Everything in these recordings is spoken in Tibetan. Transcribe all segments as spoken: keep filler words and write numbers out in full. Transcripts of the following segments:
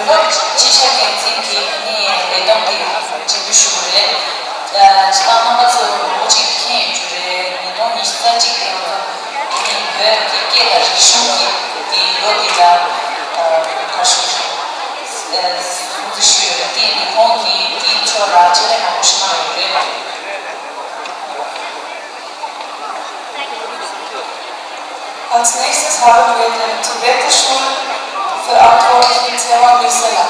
སྤྱི་ཁྱབ་འགན་འཛིན་གྱིས་ནི་ལས་བསྡོམས་ཀྱི་སྤྱན་འབུལ་ཞུ་གི་རེད། སྤྱི་བཏང་རྣམ་པ་ཚོ་མང་པོ་ཅིག་མཁྱེན་ཡོད་རྒྱུ་རེད། ཉིས་སྟོང་ཉི་ཤུ་རྩ་གཅིག་དེ་ང་ཚོ་ནི་བོད་ཀྱི་སྐད་དང་རིག་གཞུང་གི་དེའི་ལོ་འདི་ལ་ག་ཞུ་སྲུང་བརྩི་ཞུས་ཡོད་རེད། དེ་ནི་ཁོང་གིས་དེའི་ཕྱོགས་ལ་ཕྱག་ལས་མང་པོ་ཞིག་གནང་ཡོད་རེད། Als nächstes haben wir den Tibeter-Schulverantwortlichen Tsewa Misela.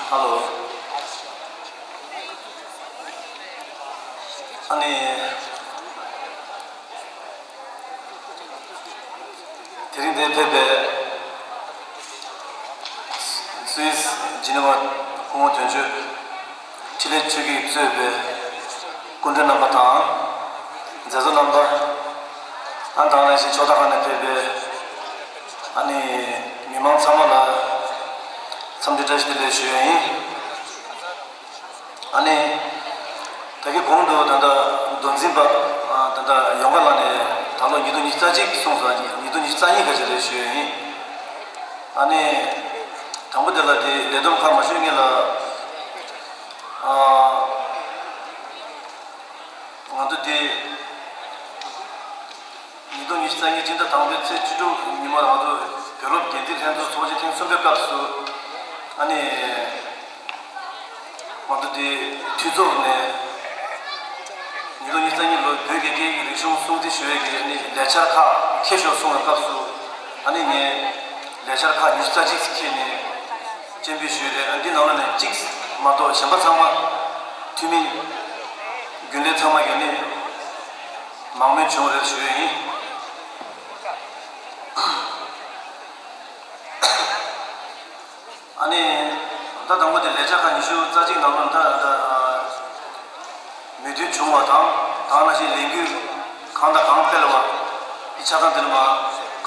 ཧ་ལོ། ཨ་ནི། དེ་རིང་འདིར་ཕེབས་པའི་སུད་སི་ཇི་ནི་ཝ་སྐུ་ངོ་དོན་གཅོད་འཕྲིན་ལས་ཆོས་སྐྱིད་གཙོས་པའི་སྐུ་མགྲོན་རྣམ་པ་དང་། མཛད་གཙོ་རྣམ་པ། ཨ་དང་ནང་བཞིན་ཕྱོགས་མཐའ་ཁག་ནས་ཕེབས་པའི་ཨ་ནི་མི་མང་ཚང་མ་ལ་འཚམས་འདྲི་བཀྲ་ཤིས་བདེ་ལེགས་ཞུ་ཡ་ཡིན། ཨ་ནི། ད་གིན་གོང་དུ་ད་ལྟ་མདོ་འཛིན་པ་ད་ལྟ་ཡོངས་དགའ་ལགས་ནས་ད་ལོ་ཉིས་སྟོང་ཉི་ཤུ་རྩ་གཅིག་གསུངས་སོང་། ཉིས་སྟོང་ཉི་ཤུ་རྩ་གཉིས་ག་ཅིག་རེད་ཞུས་ཡིན། ཨ་ནི། དང་པོ་དེ་ལ་དེ་ལས་བསྡོམས་ཁག་མ་ཞུས་སྔོན་ལ། ང་ཚོ་དེ། ཉིས་སྟོང་ཉི་ཤུ་རྩ་གཉིས་སྤྱི་ཟླ་དང་པོའི་ཚེས་བཅུ་དྲུག་ཉིན་མོར་ང་ཚོ་བོད་སློབ་འགན་འཛིན་ལྷན་ཚོགས་ཚོགས་ཆེན་ཐེངས་གསུམ་པའི་སྐབས་སུ་ཨ་ནི་ང་ཚོ་དེ་འཐུས་ཚོགས་ནས་ཉིས་སྟོང་ཉི་ཤུ་རྩ་གཉིས་ལོར་བོད་ཀྱི་སྐད་ཡིག་རིག་གཞུང་སྲུང་བརྩི་ཞུ་བའི་གི་ཨ་ནི་ལས་འཆར་ཁག་འཁྱེར་ཤོག་གསུངས་པའི་སྐབས་སུ་ཨ་ནི་ངས་ལས་འཆར་ཁག་ཉི་ཤུ་རྩ་གཅིག་འཁྱེར་ནས་སྤྱན་འབུལ་ཞུས་རེད། ཨ་འདི་ནང་ལ་ནས་གཅིག་མ་གཏོགས་གཞན་པ་ཚང་མ་འཐུས་མི་རྒྱུན་ལས་ཚང་མ་གི་ཨ་ནི། མང་མོས་བྱུང་རེད་ཞུ་ཡ་ཡིན། ཨ་ནི། ད་དང་པོ་དེ་ལས་འཆར་ཁག་ཉི་ཤུ་རྩ་གཅིག་ནང་ལ་ད་ད་མོས་མཐུན་བྱུང་བ་དང་དེ་ནང་བཞིན་ལས་འགུལ་གང་དང་གང་སྤེལ་བ་དེ་ཆ་ཚང་དེ་ལ་མ་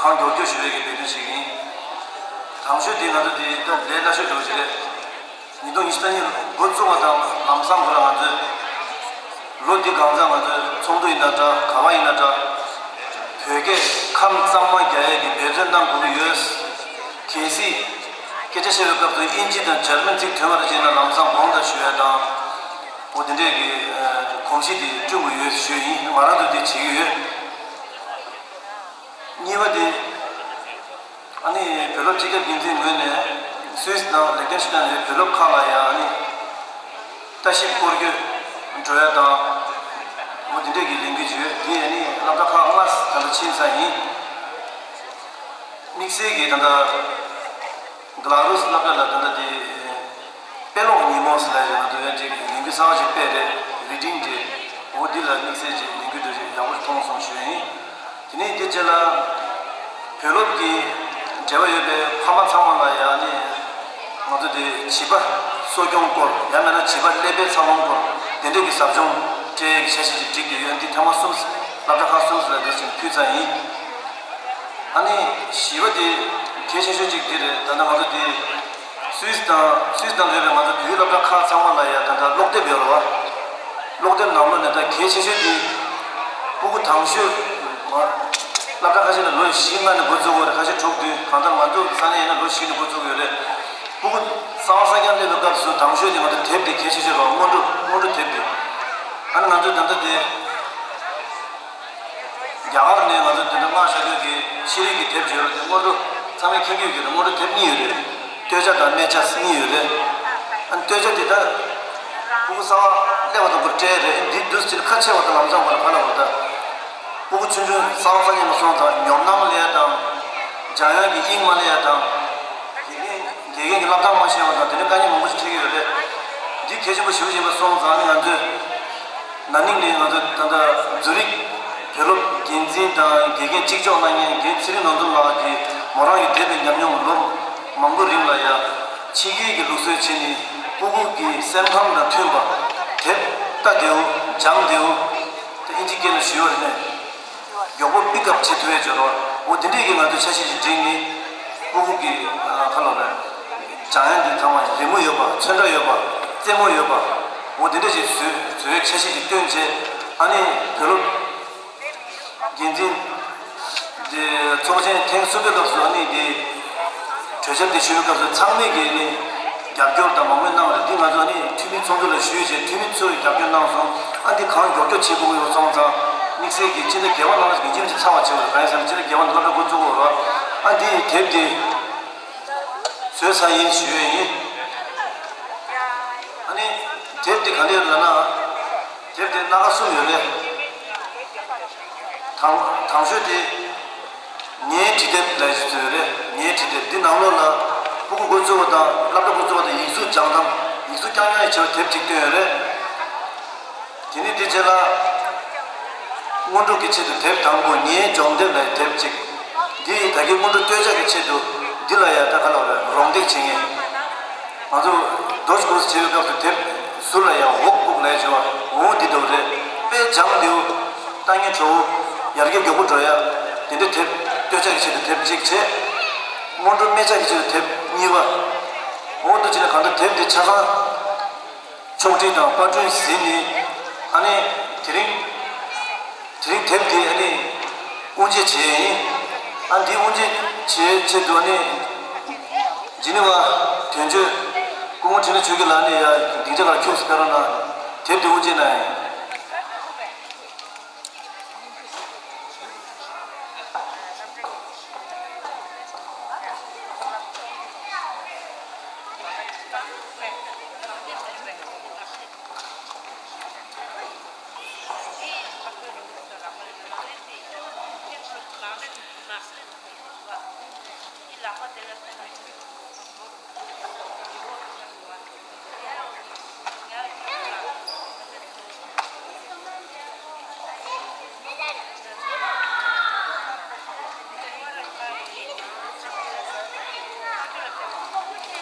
གང་མགྱོགས་མགྱོགས་ཞུ་ཡ་གི་འབད་བརྩོན་ཞིག་ཡིན། དང་ཤོས་དེ་ང་ཚོ་དེ་ད་ལས་སླ་ཤོས་འགྲོ་གི་རེད། ཉིས་སྟོང་ཉི་ཤུ་རྩ་གཉིས་འགོ་བཙུགས་པ་དང་ལམ་སང་ཁོ་རང་ང་ཚོས་ལོ་འདི་གང་ཚང་ང་ཚོས་ཚོགས་འདུ་ཡིན་ན་འདྲ་ག་བ་ཡིན་ན་འདྲ་བོད་སྐད་ཁམས་གཙང་མ་རྒྱག་ཡས་ཀྱི་འབད་བརྩོན་གནང་དགོས་ཀྱི་ཡོད། གལ་སྲིད་སྐད་ཆ་བཤད་པའི་སྐབས་སུ་དབྱིན་ཇི་དང་འཇར་མན་ཚིག་དོན་མ་རེད་བྱས་ན་ལམ་སང་དགོངས་དག་ཞུ་ཡ་དང་འོ་དེ་འདྲས་ཀྱི་གོམས་གཤིས་དེ་བསྐྲུན་དགོས་ཡོད་ཞུ་ཡ་ཡིན། ང་རང་ཚོ་དེ་བྱེད་ཀྱི་ཡོད། གཉིས་པ་དེ། ཨ་ནི་བོད་སློབ་སྤྱི་ཁྱབ་འགན་འཛིན་ངོས་ནས་སུད་སི་དང་ལིག་ཏེན་ཤི་ཏན་ཡོད་བོད་སློབ་ཁག་ལ་ཡང་ཨ་ནི་ལྟ་ཞིབ་སྐོར་སྐྱོད་འགྲོ་ཡ་དང་འོ་དེ་འདྲས་ཀྱི་ལས་འགུལ་ཅིག་ཡོད། དེ་ཨ་ནི་སློབ་གྲྭ་ཁག་ལྔ་ད་ལྟ་ཕྱིན་ཚར་ཡིན། དམིགས་བསལ་གྱིས་ད་ལྟ་གྷ་ལ་རུས་སློབ་གྲྭ་ལ་ད་ལྟ་དེ། དཔེ་ཀློག་ཉིན་མོ་ཟེར་ལ་ཡོད། ང་ཚོ་ཡང་ཅིག་ལས་འགུལ་གསར་པ་ཞིག་སྤེལ་རེད། རི་ཌིང་ཌེ། འོ་འདི་ལ་དམིགས་བསལ་གྱི་ལས་འགུལ་འདྲ་ཞིག་ཡག་པོ་ཞིག་མཐོང་སོང་ཞུ་ཡ་ཡིན། དེ་ནས་འདི་རྗེས་ལ་བོད་སློབ་ཀྱི་འབྲེལ་བ་ཡོད་པའི་ཕ་མ་ཚང་མ་ལ་ཡང་ནི་ང་ཚོ་དེ་བྱིས་པ་གསོ་སྐྱོང་སྐོར་ཡང་མིན་ན་བྱིས་པ་ཀླད་པའི་འཚར་ལོངས་སྐོར་དེ་འདྲས་ཀྱི་ཟབ་སྦྱོང་སྤྲད་ཡས་ཀྱི་འཆར་གཞི་ཅིག་བསྒྲིགས་ཀྱི་ཡོད། འདི་ཐེངས་མ་གསུམ་སློབ་གྲྭ་ཁག་གསུམ་ལ་འདི་ཞིག་ཕུལ་ཚར་ཡིན། ཨ་ནི་བཞི་པ་དེ་གལ་ཆེ་ཤོས་གཅིག་དེ་རེད། ད་ལྟ་ང་ཚོ་དེ་སུད་སི་དང་སུད་སི་དང་འབྲེལ་བའི་ང་ཚོ་བོད་ཡིག་སློབ་གྲྭ་ཁག་ཚང་མ་ལ་ཡང་ད་ལྟ་ཀློག་དེབ་ཡོད་རེད་བ། ཀློག་དེབ་ནང་ལོགས་ནས་ད་གལ་ཆེ་ཤོས་དེ་སྤུ་གུ་དང་ཤོས་ང་སློབ་གྲྭ་ཁ་ཤས་ལ་ལོ་བཞི་ལྔ་ནས་འགོ་བཙུགས་ཡོད་རེད། ཁ་ཤས་དྲུག་བདུན། གང་ལྟར་ང་ཚོ་ས་གནས་ཡིན་ན་ལོ་བཞི་ནས་འགོ་བཙུགས་ཡོད་རེད། སྤུ་གུ་གསང་བ་གསང་རྐྱང་སླེབས་པའི་སྐབས་སུ་དང་ཤོས་དེ་ང་ཚོ་དེབ་དེ་གལ་ཆེ་ཤོས་རེད་བ། སྔོན་འགྲོ་སྔོན་འགྲོ་དེབ་དེ། ཨ་ནི་ང་ཚོས་ད་ལྟ་དེ། རྒྱ་གར་ནས་ང་ཚོ་དེ་འདྲ་མངགས་བཞག་དུས་ཀྱི་ཤེས་རིག་གི་དེབ་བརྗོད་རོགས་དེ་སྔོན་འགྲོ་ཚང་མས་མཁྱེན་གྱི་ཡོད་ཀྱི་རེད། སྔོན་འགྲོ་དེབ་གཉིས་ཡོད་རེད། སྟོད་ཆ་དང་སྨད་ཆ་གཉིས་ཡོད་རེད། ཨ་ནི་སྟོད་ཆ་དེ་ད་སྤུ་གུ་གསང་བ་སླེབས་པ་དང་པོར་སྤྲད་རེད། འདི་འདུག་ཅེས་ཁ་ཕྱེ་བ་དང་ལམ་སང་བར་ག་ལ་བར་ད་སྤུ་གུ་ཆུང་ཆུང་གསང་བ་གསང་ཉན་མ་སོང་ཙང་ཉོབ་སྣང་སླེབས་ཡ་དང་། འཇམ་དབྱངས་ཀྱི་དབྱིངས་མ་སླེབས་ཡ་དང་། དེ་ནས། དགེ་རྒན་གྱི་བསླབ་སྟངས་མ་ཤེས་པ་དང་དེ་འདྲའི་དཀའ་ངལ་མང་པོ་ཞིག་འཕྲད་ཀྱི་ཡོད་རེད། འདི་གལ་ཆེན་པོ་ཞེ་པོ་ཡིན་པ་སོང་ཙང་ནི་ང་ཚོས་ན་ནིང་ནས་ང་ཚོ་ད་ལྟ་ཛུ་རིག་བོད་སློབ་འགན་འཛིན་དང་དགེ་རྒན་གཅིག་ལྕོགས་གནང་མཁན་རྒན་ཚེ་རིང་ནོར་འཛོམས་ལགས་ཀྱིས་མོ་རང་གི་འདས་པའི་ཉམས་མྱོང་ལོ་མང་པོ་རིང་ལ་ཡང་ཕྱི་རྒྱལ་གྱི་ལུགས་སྲོལ་བྱས་ནས་སྤུ་གུ་གི་སེམས་ཁམས་དང་མཐུན་པ་དེབ་ལྟ་བདེ་བོ་སྦྱང་བདེ་བོ་དེ་ཨིན་ཇི་སྐད་ལ་ཞུས་པ་རེད་ནས། མགྱོགས་པོ་པིག་ཨབ་བྱེད་ཐུབ་ཡས་བྱོས་རོགས། འོ་དེ་འདྲས་ཀྱི་ང་ཚོས་འཆར་གཞི་ཞིག་བསྒྲིགས་ནས་སྤུ་གུ་གི་ཁ་ལོ་རེད། སྦྱང་ཡས་འདི་ཚང་མ་རི་མོ་ཡོད་པ་ཚོན་ཁྲ་ཡོད་པ་རྩེད་མོ་ཡོད་པ་འོ་དེ་འདྲས་ཞིག་བཟོས་བཟོ་ཡས་འཆར་གཞི་ཞིག་བཏོན་བྱས། ཨ་ནི་བོད་སློབ་འགན་འཛིན་དེ་ཚོགས་ཆེན་ཐེངས་གསུམ་པའི་སྐབས་སུ་ཨ་ནི་དེ་གྲོས་འཆར་དེ་ཞུ་བའི་སྐབས་སུ་ཚང་མས་ཀྱིས་ནི་རྒྱབ་སྐྱོར་དང་མང་མོས་གནང་བ་རེད། འདི་ང་ཚོ་ནི་འཐུས་མི་ཚོགས་འདུ་ལ་ཞུས་བྱས་འཐུས་མི་ཚོས་རྒྱབ་སྐྱོར་གནང་སོང་། ཨ་འདི་གང་མགྱོགས་མགྱོགས་བྱེད་དགོས་ཀྱི་ཡོད་སོང་ཙང་དམིགས་བསལ་གྱིས་སྤྱི་ཟླ་བརྒྱད་པ་ནང་ལ་ངེས་ཅན་གྱི་ཚར་བ་བྱེད་དགོས་རེད། གང་ཡིན་ཟེར་ན་སྤྱི་ཟླ་བརྒྱད་པ་ནང་སློབ་གྲྭ་འགོ་བཙུགས་དགོས་རེད། ཨ་འདི་དེབ་དེ་བཟོས་ཚར་ཡིན་ཞུ་ཡས་ཡིན། ཨ་ནི་དེབ་དེ་ག་འདྲས་ལབ་ན། དེབ་དེ་སྣ་ཁ་གསུམ་ཡོད་རེད། དང་དང་ཤོས་དེ་ངའི་བྲིས་དེབ་ལབ་ཅིག་ཡོད་རེད། ངའི་བྲིས་དེབ་འདི་ནང་ལོགས་ལ་སྤུ་གུ་འགོ་བཙུགས་པ་དང་སློབ་གྲྭ་འགོ་བཙུགས་པ་དང་ཡིག་གཟུགས་སྦྱང་སྟངས་ཡིག་གཟུགས་རྐྱང་རྐྱང་ཡི་བྱེད་པ་དེབ་ཅིག་བཏོན་ཡོད་རེད། དེ་ནས་དེ་རྗེས་ལ་སྔོན་འགྲོ་གི་ཆེད་དུ་དེབ་དང་པོ་ངའི་སྦྱོང་དེབ་ལབ་དེབ་ཅིག་འདི་ད་གིན་སྔོན་འགྲོ་སྟོད་ཆ་གི་ཆེད་དུ་འདི་ལ་ཡ་ད་ག་ལབ་རེད། རོགས་འདེགས་བྱེད་མཁན། ང་ཚོ་རྡོ་རྗེ་གུང་སེ་བྱེད་པའི་སྐབས་སུ་དེབ་ཟུར་ལ་ཡང་འོག་ལྐུགས་ལས་བྱུང་བ་འོང་འདི་འདྲ་བོ་རེད། དཔེ་སྦྱང་བདེ་བོ་ལྟ་ཉན་སྤྲོ་བོ་ཡར་རྒྱས་མགྱོགས་པོ་འགྲོ་ཡ་དེ་འདྲའི་དེབ། སྟོད་ཆ་གི་ཆེད་དུ་དེབ་གཅིག་བྱས། སྔོན་འགྲོ་སྨད་ཆ་གི་ཆེད་དུ་དེབ་གཉིས་པ། འོ་འདུག་བྱས་ན་གང་ལྟར་དེབ་འདི་ཆ་ཚང་ཕྱོགས་སྒྲིག་དང་པར་སྐྲུན་ཟིན་ནས་ཨ་ནི་དེ་རིང་དེ་རིང་དེབ་འདི་ཨ་ནི་དབུ་འབྱེད་བྱས་ཡིན། ཨ་འདི་དབུ་འབྱེད་བྱེད་ཆེད་དུ་ཨ་ནི། ཇི་ནི་ཝ་དོན་གཅོད་སྐུ་ངོ་འཕྲིན་ལས་ཆོས་སྐྱིད་ལགས་ནས་ཡ་སྡིངས་ཆ་ལ་ཁྱུགས་སུ་ཕེབས་རོགས་གནང་། དེབ་འདི་དབུ་འབྱེད་གནང་ཡིན།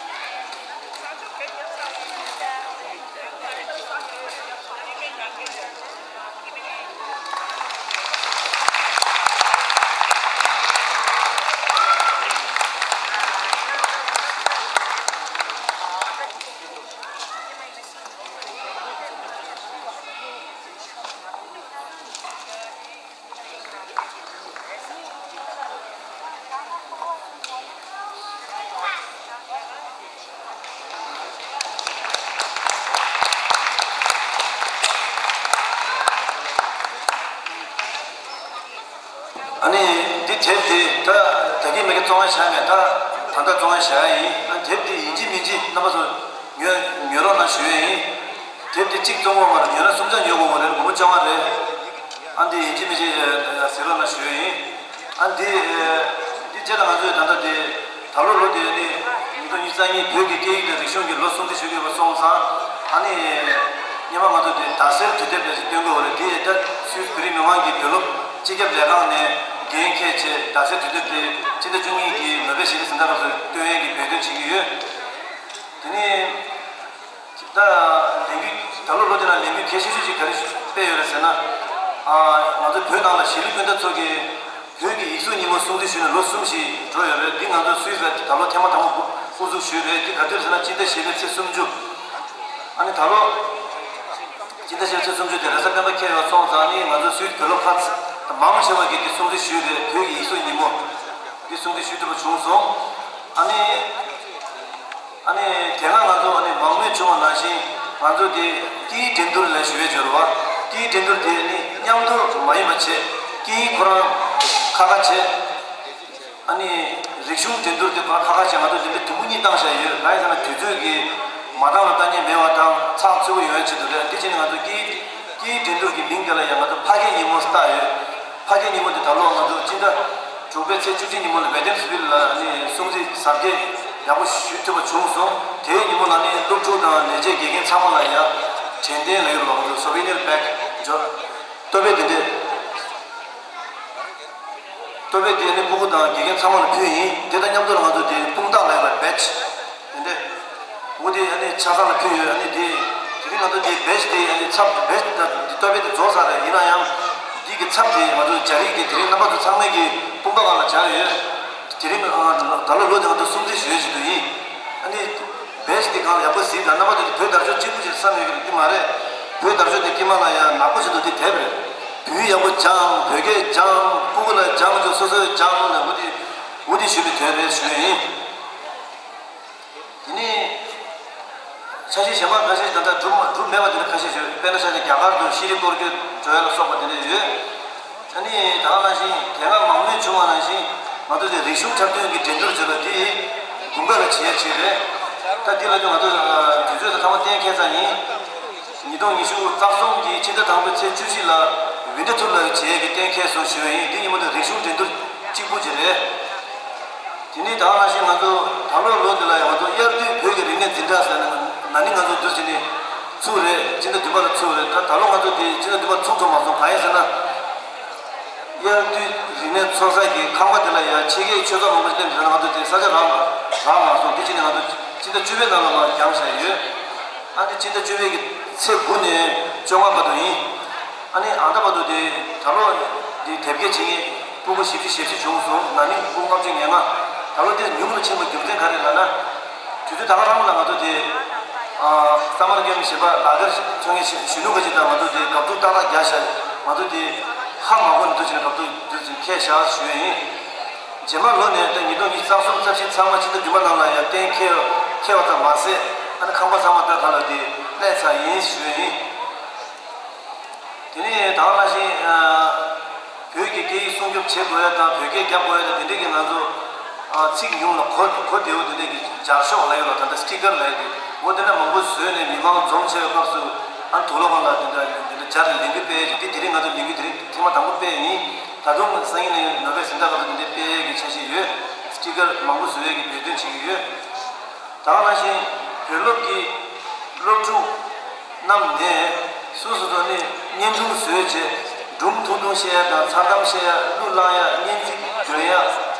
ཨ་ནི་འདི་དེབ་དེ་ད་ད་གིན་མེ་གི་བཙོང་ཡ་བྱ་མེད། ད་ད་ལྟ་བཙོང་ཡ་བྱ་ཡ་ཡིན། ཨ་དེབ་དེ་ཡིན་གཅིག་མིན་གཅིག་རྣམ་པ་ཚོ་ཉོ་ཉོ་རོགས་གནང་ཞུ་ཡ་ཡིན། དེབ་དེ་གཅིག་བཙོང་བ་མ་རེད། ཉོས་ན་སུམ་ཆ་ཉོ་དགོས་པ་རེད། སྒོར་མོ་བཅོ་ལྔ་རེད། ཨ་འདི་ཡིན་གཅིག་མིན་གཅིག་ཟེར་རོགས་གནང་ཞུ་ཡ་ཡིན། ཨ་འདི་འདི་རྗེས་ལ་ང་ཚོས་ད་ལྟ་དེ་ད་ལོ་ལོ་དེ་ནི་ཉིས་སྟོང་ཉི་ཤུ་རྩ་གཉིས་བོད་ཀྱི་སྐད་ཡིག་དང་རིག་གཞུང་གི་ལོ་སྲུང་བརྩི་ཞུ་གི་ཡོད་པ་སོང་ཙང་། ཨ་ནི་སྔོན་མ་ང་ཚོ་དེ་ཟླ་ཟེར་དུས་དེབ་དེ་ཞིག་སྟོན་གི་ཡོད་རེད། དེ་ད་སུད་སི་བོད་རིགས་མི་མང་གི་བོད་སློབ་སྤྱི་ཁྱབ་ལས་ཁང་ནས་འགན་འཁྱེར་བྱས་ཟླ་ཟེར་དུས་དེབ་དེ་སྤྱི་ཟླ་བཅུ་གཉིས་ཀྱི་ནོ་བེལ་ཞི་བདེའི་གཟེངས་རྟགས་སྐབས་སུ་སྟོན་ཡས་ཀྱི་འབད་བརྩོན་བྱེད་ཀྱི་ཡོད། དེ་ནི། ད་ལས་འགུལ་ད་ལོ་ལོ་དེ་ལ་ལས་འགུལ་གལ་ཆེ་ཤོས་ཤིག་ག་རེ་སྤེལ་ཡོད་རེད་ཟེར་ན། ཨ་ང་ཚོ་བོད་ནང་ལ་གཞིས་ལུས་སྤུན་ཟླ་ཚོ་གིས་བོད་ཀྱི་ཡིག་གཟུགས་ཉིན་མོ་སྲུང་བརྩི་ཞུས་ནས་ལོ་གསུམ་ཞིག་འགྲོ་ཡོད་རེད། འདི་ང་ཚོ་སུད་སི་ལ་ད་ལོ་ཐེངས་མ་དང་པོ་དབུ་འཛུགས་ཞུས་རེད། འདི་ག་དུས་ཟེར་ན་སྤྱི་ཟླ་བཞི་པའི་ཚེས་སུམ་ཅུ། ཨ་ནི་ད་ལོ་སྤྱི་ཟླ་བཞི་པའི་ཚེས་སུམ་ཅུ་དེ་རེས་གཟའ་སྤེན་པ་འཁེལ་ཡོད་སོང་ཙང་ནི་ང་ཚོ་སུད་སི་བོད་སློབ་ཁག་ཚ་མང་ཆེ་བ་གིས་འདི་སྲུང་བརྩི་ཞུས་རེད། བོད་ཀྱི་ཡིག་གཟུགས་ཉིན་མོ་འདི་སྲུང་བརྩི་ཞུ་ཐུབ་པ་བྱུང་སོང་། ཨ་ནི། ཨ་ནི་དེ་སྔ་ང་ཚོ་ཨ་ནི་མང་མོས་བྱུང་བ་ནང་བཞིན་ང་ཚོ་དེ་སྐད་ཡིག་འགྲན་བསྡུར་ལ་ཞུ་བའི་སྦྱོར་བ། སྐད་ཡིག་འགྲན་བསྡུར་དེ་ནི་མཉམ་དུ་མ་ཡིན་པ་བྱས་སྐད་ཡིག་ཁོ་རང་ཁ་ཁ་བྱས། ཨ་ནི་རིག་གཞུང་འགྲན་བསྡུར་དེ་ཁོ་རང་ཁ་ཁ་བྱས། ང་ཚོ་འདི་འདྲ་དུམ་བུ་གཉིས་བཏང་བཞག་ཡོད། གང་ཡིན་ཟེར་ན་དུས་ཚོད་ཀྱིས་མ་འདང་བའི་དཀའ་ངལ་མེད་པ་དང་ཚགས་ཚུད་པོ་ཡོང་ཡ་ཆེད་དུ་རེད། དེ་བྱས་ནས་ང་ཚོ་སྐད་ཡིག་སྐད་ཡིག་འགྲན་བསྡུར་གྱི་མིང་དེ་ལ་ཡང་ང་ཚོ་ཕ་སྐད་ཉིན་མོ་བཏགས་ཡོད། ཕ་སྐད་ཉིན་མོ་དེ་ད་ལོ་ང་ཚོ་སྤྱི་ཟླ་དྲུག་པའི་ཚེས་བཅུ་གཅིག་ཉིན་མོ་ལ་ཝེ་ཏེམ་སི་བྷིལ་ལ་ནི་སྲུང་བརྩི་གཟབ་རྒྱས་ ཡག་པོ་ཞུ་ཐུབ་པ་བྱུང་སོང་། དེའི་ཉིན་མོ་ལ་ནི་སློབ་ཕྲུག་དང་ལས་བྱེད་དགེ་རྒན་ཚང་མ་ལ་ཡང་དྲན་རྟེན་ལ་ཡོད་པ་ང་ཚོ་སོ་བི་ནེར་བེག་འབྱོར། ཏོ་པེ་དེ་འདྲས། ཏོ་པེ་དེ་ནི་སྤུ་གུ་དང་དགེ་རྒན་ཚང་མ་ལ་ཕུལ་ཡིན། དེ་དང་མཉམ་དུ་ལ་ང་ཚོ་དེ་དཔུང་རྟགས་ལ་ཡོད་པ་བེ་ཇི་དེ་འདྲས། འོ་དེ་ཨ་ནི་ཆ་ཚང་ལ་ཕུལ་ཡོད། ཨ་ནི་དེ་དེ་རིང་ང་ཚོ་དེ་བེ་ཇི་དེ་ཨ་ནི་ཚབ་བེ་ཇི་དེ་ཏོ་པེ་དེ་རྫོགས་ཚར་རེད། ཡིན་ན་ཡང་འདི་གི་ཚབ་དེ་ང་ཚོ་སྦྱར་ཡིག་དེ་དེ་རིང་རྣམ་པ་ཚོ་ཚང་མས་ཀྱི་དཔུང་པ་སྒང་ལ་སྦྱར་ཡོད། དེ་རིང་ཨ་ད་ལོ་ལོ་དེ་ང་ཚོ་སྲུང་བརྩི་ཞུ་ཡས་ཞིག་ཏུ་ཡིན། ཨ་ནི་བེ་ཇི་དེ་སྒང་ལ་ཡག་པོ་གཟིགས་དང་། རྣམ་པ་ཚོ་དེ་བོད་དར་ལྕོག་གཅིག་པུ་ཞིག་བསམ་ཡོད་ཀྱི་རེད་དེ་མ་རེད། བོད་དར་ལྕོག་དེ་དཀྱིལ་མ་ལ་ཡང་ནག་པོ་ཞིག་ཏུ་དེ་དེབ་རེད། བོད་ཡིག་ཡག་པོ་སྦྱངས། བོད་སྐད་སྦྱངས། སྤུ་གུ་ལ་སྦྱངས་ཀྱང་སོ་སོས་སྦྱངས་ལ་འོ་དེ་འོ་དེ་ཞུ་བའི་དོན་རེད་ཞུ་ཡས་ཡིན། དེ་ནས་འཆར་གཞི་གཞན་པ་ཁ་ཤས་ད་ལྟ་གྲུབ་གྲུབ་མེད་པ་དེ་འདྲ་ཁ་ཤས་ཡོད། དཔེར་ན་ཆ་ནས་རྒྱ་གར་དུ་ཤེས་རིག་སྐོར་སྐྱོད་འགྲོ་ཡ་ལ་སོགས་པ་དེ་འདྲ་ཡོད། ཨ་ནི་ད་ག་ནང་བཞིན་དེ་སྔ་མང་མོས་བྱུང་བ་ནང་བཞིན་ང་ཚོ་དེ་རིག་གཞུང་འཁྲབ་སྟོན་གྱི་འགྲན་བསྡུར་བྱས་པ་དེ་དགུན་ཁ་ལ་བྱེད་ཡ་ཅིག་རེད། ད་འདི་ལ་ཀྱང་ང་ཚོ་དུས་ཚོད་དང་ཐ་མ་གཏན་འཁེལ་ཚར་ཡིན། ཉིས་སྟོང་ཉི་ཤུ་རྩ་གསུམ་གྱི་ཕྱི་ཟླ་དང་པོའི་ཚེས་བཅུ་བཞི་ལ་ཝིན་ཊར་ཐུར་ལ་བྱེད་ཡས་ཀྱི་གཏན་འཁེལ་སོང་ཞུ་བ་ཡིན། འདི་ཉིན་མོ་དེ་རིག་གཞུང་འགྲན་བསྡུར་གཅིག་པུ་ཅིག་རེད། དེ་ནས་ད་ག་ནང་བཞིན་ང་ཚོ་ད་ལོ་ལོ་འདི་ལ་ཡང་ང་ཚོ་དབྱར་དུས་བོད་ཀྱི་རིག་གནས་འཛིན་གྲྭ་ཟེར་ནས་ན་ནིང་ང་ཚོ་འདུ་བྱེད་ནས་ཚུགས་རེད། སྤྱི་ཟླ་བདུན་པ་ལ་ཚུགས་རེད། ད་ད་ལོ་ང་ཚོ་དེ་སྤྱི་ཟླ་བདུན་པ་ཚུགས་ཐུབ་མ་སོང་། གང་ཡིན་ཟེར་ན། དབྱར་དུས་རིག་གནས་ཚོགས་ས་གི་ཁང་པ་དེ་ལ་ཡང་ཕྱི་རྒྱལ་ཆོས་ཚོགས་མང་པོ་ཞིག་སླེབས་འདུག་ན་ང་ཚོ་དེ་ས་ཆ་རག་མ་རག་མ་སོང་། དེ་ཕྱིན་ནས་ང་ཚོ་སྤྱི་ཟླ་བཅུ་པའི་ནང་ལ་མར་འགྱངས་བཞག་ཡོད། ཨ་ནི་སྤྱི་ཟླ་བཅུ་པའི་གི་ཚེས་དགུ་ནས་བཅོ་ལྔ་བར་དུ་ཡིན། ཨ་ནི་ཨ་ད་བར་དུ་དེ་ད་ལོ་དེ་དེབ་སྐྱེལ་བྱེད་མཁན་སྤུ་གུ་བཞི་བཅུ་ཞེ་བཞི་བྱུང་སོང་། ན་ནིང་སྤུ་གུ་ལྔ་བཅུ་ང་ལྔ། ད་ལོ་དེ་ཉུང་རུ་ཕྱིན་པའི་རྒྱུ་མཚན་ག་རེ་ལབ་ན། དུས་ཚོད་ད་ག་རང་ལ་ང་ཚོ་དེ་ཨ་སམ་མར་ཀེམ་ཞེས་པ་ལག་བསྟར་འཚོལ་མཁན་གཞོན་ནུ་ཁ་ཅིག་དང་ང་ཚོ་དེ་དགའ་སྤྲོ་ཏག་ཏག་རྒྱག་བཞག་ང་ཚོ་དེ་ཧ་མ་གོ་ནས་འདུག་ཅིག་ནས་དགའ་སྤྲོ་འདུག་ཅིག་འཁྱེར་བཞག་ཞུ་ཡས་ཡིན། རྗེས་མ་ལོ་ནས་ད་ཉིས་སྟོང་ཉི་ཤུ་རྩ་གསུམ་རྩ་བཞི་ཚང་མ་ཕྱི་ཟླ་བདུན་པ་ནང་ལ་ཡང་གཏན་འཁེལ་འཁེལ་བ་ཙམ་མ་ཟད། ཨ་ནི་ཁང་པ་ཚང་མ་ད་ག་ལ་དེ་གནས་ཚར་ཡིན་ཞུ་ཡས་ཡིན། དེ་ནས་ད་ག་ནང་བཞིན་ཨ་བོད་ཀྱི་སྐད་ཡིག་སྲུང་སྐྱོབ་བྱེད་དགོས་ཡ་དང་བོད་སྐད་རྒྱག་དགོས་ཡ་དང་དེ་འདྲས་ཀྱི་ང་ཚོ་ཨ་ཚིག་ཉུང་ལ་གོ་གོ་བདེ་བོ་དེ་འདྲས་ཀྱི་སྦྱར་ཤོག་ལབ་ཡོད་ལ། ད་ལྟ་སི་ཊི་ཀར་ལབ་ཡ་དེ་འོ་དེ་འདྲ་མང་པོ་བཟོས་ནས་མི་མང་འཛོམས་བྱས་པའི་སྐབས་སུ་ཨ་ནི་དུག་ལོག་ཁང་ལ་དེ་འདྲ་དེ་འདྲ་སྦྱར་ནས་ལས་འགུལ་སྤེལ་ཡ་ཅིག་དེ་དེ་རིང་ང་ཚོ་ལས་འགུལ་དེ་རིང་ཐེངས་མ་དང་པོ་སྤེལ་ཡ་ཡིན། ད་དུང་སང་ཉིན་ནས་ནོ་བེལ་གཟེངས་རྟགས་སྐབས་སུ་དེ་འདྲས་སྤེལ་ཡ་གི་འཆར་གཞི་ཡོད། སི་ཊི་ཀར་མང་པོ་བཟོ་ཡ་གི་འབད་བརྩོན་བྱེད་ཀྱི་ཡོད། ད་ག་ནང་བཞིན་བོད་སློབ་ཀྱི་སློབ་ཕྲུག་རྣམས་ནས་སོ་སོ་སོ་ནས་བརྙན་ཐུང་བཟོས་རྗེས་སྒྲུང་ཐུང་ཐུང་བཤད་ཡ་དང་མཚར་གཏམ་བཤད་ཡ། གླུ་བླངས་ཡ། སྙན་ཚིག་འདོན་ཡ།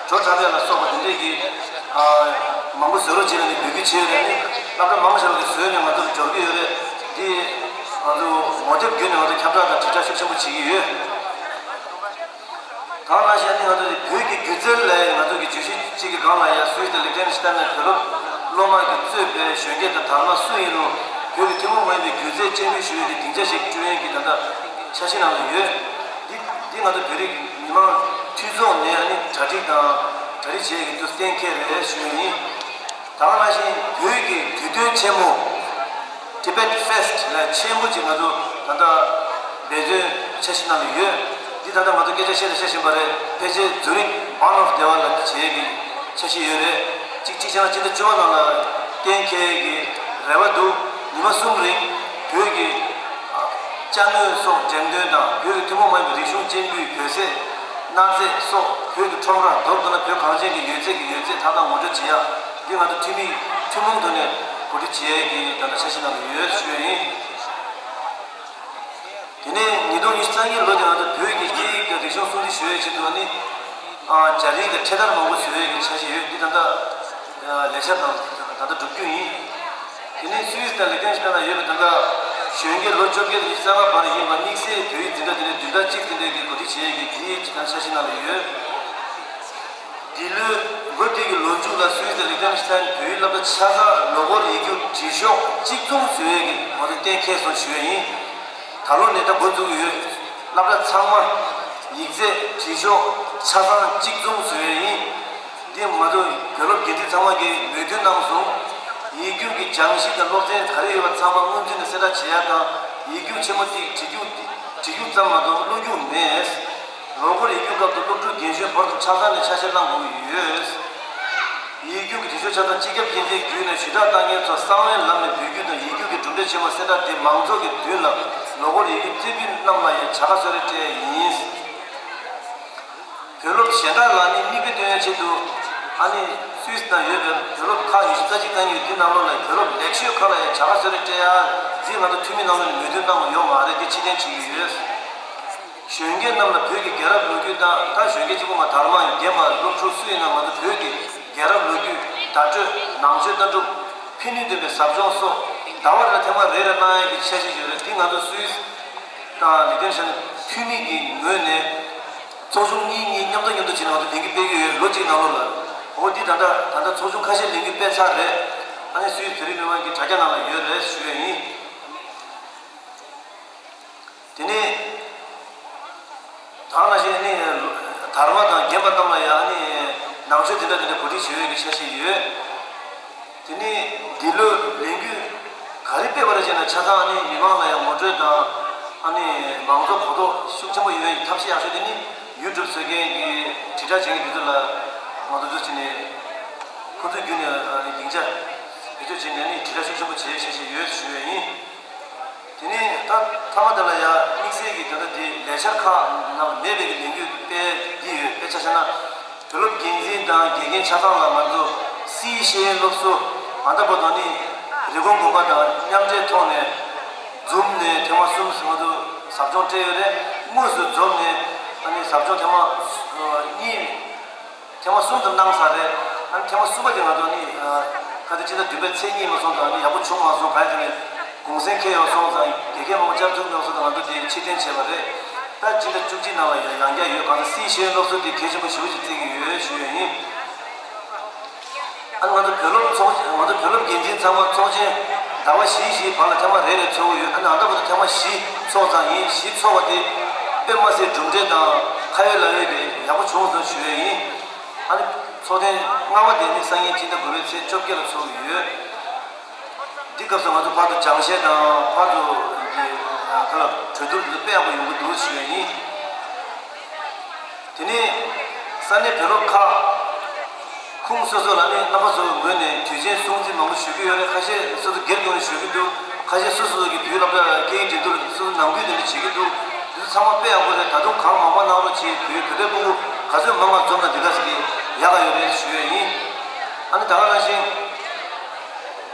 བྲོ་འཁྲབ་ཡ་ལ་སོགས་པ་དེ་འདྲས་ཀྱི་ཨ་མང་པོ་བཟོ་རོགས་བྱེད་ལ་ནི་འབོད་སྐུལ་བྱས་ཡོད་རེད། ནི་སློབ་གྲྭ་མང་ཆེ་བ་གིས་བཟོས་ནས་ང་ཚོར་འབྱོར་གྱི་ཡོད་རེད། འདི་ང་ཚོ་ངོ་དེབ་བརྒྱུད་ནས་ང་ཚོ་ཁྱབ་བསྒྲགས་དང་དྲིལ་བསྒྲགས་ཤུགས་ཆེན་པོ་བྱེད་ཀྱི་ཡོད། ད་ག་ནང་བཞིན་ནི་ང་ཚོ་བོད་ཀྱི་སྒྱུ་རྩལ་ལ་ང་ཚོ་གི་བརྗོད་གཞི་གཅིག་གི་སྒང་ལ་ཡང་སུད་སི་དང་ལིག་ཏེན་སི་ཏན་ནས་བོད་སློབ་སློབ་མ་གིས་གཙོས་པའི་གཞོན་སྐྱེས་དང་དར་མ་སུ་ཡིན་རུང་བོད་ཀྱི་ཐུན་མོང་མ་ཡིན་པའི་སྒྱུ་རྩལ་སྤྱན་འབུལ་ཞུ་ཡས་ཀྱི་སྡིངས་ཆ་ཞིག་བསྐྲུན་ཡས་ཀྱི་ད་ལྟ་འཆར་གཞི་ནང་ལ་ཡོད། འདི་འདི་ང་ཚོ་བོད་རིགས་མི་མང་འཐུས་ཚོགས་ནས་ཨ་ནི་གྲ་སྒྲིག་དང་གྲ་སྒྲིག་བྱེད་ཡས་ཀྱི་དུས་གཏན་འཁེལ་རེད་ཞུ་ཡས་ཡིན། ད་ག་ནང་བཞིན་བོད་ཀྱི་དུས་སྟོན་ཆེན་མོ། Tibet Fest ལ་ཆེན་པོ་ཅིག་ང་ཚོ་ད་ལྟ་འབད་བརྩོན་འཆར་གཞི་ནང་ལ་ཡོད། འདི་ད་ལྟ་ང་ཚོ་སྐད་ཆ་བཤད་དང་བཤད་བཞིན་པ་རེད། ཕལ་ཆེར་ཛུ་རིག་བྷ་ནོབ་སྡེ་བ་ལ་འདི་བྱེད་ཀྱི་འཆར་གཞི་ཡོད་རེད། གཅིག་གཅིག་བྱས་ན་སྤྱི་ཟླ་བཅུ་པ་ནང་ལ་གཏན་འཁེལ་གྱི་རེ་བ་འདུག་ཉི་མ་གསུམ་རིང་བོད་ཀྱི་ཅ་དངོས་སོགས་འགྲེམས་སྟོན་དང་བོད་ཀྱི་ཐུན་མོང་མ་ཡིན་པའི་རིག་གཞུང་སྤྱན་འབུལ། བོད་ཟས། གནའ་རྫས་སོགས་བོད་ཀྱི་ཁྲོམ་རར། མདོར་བསྡུ་ན་བོད་གངས་ཅན་གྱི་ཡོད་ཚད་ཀྱི་ཡོད་ཚད་མཐའ་དག་ངོ་སྤྲོད་བྱེད་ཡ། འདི་ང་ཚོ་འཐུས་མི་ཐུན་མོང་ཐོག་ནས་གོ་སྒྲིག་བྱེད་ཡ་གི་ད་ལྟ་འཆར་གཞི་ནང་ལ་ཡོད་ཞུ་ཡ་ཡིན། དེ་ནས་ཉིས་སྟོང་ཉི་ཤུ་རྩ་གཉིས་ལོ་དེ་ང་ཚོ་བོད་ཀྱི་སྐད་ཡིག་དང་རིག་གཞུང་སྲུང་བརྩི་ཞུ་ཡའི་ཆེད་དུ་ནི། ཨ་སྦྱར་ཡིག་དང་འཕྲེད་དར་མང་པོ་བཟོ་ཡའི་གི་འཆར་གཞི་ཡོད། འདི་ད་ལྟ་ལས་འཆར་དང་ད་ལྟ་སྒྲུབ་རྒྱུ་ཡིན། དེ་ནས་སུད་སི་དང་ལིག་ཏེན་སི་ཏན་ལ་ཡོད་པའི་ད་ལྟ་གཞོན་སྐྱེས་ལོ་བཅོ་བརྒྱད་ནས་ཉི་ཤུ་རྩ་ལྔ་བར་ཡིན་པ་དམིགས་བསལ་བོད་ཡིག་འཛིན་གྲྭ་དེ་ནས་བདུན་ཕྲག་གཅིག་དེ་འདྲའི་གི་གོ་སྒྲིག་བྱེད་ཡས་ཀྱི་དེའི་ཅི་ད་འཆར་གཞི་ནང་ལ་ཡོད། འདི་ལོའི་འགོ་སྟོད་ཀྱི་ལོ་མཇུག་ལ་སུད་སི་དང་ལིག་ཏེན་སི་ཏན་བོད་ཡིག་སློབ་གྲྭ་ཆ་ཚང་ལོ་འཁོར་ཡིག་རྒྱུགས་བྲིས་ཤོག་གཅིག་མཚུངས་བཟོ་ཡས་ཀྱི་ངོ་དེབ་གཏན་འཁེལ་སོང་ཞུ་ཡས་ཡིན། ད་ལོ་ནས་ད་འགོ་འཛུགས་ཀྱི་ཡོད། སློབ་གྲྭ་ཚང་མ་ཡིག་ཚད་བྲིས་ཤོག་ཆ་ཚང་གཅིག་མཚུངས་བཟོ་ཡས་ཡིན། འདི་ང་ཚོ་བོད་སློབ་འགན་འཛིན་ཚང་མ་གིས་མོས་མཐུན་གནང་སོང་། ཡིག་རྒྱུགས་ཀྱི་སྦྱང་གཞི་དང་སློབ་ཚན་ག་རེ་ཡོད་པ་ཚང་མ་སྔོན་ཚུད་ནས་གསལ་བསྒྲགས་བྱེད་ཡ་དང་། ཡིག་རྒྱུགས་ཆེན་མོ་དེ་བྲིས་རྒྱུགས་བྲིས་རྒྱུགས་ཙམ་མ་གཏོགས་ཀློག་རྒྱུགས་མེད། ལོ་འཁོར་ཡིག་རྒྱུགས་སྐབས་སུ་སློབ་ཕྲུག་རྒན་གཞོན་བར་དུ་ཆ་ཚང་ནས་ཆ་ཤས་བླང་དགོས་ཀྱི་ཡོད། ཡིག་རྒྱུགས་ཀྱི་བྲིས་ཤོག་ཆ་ཚང་སྤྱི་ཁྱབ་འགན་འཛིན་བརྒྱུད་ནས་ཞུ་དག་བཏང་མཁན་ཚོ་གསང་བའི་ལམ་ནས་འབུལ་རྒྱུ་དང་། ཡིག་རྒྱུགས་ཀྱི་གྲུབ་འབྲས་ཆེན་མོ་གསལ་བསྒྲགས་དེ་མང་ཚོགས་ཀྱི་མདུན་ལ་ལོ་འཁོར་ཡིག་རྒྱུགས་རྩེ་ཕུད་རྣམས་ལ་ཡང་བྱ་དགའ་གསོལ་རས་སྤྲད་ཡིན། བོད་སློབ་གཞན་དག་ལ་ནི་མིག་དཔེ་སྟོན་ཡའི་ཆེད་དུ། ཨ་ནི་སུད་སི་ནང་ཡོད་པའི་བོད་སློབ་ཁག་ཉི་ཤུ་རྩ་གཅིག་བཏང་ཡོད། འདི་ནང་ལོགས་ལ་བོད་སློབ་ལེགས་ཤོས་ཁག་ལ་ཡང་བྱ་དགའ་གསོལ་རས་སྤྲད་ཡ་འདི་ང་ཚོ་འཐུས་མི་ནང་ལོགས་ནས་མོས་མཐུན་གནང་བ་ཡོད་མ་རེད། འདི་ཕྱིར་འཐེན་བྱེད་ཀྱི་ཡོད། གཞོན་སྐྱེས་རྣམས་ལ་བོད་ཀྱི་རྒྱལ་རབས་ལོ་རྒྱུས་དང་། ད་གཞོན་སྐྱེས་གཅིག་པོ་མ་དར་མ་ཡང་རྒན་པ་སློབ་ཕྲུག་སུ་ཡིན་ན་ང་ཚོ་བོད་ཀྱི་རྒྱལ་རབས་ལོ་རྒྱུས། བརྡ་སྤྲོད། ནང་ཆོས་ལྟ་གྲུབ། ཕན་ནུས་ལྡན་པའི་ཟབ་སྦྱོང་སོགས་ཟླ་བ་རེ་ལ་ཐེངས་མ་རེ་རེ་གནང་ཡ་གི་འཆར་གཞི་ཡོད་རེད། འདི་ང་ཚོ་སུད་སི་དང་ལི་ཐན་ཤན་འཐུས་མི་གི་ངོས་ནས་ཚོགས་ཆུང་གཉིས་གཉིས་མཉམ་དུ་མཉམ་དུ་བྱས་ནས་ང་ཚོ་ལས་འགུལ་སྤེལ་གྱི་ཡོད། ལོ་གཅིག་ནང་ལོགས་ལ། འོ་འདི་ད་ལྟ་ད་ལྟ་ཚོགས་ཆུང་ཁ་ཤས་ལས་འགུལ་སྤེལ་ཚར་རེད། ཨ་ནི་སུད་སི་བོད་རིགས་མི་མང་གི་དྲ་རྒྱ་ནང་ལ་ཡོད་རེད་ཞུ་ཡ་ཡིན། དེ་ནས་ད་ག་ནང་བཞིན་ནི་དར་མ་དང་རྒན་པ་རྣམས་ལ་ཡང་ནི་ནང་ཆོས་དེ་འདྲ་དེ་འདྲ་གོ་སྒྲིག་བྱེད་འོས་ཀྱི་འཆར་གཞི་ཡོད། དེ་ནས་འདི་ལོའི་ལས་འགུལ་ག་རེ་སྤེལ་བ་རེད་ཅེ་ན། ཆ་ཚང་ནི་མི་མང་ལ་ཡང་ངོ་སྤྲོད་དང་། ཨ་ནི་མང་ཚོགས་གོ་རྟོགས་ཤུགས་ཆེན་པོ་ཡོང་བའི་ཐབས་ཤེས་ཡག་ཤོས་དེ་ནི་ཡུ་ཊུབ་བཟོ་མཁན་གྱི་དྲིལ་བསྒྲགས་བྱེད་མཁན་དེ་ཚོ་ལ་ང་ཚོ་ཚོ་བྱས་ནས་ཁོ་ཚོའི་བརྒྱུད་ནས་ཨ་ནི་སྡིངས་ཆ་བེད་སྤྱོད་བྱས་ནས་ནི་དྲིལ་བསྒྲགས་ཤུགས་ཆེན་པོ་བྱེད་འཆར་གཞི་ཡོད་ཞུ་ཡས་ཡིན། དེ་ནས་ད་མཐའ་མ་དེ་ལ་ཡང་དམིགས་བསལ་གྱི་ད་ལྟ་དེ་ལས་འཆར་ཁག་ནང་མེད་པའི་གི་ལས་འགུལ་སྤེལ་གྱི་ཡོད། དཔེ་ཆ་བཞག་ན་བོད་སློབ་འགན་འཛིན་དང་དགེ་རྒན་ཆ་ཚང་ལ་ང་ཚོ་སི་ཤེས་ཡོན་སློབ་གསོ། ཨ་ད་བར་དུ་ནི་རི་ཀོན་དགོན་པ་དང་མཉམ་འབྲེལ་ཐོག་ནས་འཛོམས་ནས་ཐེངས་མ་གསུམ་ང་ཚོ་ཟབ་སྦྱོང་སྤྲད་ཡོད་རེད། དངོས་སུ་འཛོམས་ནས་ཨ་ནི་ཟབ་སྦྱོང་ཐེངས་མ་གཉིས། ཐེངས་མ་གསུམ་ཙམ་གནང་ཚར་རེད། ཨ་ནི་ཐེངས་མ་གསུམ་པ་དེ་ང་ཚོ་ནི་ཨ་ག་དེ་སྤྱི་ཟླ་བདུན་པའི་ཚེས་གཉིས་མ་སོང་ཙང་ནི་ཡག་པོ་བྱུང་མ་སོང་། ག་ཡ་དེ་ནས་གུང་སེང་འཁེལ་ཡོང་སོང་ཙང་དགེ་རྒན་མང་པོ་བཅར་ཐུབ་མྱོང་སོང་ཙང་ང་ཚོ་དེ་ཕྱིར་འཐེན་བྱས་པ་རེད། ད་སྤྱི་ཟླ་བཅུ་གཅིག་ནང་ལ་ཡང་ཡང་བསྐྱར་ཡོད། གང་ལྟར་སི་ཤེས་ཡོན་སློབ་གསོ་དེ་གལ་ཆེན་པོ་ཞེ་པོ་ཅིག་བརྩི་གི་ཡོད་ཞུ་ཡས་ཡིན། ཨ་ནི་ང་ཚོ་བོད་སློབ་ཚོགས་ང་ཚོ་བོད་སློབ་འགན་འཛིན་ཚང་མ་ཚོགས་ཆེན་ཟླ་བ་བཞི་བཞིའི་བར་ལ་ཐེངས་མ་རེ་རེ་ཚོགས་ཀྱི་ཡོད། ཨ་ནི་ཨ་ད་བར་དུ་ཐེངས་མ་བཞི་ཚོགས་ཙང་ཡིན། བཞི་ཚོགས་པ་དེ་དཔེ་མ་སྲིད་གྲུབ་འབྲས་དང་ཁ་ཡོད་ལག་ཡོད་ཀྱི་ཡག་པོ་བྱུང་སོང་ཞུ་ཡས་ཡིན། ཨ་ནི་ཚོགས་ཐེངས་ལྔ་པ་དེ་ནི་སང་ཉིན་སྤྱི་ཟླ་དགུ་པའི་ཚེས་བཅོ་བརྒྱད་ལ་ཚོགས་ཀྱི་ཡོད། འདི་སྐབས་སུ་ང་ཚོ་ཕར་ཚུར་སྦྱང་བཤད་དང་ཕར་ཚུར་ག་ལ་གྲོས་བསྡུར་དེ་ཚོ་དཔེ་ཡག་པོ་ཡོང་གི་འདུག་ཞུ་ཡས་ཡིན། དེ་ནས་ས་གནས་བོད་སློབ་ཁག་ཁོངས་སོ་སོ་ལ་ནི་རྣམ་པ་ཚོའི་ངོས་ནས་དུས་ཆེན་སྲུང་བརྩི་མང་པོ་ཞུ་གི་ཡོད་རེད། ཁ་ཤས་སོ་སོ་སྒེར་ངོས་ནས་ཞུ་གི་འདུག་ཁ་ཤས་སོ་སོ་གི་བོད་སློབ་གྲྭ་སྐད་ཡིག་འགྲན་བསྡུར་སོ་སོ་ནང་ཁུལ་དེ་འདྲ་བྱེད་ཀྱི་འདུག་འདི་ཚོ་ཚང་མ་དཔེ་ཡག་པོ་རེད། ད་དུང་གང་མང་མང་གནང་རོགས་བྱེད། བོད་བོད་པའི་སྤུ་གུ་ག་ཚོད་མང་མང་འཛོམས་ན་འདི་ག་ཟེར་གི་ཡག་ག་ཡོད་རེད་ཞུ་ཡས་ཡིན། ཨ་ནི་ད་ག་ནང་བཞིན།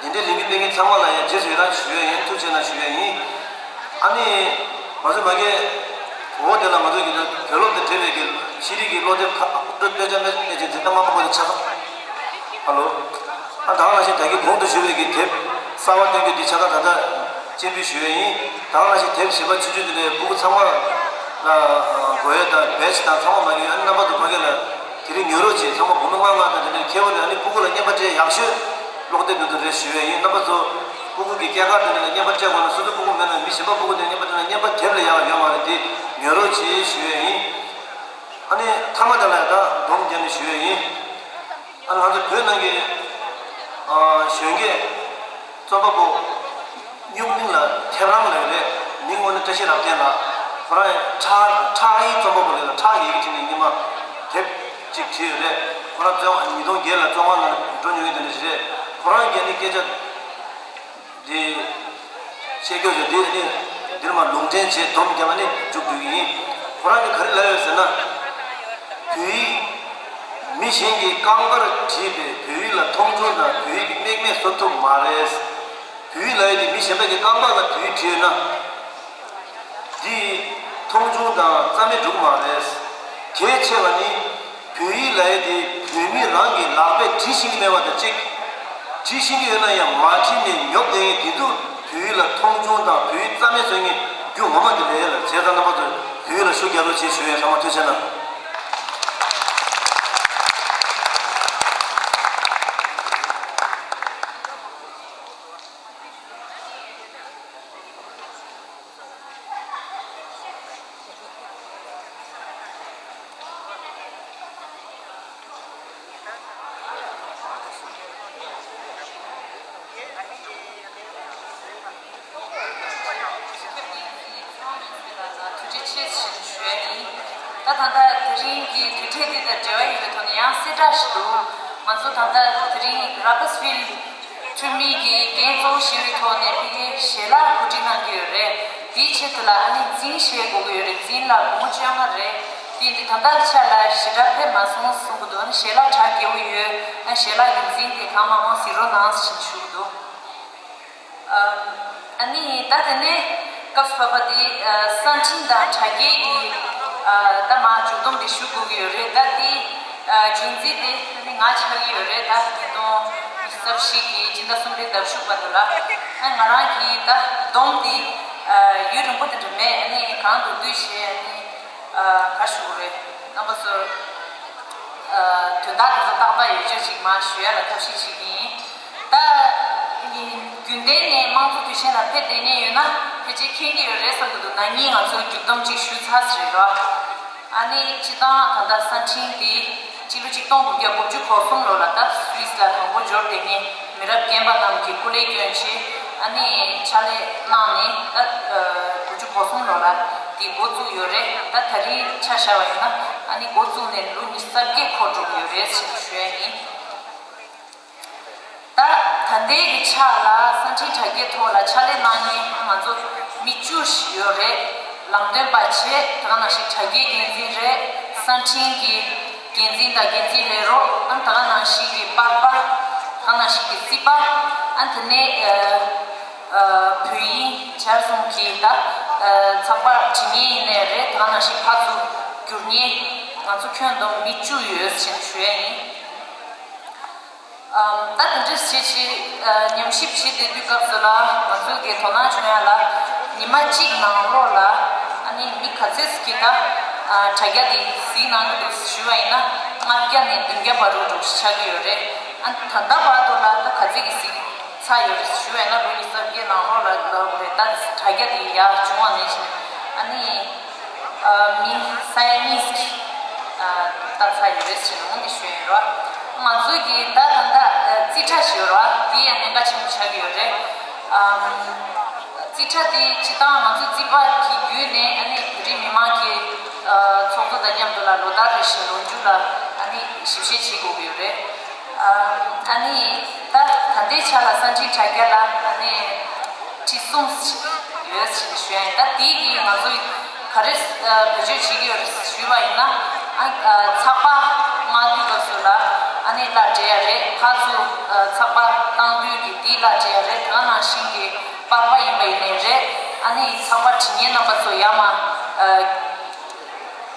དེ་འདྲའི་ལས་འགུལ་སྤེལ་མཁན་ཚང་མ་ལ་ཡང་རྗེས་སུ་ཡི་རང་ཞུ་ཡས་ཡིན། ཐུགས་རྗེ་གནང་ཞུ་ཡས་ཡིན། ཨ་ནི་ང་ཚོ་མ་གི་འོ་དེ་ལ་ང་ཚོ་གི་བོད་སློབ་དང་འབྲེལ་བའི་གི་ཤེས་རིག་གི་སློབ་དེབ་ཁག་སློབ་དཔེ་ཆ་མེད་མེད་ཅིག་འཛིན་སྟངས་མ་མ་གོ་ནས་ཆ་ཚང་། ཧ་ལོ། ཨ་ད་ག་ནང་བཞིན་ད་གི་གོང་དུ་ཞུས་པའི་གི་དེབ་གསར་བ་སྟོན་རྒྱུ་འདི་ཆ་ཚང་ད་ལྟ་སྤྱན་འབུལ་ཞུ་ཡས་ཡིན། ད་ག་ནང་བཞིན་དེབ་གཞན་པ་ཆུང་ཆུང་དེ་འདྲའི་སྤུ་གུ་ཚང་མ་ལ་དགོས་ཡས་དང་བེ་ཆི་དང་ཚང་མ་མ་གི་ཨ་ནི་རྣམ་པ་ཚོ་ཕ་གི་ལ་དེ་རིང་ཉོ་རོགས་བྱེད། ཚང་མ་སྒོར་མོ་ལྔ་ལྔ་དང་དེ་འདྲ་ཁྱད་པར་ཡོད། ཨ་ནི་སྤུ་གུ་ལ་རྔན་པ་སྤྲད་ཡག་ཤོས་ཀློག་དེབ་དེ་ཚོ་རེད་ཞུ་ཡས་ཡིན། རྣམ་པ་ཚོ་སྤུ་གུ་གི་སྐྱེས་སྐར་དེ་འདྲ་ལ་རྔན་པ་སྤྲད་དགོས་ན། སོ་སོ་སྤུ་གུ་མེད་ན་མི་གཞན་པ་སྤུ་གུ་དེ་རྔན་པ་སྤྲད་ན་རྔན་པ་དེབ་ལས་ཡག་ཡོད་མ་རེད། དེ་ཉོ་རོགས་བྱེད་ཞུ་ཡས་ཡིན། ཨ་ནི་མཐའ་མ་དེ་ལ་ཡང་ད་སྒྲོམ་བརྒྱབ་ནས་ཞུ་ཡས་ཡིན། ཨ་ནི་ང་ཚོ་བོད་ནང་གི་ཨ་གཞོན་སྐྱེས་རྩོམ་པ་པོ་སྨྱུག་མིང་ལ་ཐེབས་རང་ལབ་ཡོད་རེད། མིང་དངོས་གནས་བཀྲ་ཤིས་རབ་བརྟན་ལགས། ཁོ་རང་ཁྲག་ཁྲག་ཡིག་རྩོམ་པ་པོ་ལས་ལ་ཁྲག་ཡི་གེ་བྲིས་ནས་སྔོན་མ་དེབ་ཅིག་བྲིས་ཡོད་རེད། ཁོ་རང་བཙོན་ཉིས་སྟོང་བརྒྱད་ལ་བཙོན་ཁང་ནང་འགྲོ་མྱོང་ཡོད་དེ་འདྲ་ཞིག་རེད། ཁོ་རང་གིས་ནི་སྐད་ཆ་འདི་བཤད་རྒྱུ་ཞིག་འདི་ནི་འདིར་མ་ལུང་འདྲེན་བྱས་སྡོམ་རྒྱབ་ནས་མཇུག་བསྡུ་གི་ཡིན། ཁོ་རང་གིས་ག་རེ་ལབ་ཡོད་ཟེར་ན། བོད་ཡིག་མི་གཞན་གྱིས་རྐང་པར་བྲིས་པའི་བོད་ཡིག་ལ་མཐོང་ཆུང་དང་བོད་ཡིག་གི་རྨེག་མེད་བཟོ་ཐུབ་མ་རེད། བོད་ཡིག་ལབ་ཡས་དེ་མི་གཞན་པ་གིས་རྐང་པ་ལ་བོད་ཡིག་བྲིས་ན། འདི་མཐོང་ཆུང་དང་རྩ་མེད་འགྲོ་གི་མ་རེད། གལ་ཆེ་བ་ནི་བོད་ཡིག་ལབ་ཡས་དེ་བོད་མི་རང་གི་ལག་པས་བྲིས་ཤེས་ཀྱི་མེད་པ་དང་གཅིག་བྲིས་ཤེས་ཀྱི་ཡོད་ན་ཡང་མ་བྲིས་ནས་ཉོབ་བསྡད་མཁན་དེ་ཚོ་བོད་ཡིག་ལ་མཐོང་ཆུང་དང་བོད་ཡིག་རྩ་མེད་བཟོ་མཁན་རྒྱུ་ངོ་མ་དེ་རེད་ལ། བྱས་ཙང་རྣམ་པ་ཚོས་བོད་ཡིག་ལ་ཤུགས་རྒྱག་རོགས་བྱེད་ཞུ་ཡས། ཚང་མ་ཐུགས་རྗེ་གནང་། ཐུགས་རྗེ་ཆེ་ཞུ་ཞུ་ཡ་ཡིན། ད་ད་ལྟ་དེ་རིང་གི་དུས་ཚོད་འདི་དང་འབྲེལ་བ་ཡོད་པའི་ཐོག་ནས་ཡང་གསལ་བསྒྲགས་ཤིག་འདུག་ང་ཚོ་ད་ལྟ་དེ་རིང་ར་པར་སི་ཕིལ་འཐུས་མི་གི་འགན་གཙོ་བོ་བཞེས་པའི་ཐོག་ནས་ཕ་གིའི་ཞལ་ལག་གོ་སྒྲིག་གནང་གི་ཡོད་རེད། དེའི་ཆེད་དུ་ལ་ཨ་ནི་འཛིན་བཞེས་དགོས་ཀྱི་ཡོད་རེད། འཛིན་ལ་སྒོར་མོ་བཅོ་ལྔ་རེད། དེ་འདི་ད་ལྟ་ཆ་ལ་ཞེ་དྲག་ཕེབས་མ་སོང་གསུང་གི་འདུག་ཨ་ནི་ཞལ་ལག་གྲ་རྒྱས་པོ་ཡོད། ཞལ་ལག་གི་འཛིན་དེ་གང་མང་མང་གཟིགས་རོགས་གནང་ཞེས་ཞུ་གི་འདུག་ཨ་ནི་ད་དེ་ནས་སྐབས་བབ་པ་དེ་གསར་འཕྲིན་དང་དྲ་རྒྱའི་གི་ད་མ་མཇུག་སྡོམ་དེ་ཞུ་དགོས་ཀྱི་ཡོད་རེད། ད་དེ་འགན་འཛིན་དེ་ནི་ང་ཆགས་ཀྱི་ཡོད་རེད། ད་ཉིས་སྟོང་ཉི་ཤུ་རྩ་བཞི་གི་སྤྱི་ཟླ་གསུམ་པའི་ཟླ་བཞུགས་བར་དུ་ལ་ང་རང་གི་ད་སྡོམ་དེ་ཡུན་རིང་པོ་དེ་འདྲ་མེད། ཨ་ནི་གང་དུ་བསྡུས་བྱས་ཨ་ནི། ག་ཞུ་དགོས་རེད། རྣམ་པ་ཚོར། དོན་དག་དེ་ཚོ་ཏག་ཏག་ཡོད་ཆོག་ཅིག་མ་ཞུ་ཡ་ལ་ཐབས་ཤེས་བྱེད་ཀྱི་ཡིན། ད། རྒྱུན་ལྡན་ནས་དམངས་གཙོ་དུས་ཆེན་ལ་ཕེབས་བསྡད་མཁན་ཡོད་ན་ཕལ་ཆེར་མཁྱེན་གྱི་ཡོད་རེད་བསམ་གྱི་འདུག་ན་ནིང་ང་ཚོ་མཇུག་སྡོམ་ཅིག་ཞུས་ཚར་ཟིན་རོགས། ཨ་ནི་སྤྱི་བཏང་ད་ལྟ་གསར་འཕྲིན་འདི་སྤྱི་ལོ་ཆིག་སྟོང་དགུ་བརྒྱ་དགུ་བཅུ་གོ་གསུམ་ལོ་ལ་ད་སུད་སི་ལ་དང་པོ་འབྱོར་བསྡད་མཁན་མི་རབས་རྒན་པ་རྣམས་ཀྱིས་སྐུ་ལས་བསྐྱོན་ཆེད་ཨ་ནི་ཕྱག་ལས་གནང་ནས་ད་དགུ་བཅུ་གོ་གསུམ་ལོ་ལ་འདི་འགོ་བཙུགས་ཡོད་རེད། ད་ད་རིང་ཆ་བཞག་པ་ཡིན་ན་ཨ་ནི་འགོ་བཙུགས་ནས་ལོ་ཉི་ཤུ་རྩ་བརྒྱད་འཁོར་འགྲོ་གི་ཡོད་རེད་ཞེས་ཞུ་ཡ་ཡིན། ད་ད་ལྟའི་གི་ཆ་ལ་གསར་འཕྲིན་དྲ་རྒྱའི་ཐོག་ལ་ཕྱག་ལས་གནང་མཁན་ང་ཚོ་མི་བཅུ་ཞིག་ཡོད་རེད། ལམ་སྟོན་པ་བྱས་དེ་ག་ནང་བཞིན་དྲ་རྒྱའི་འགན་འཛིན་རེད། གསར་འཕྲིན་གྱི་འགན་འཛིན་དང་འགན་འཛིན་ལས་རོགས་ཨ་ནི་དེ་ག་ནང་བཞིན་གྱི་པར་པ། དེ་ག་ནང་བཞིན་གྱི་རྩིས་པ། ཨ་ནི་དེ་ནས་བོད་དབྱིན་སྦྱར་གསུམ་གྱི་ད་ཚགས་པར་འབྲི་མཁན་ཡིན་ནའི་རེད། དེ་ག་ནང་བཞིན་ཕར་ཚུར་བསྒྱུར་མཁན་ང་ཚོ་ཁྱོན་བསྡོམས་མི་བཅུ་ཡོད་ཅེས་ཞུ་ཡ་ཡིན། ད་དེ་འདྲ་བྱེད་ཆེད་ཉམས་ཞིབ་བྱེད་བསྡད་དུས་སྐབས་སུ་ལ་ང་ཚོ་གི་དོ་སྣང་བྱུང་ཡ་ལ་ཉི་མ་གཅིག་ནང་ལོགས་ལ་ཨ་ནི་མི་ག་ཚོད་ཀྱིས་ད་དྲ་རྒྱ་དེ་གཟིགས་གནང་གི་འདུག་ཞུས་པ་ཡིན་ན་ལྔ་བརྒྱ་ནས་བདུན་བརྒྱ་བར་དུ་འགྲོ་ཆགས་ཀྱི་ཡོད་རེད། ཨ་ད་ལྟ་བར་དུ་ལ་ད་ག་ཚོད་ཀྱིས་གཟིགས་ཚར་ཡོད་རེད་ཞུས་པ་ཡིན་ན་ལོ་ཉི་ཤུ་རྩ་བརྒྱད་ནང་ལོགས་ལ་ལབ་རེད། ད་དྲ་རྒྱ་དེ་ཡར་བྱུང་བ་ནས་བཞིན་ཨ་ནི། མི་ས་ཡ་གཉིས་ཀྱིས་ལྟ་ཚར་ཡོད་རེད་ཅེས་ངོ་མི་ཤོད་ཡིན་རོ། ང་ཚོའི་གི་ད་ད་ལྟ་རྩིས་ཁྲ་ཞིག་ཡོད་རོ། དེ་ཡང་གནད་འགག་ཆེན་པོ་ཆགས་ཀྱི་ཡོད་རེད། རྩིས་ཁྲ་དེ་སྤྱི་བཏང་ང་ཚོ་རྩིས་པ་གི་བརྒྱུད་ནས་ཨ་ནི་བོད་རིགས་མི་མང་གི་ཚོགས་གཙོ་དང་མཉམ་དུ་ལ་ལོ་ལྟར་རེ་བཞིན་ལོ་མཇུག་ལ་ཨ་ནི་ཞིབ་བཤེར་བྱེད་དགོས་ཀྱི་ཡོད་རེད། ཨ་ནི་ད་ད་ལྟའི་ཆ་ལ་གསར་འཕྲིན་དྲ་རྒྱ་ལ་ཨ་ནི་ཁྲི་གསུམ་ཡོད་ཞེས་ཞུ་ཡ་ཡིན། ད་དེའི་གི་ང་ཚོ་ག་རེ་བེད་སྤྱོད་བྱེད་ཀྱི་ཡོད་རེད་ཞུས་པ་ཡིན་ན་ཨ་ཚགས་པར་མངགས་དུས་སྐབས་སུ་ལ་ཨ་ནི་གླ་སྤྲད་ཡ་རེད། ཕར་ཚུར་ཚགས་པར་བཏང་དུས་ཀྱི་དེའི་གླ་སྤྲད་ཡ་རེད། དེ་ག་ནང་བཞིན་གྱི་པར་པ་ཡིན་པ་ཡིན་ནའི་རེད། ཨ་ནི་ཚགས་པར་བྲིས་མཁན་རྣམ་པ་ཚོ་ཡར་མར།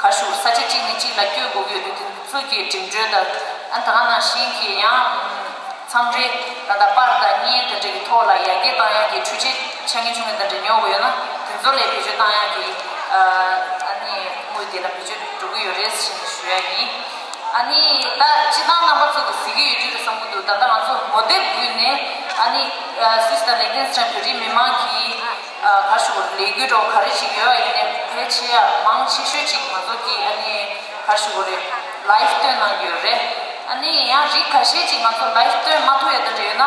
ག་ཞུ་ས་ཆ་གཅིག་ནས་གཅིག་ལ་བསྐྱོད་དགོས་ཀྱི་ཡོད་དུས་དེ་ཚོ་གི་འགྲིམ་འགྲུལ་དང་ཨ་ད་ག་ནང་བཞིན་གྱི་ཡང་མཚམས་རེ་ད་ལྟ་པར་དང་བརྙན་དེ་འདྲ་གི་ཐོག་ལ་ཡར་རྒྱས་བཏང་ཡག་གི་འཕྲུལ་ཆས་ཆ་ངེས་ཆུང་ངེས་དེ་འདྲ་ཉོ་དགོས་ཡོད་ན་དེ་ཚོ་ལ་བེད་སྤྱོད་བཏང་ཡག་གི་ཨ་ནི་དངུལ་དེ་ལ་བེད་སྤྱོད་འགྲོ་གི་ཡོད་རེད་ཞེས་ཞུ་ཡ་ཡིན། ཨ་ནི་ད་སྤྱི་བཏང་རྣམ་པ་ཚོ་གི་གཟིགས་ཀྱི་ཡོད་རྒྱུ་རེད་བསམ་གྱི་འདུག་ད་ལྟ་ང་ཚོ་ངོ་དེབ་བརྒྱུད་ནས་ཨ་ནི་སུད་སི་དང་ལིག་ཏེན་སི་ཊེན་བོད་རིགས་མི་མང་གི་ག་ཞུ་ལས་འགུལ་འགྲོ་ག་རེ་ཞིག་ཡོད་པ་ཡིན་ནའི་ཕལ་ཆེ་ཡ་མང་ཆེ་ཤོས་ཅིག་ང་ཚོ་གི་ཨ་ནི་ག་ཞུ་དགོས་རེད། ལའིབ་སྟོན་གནང་གི་ཡོད་རེད། ཨ་ནི་ཡང་རིགས་ཁ་ཤས་ཅིག་ང་ཚོ་ལའིབ་སྟོན་མ་ཐུབ་ཡ་དེ་འདྲ་ཡོད་ན་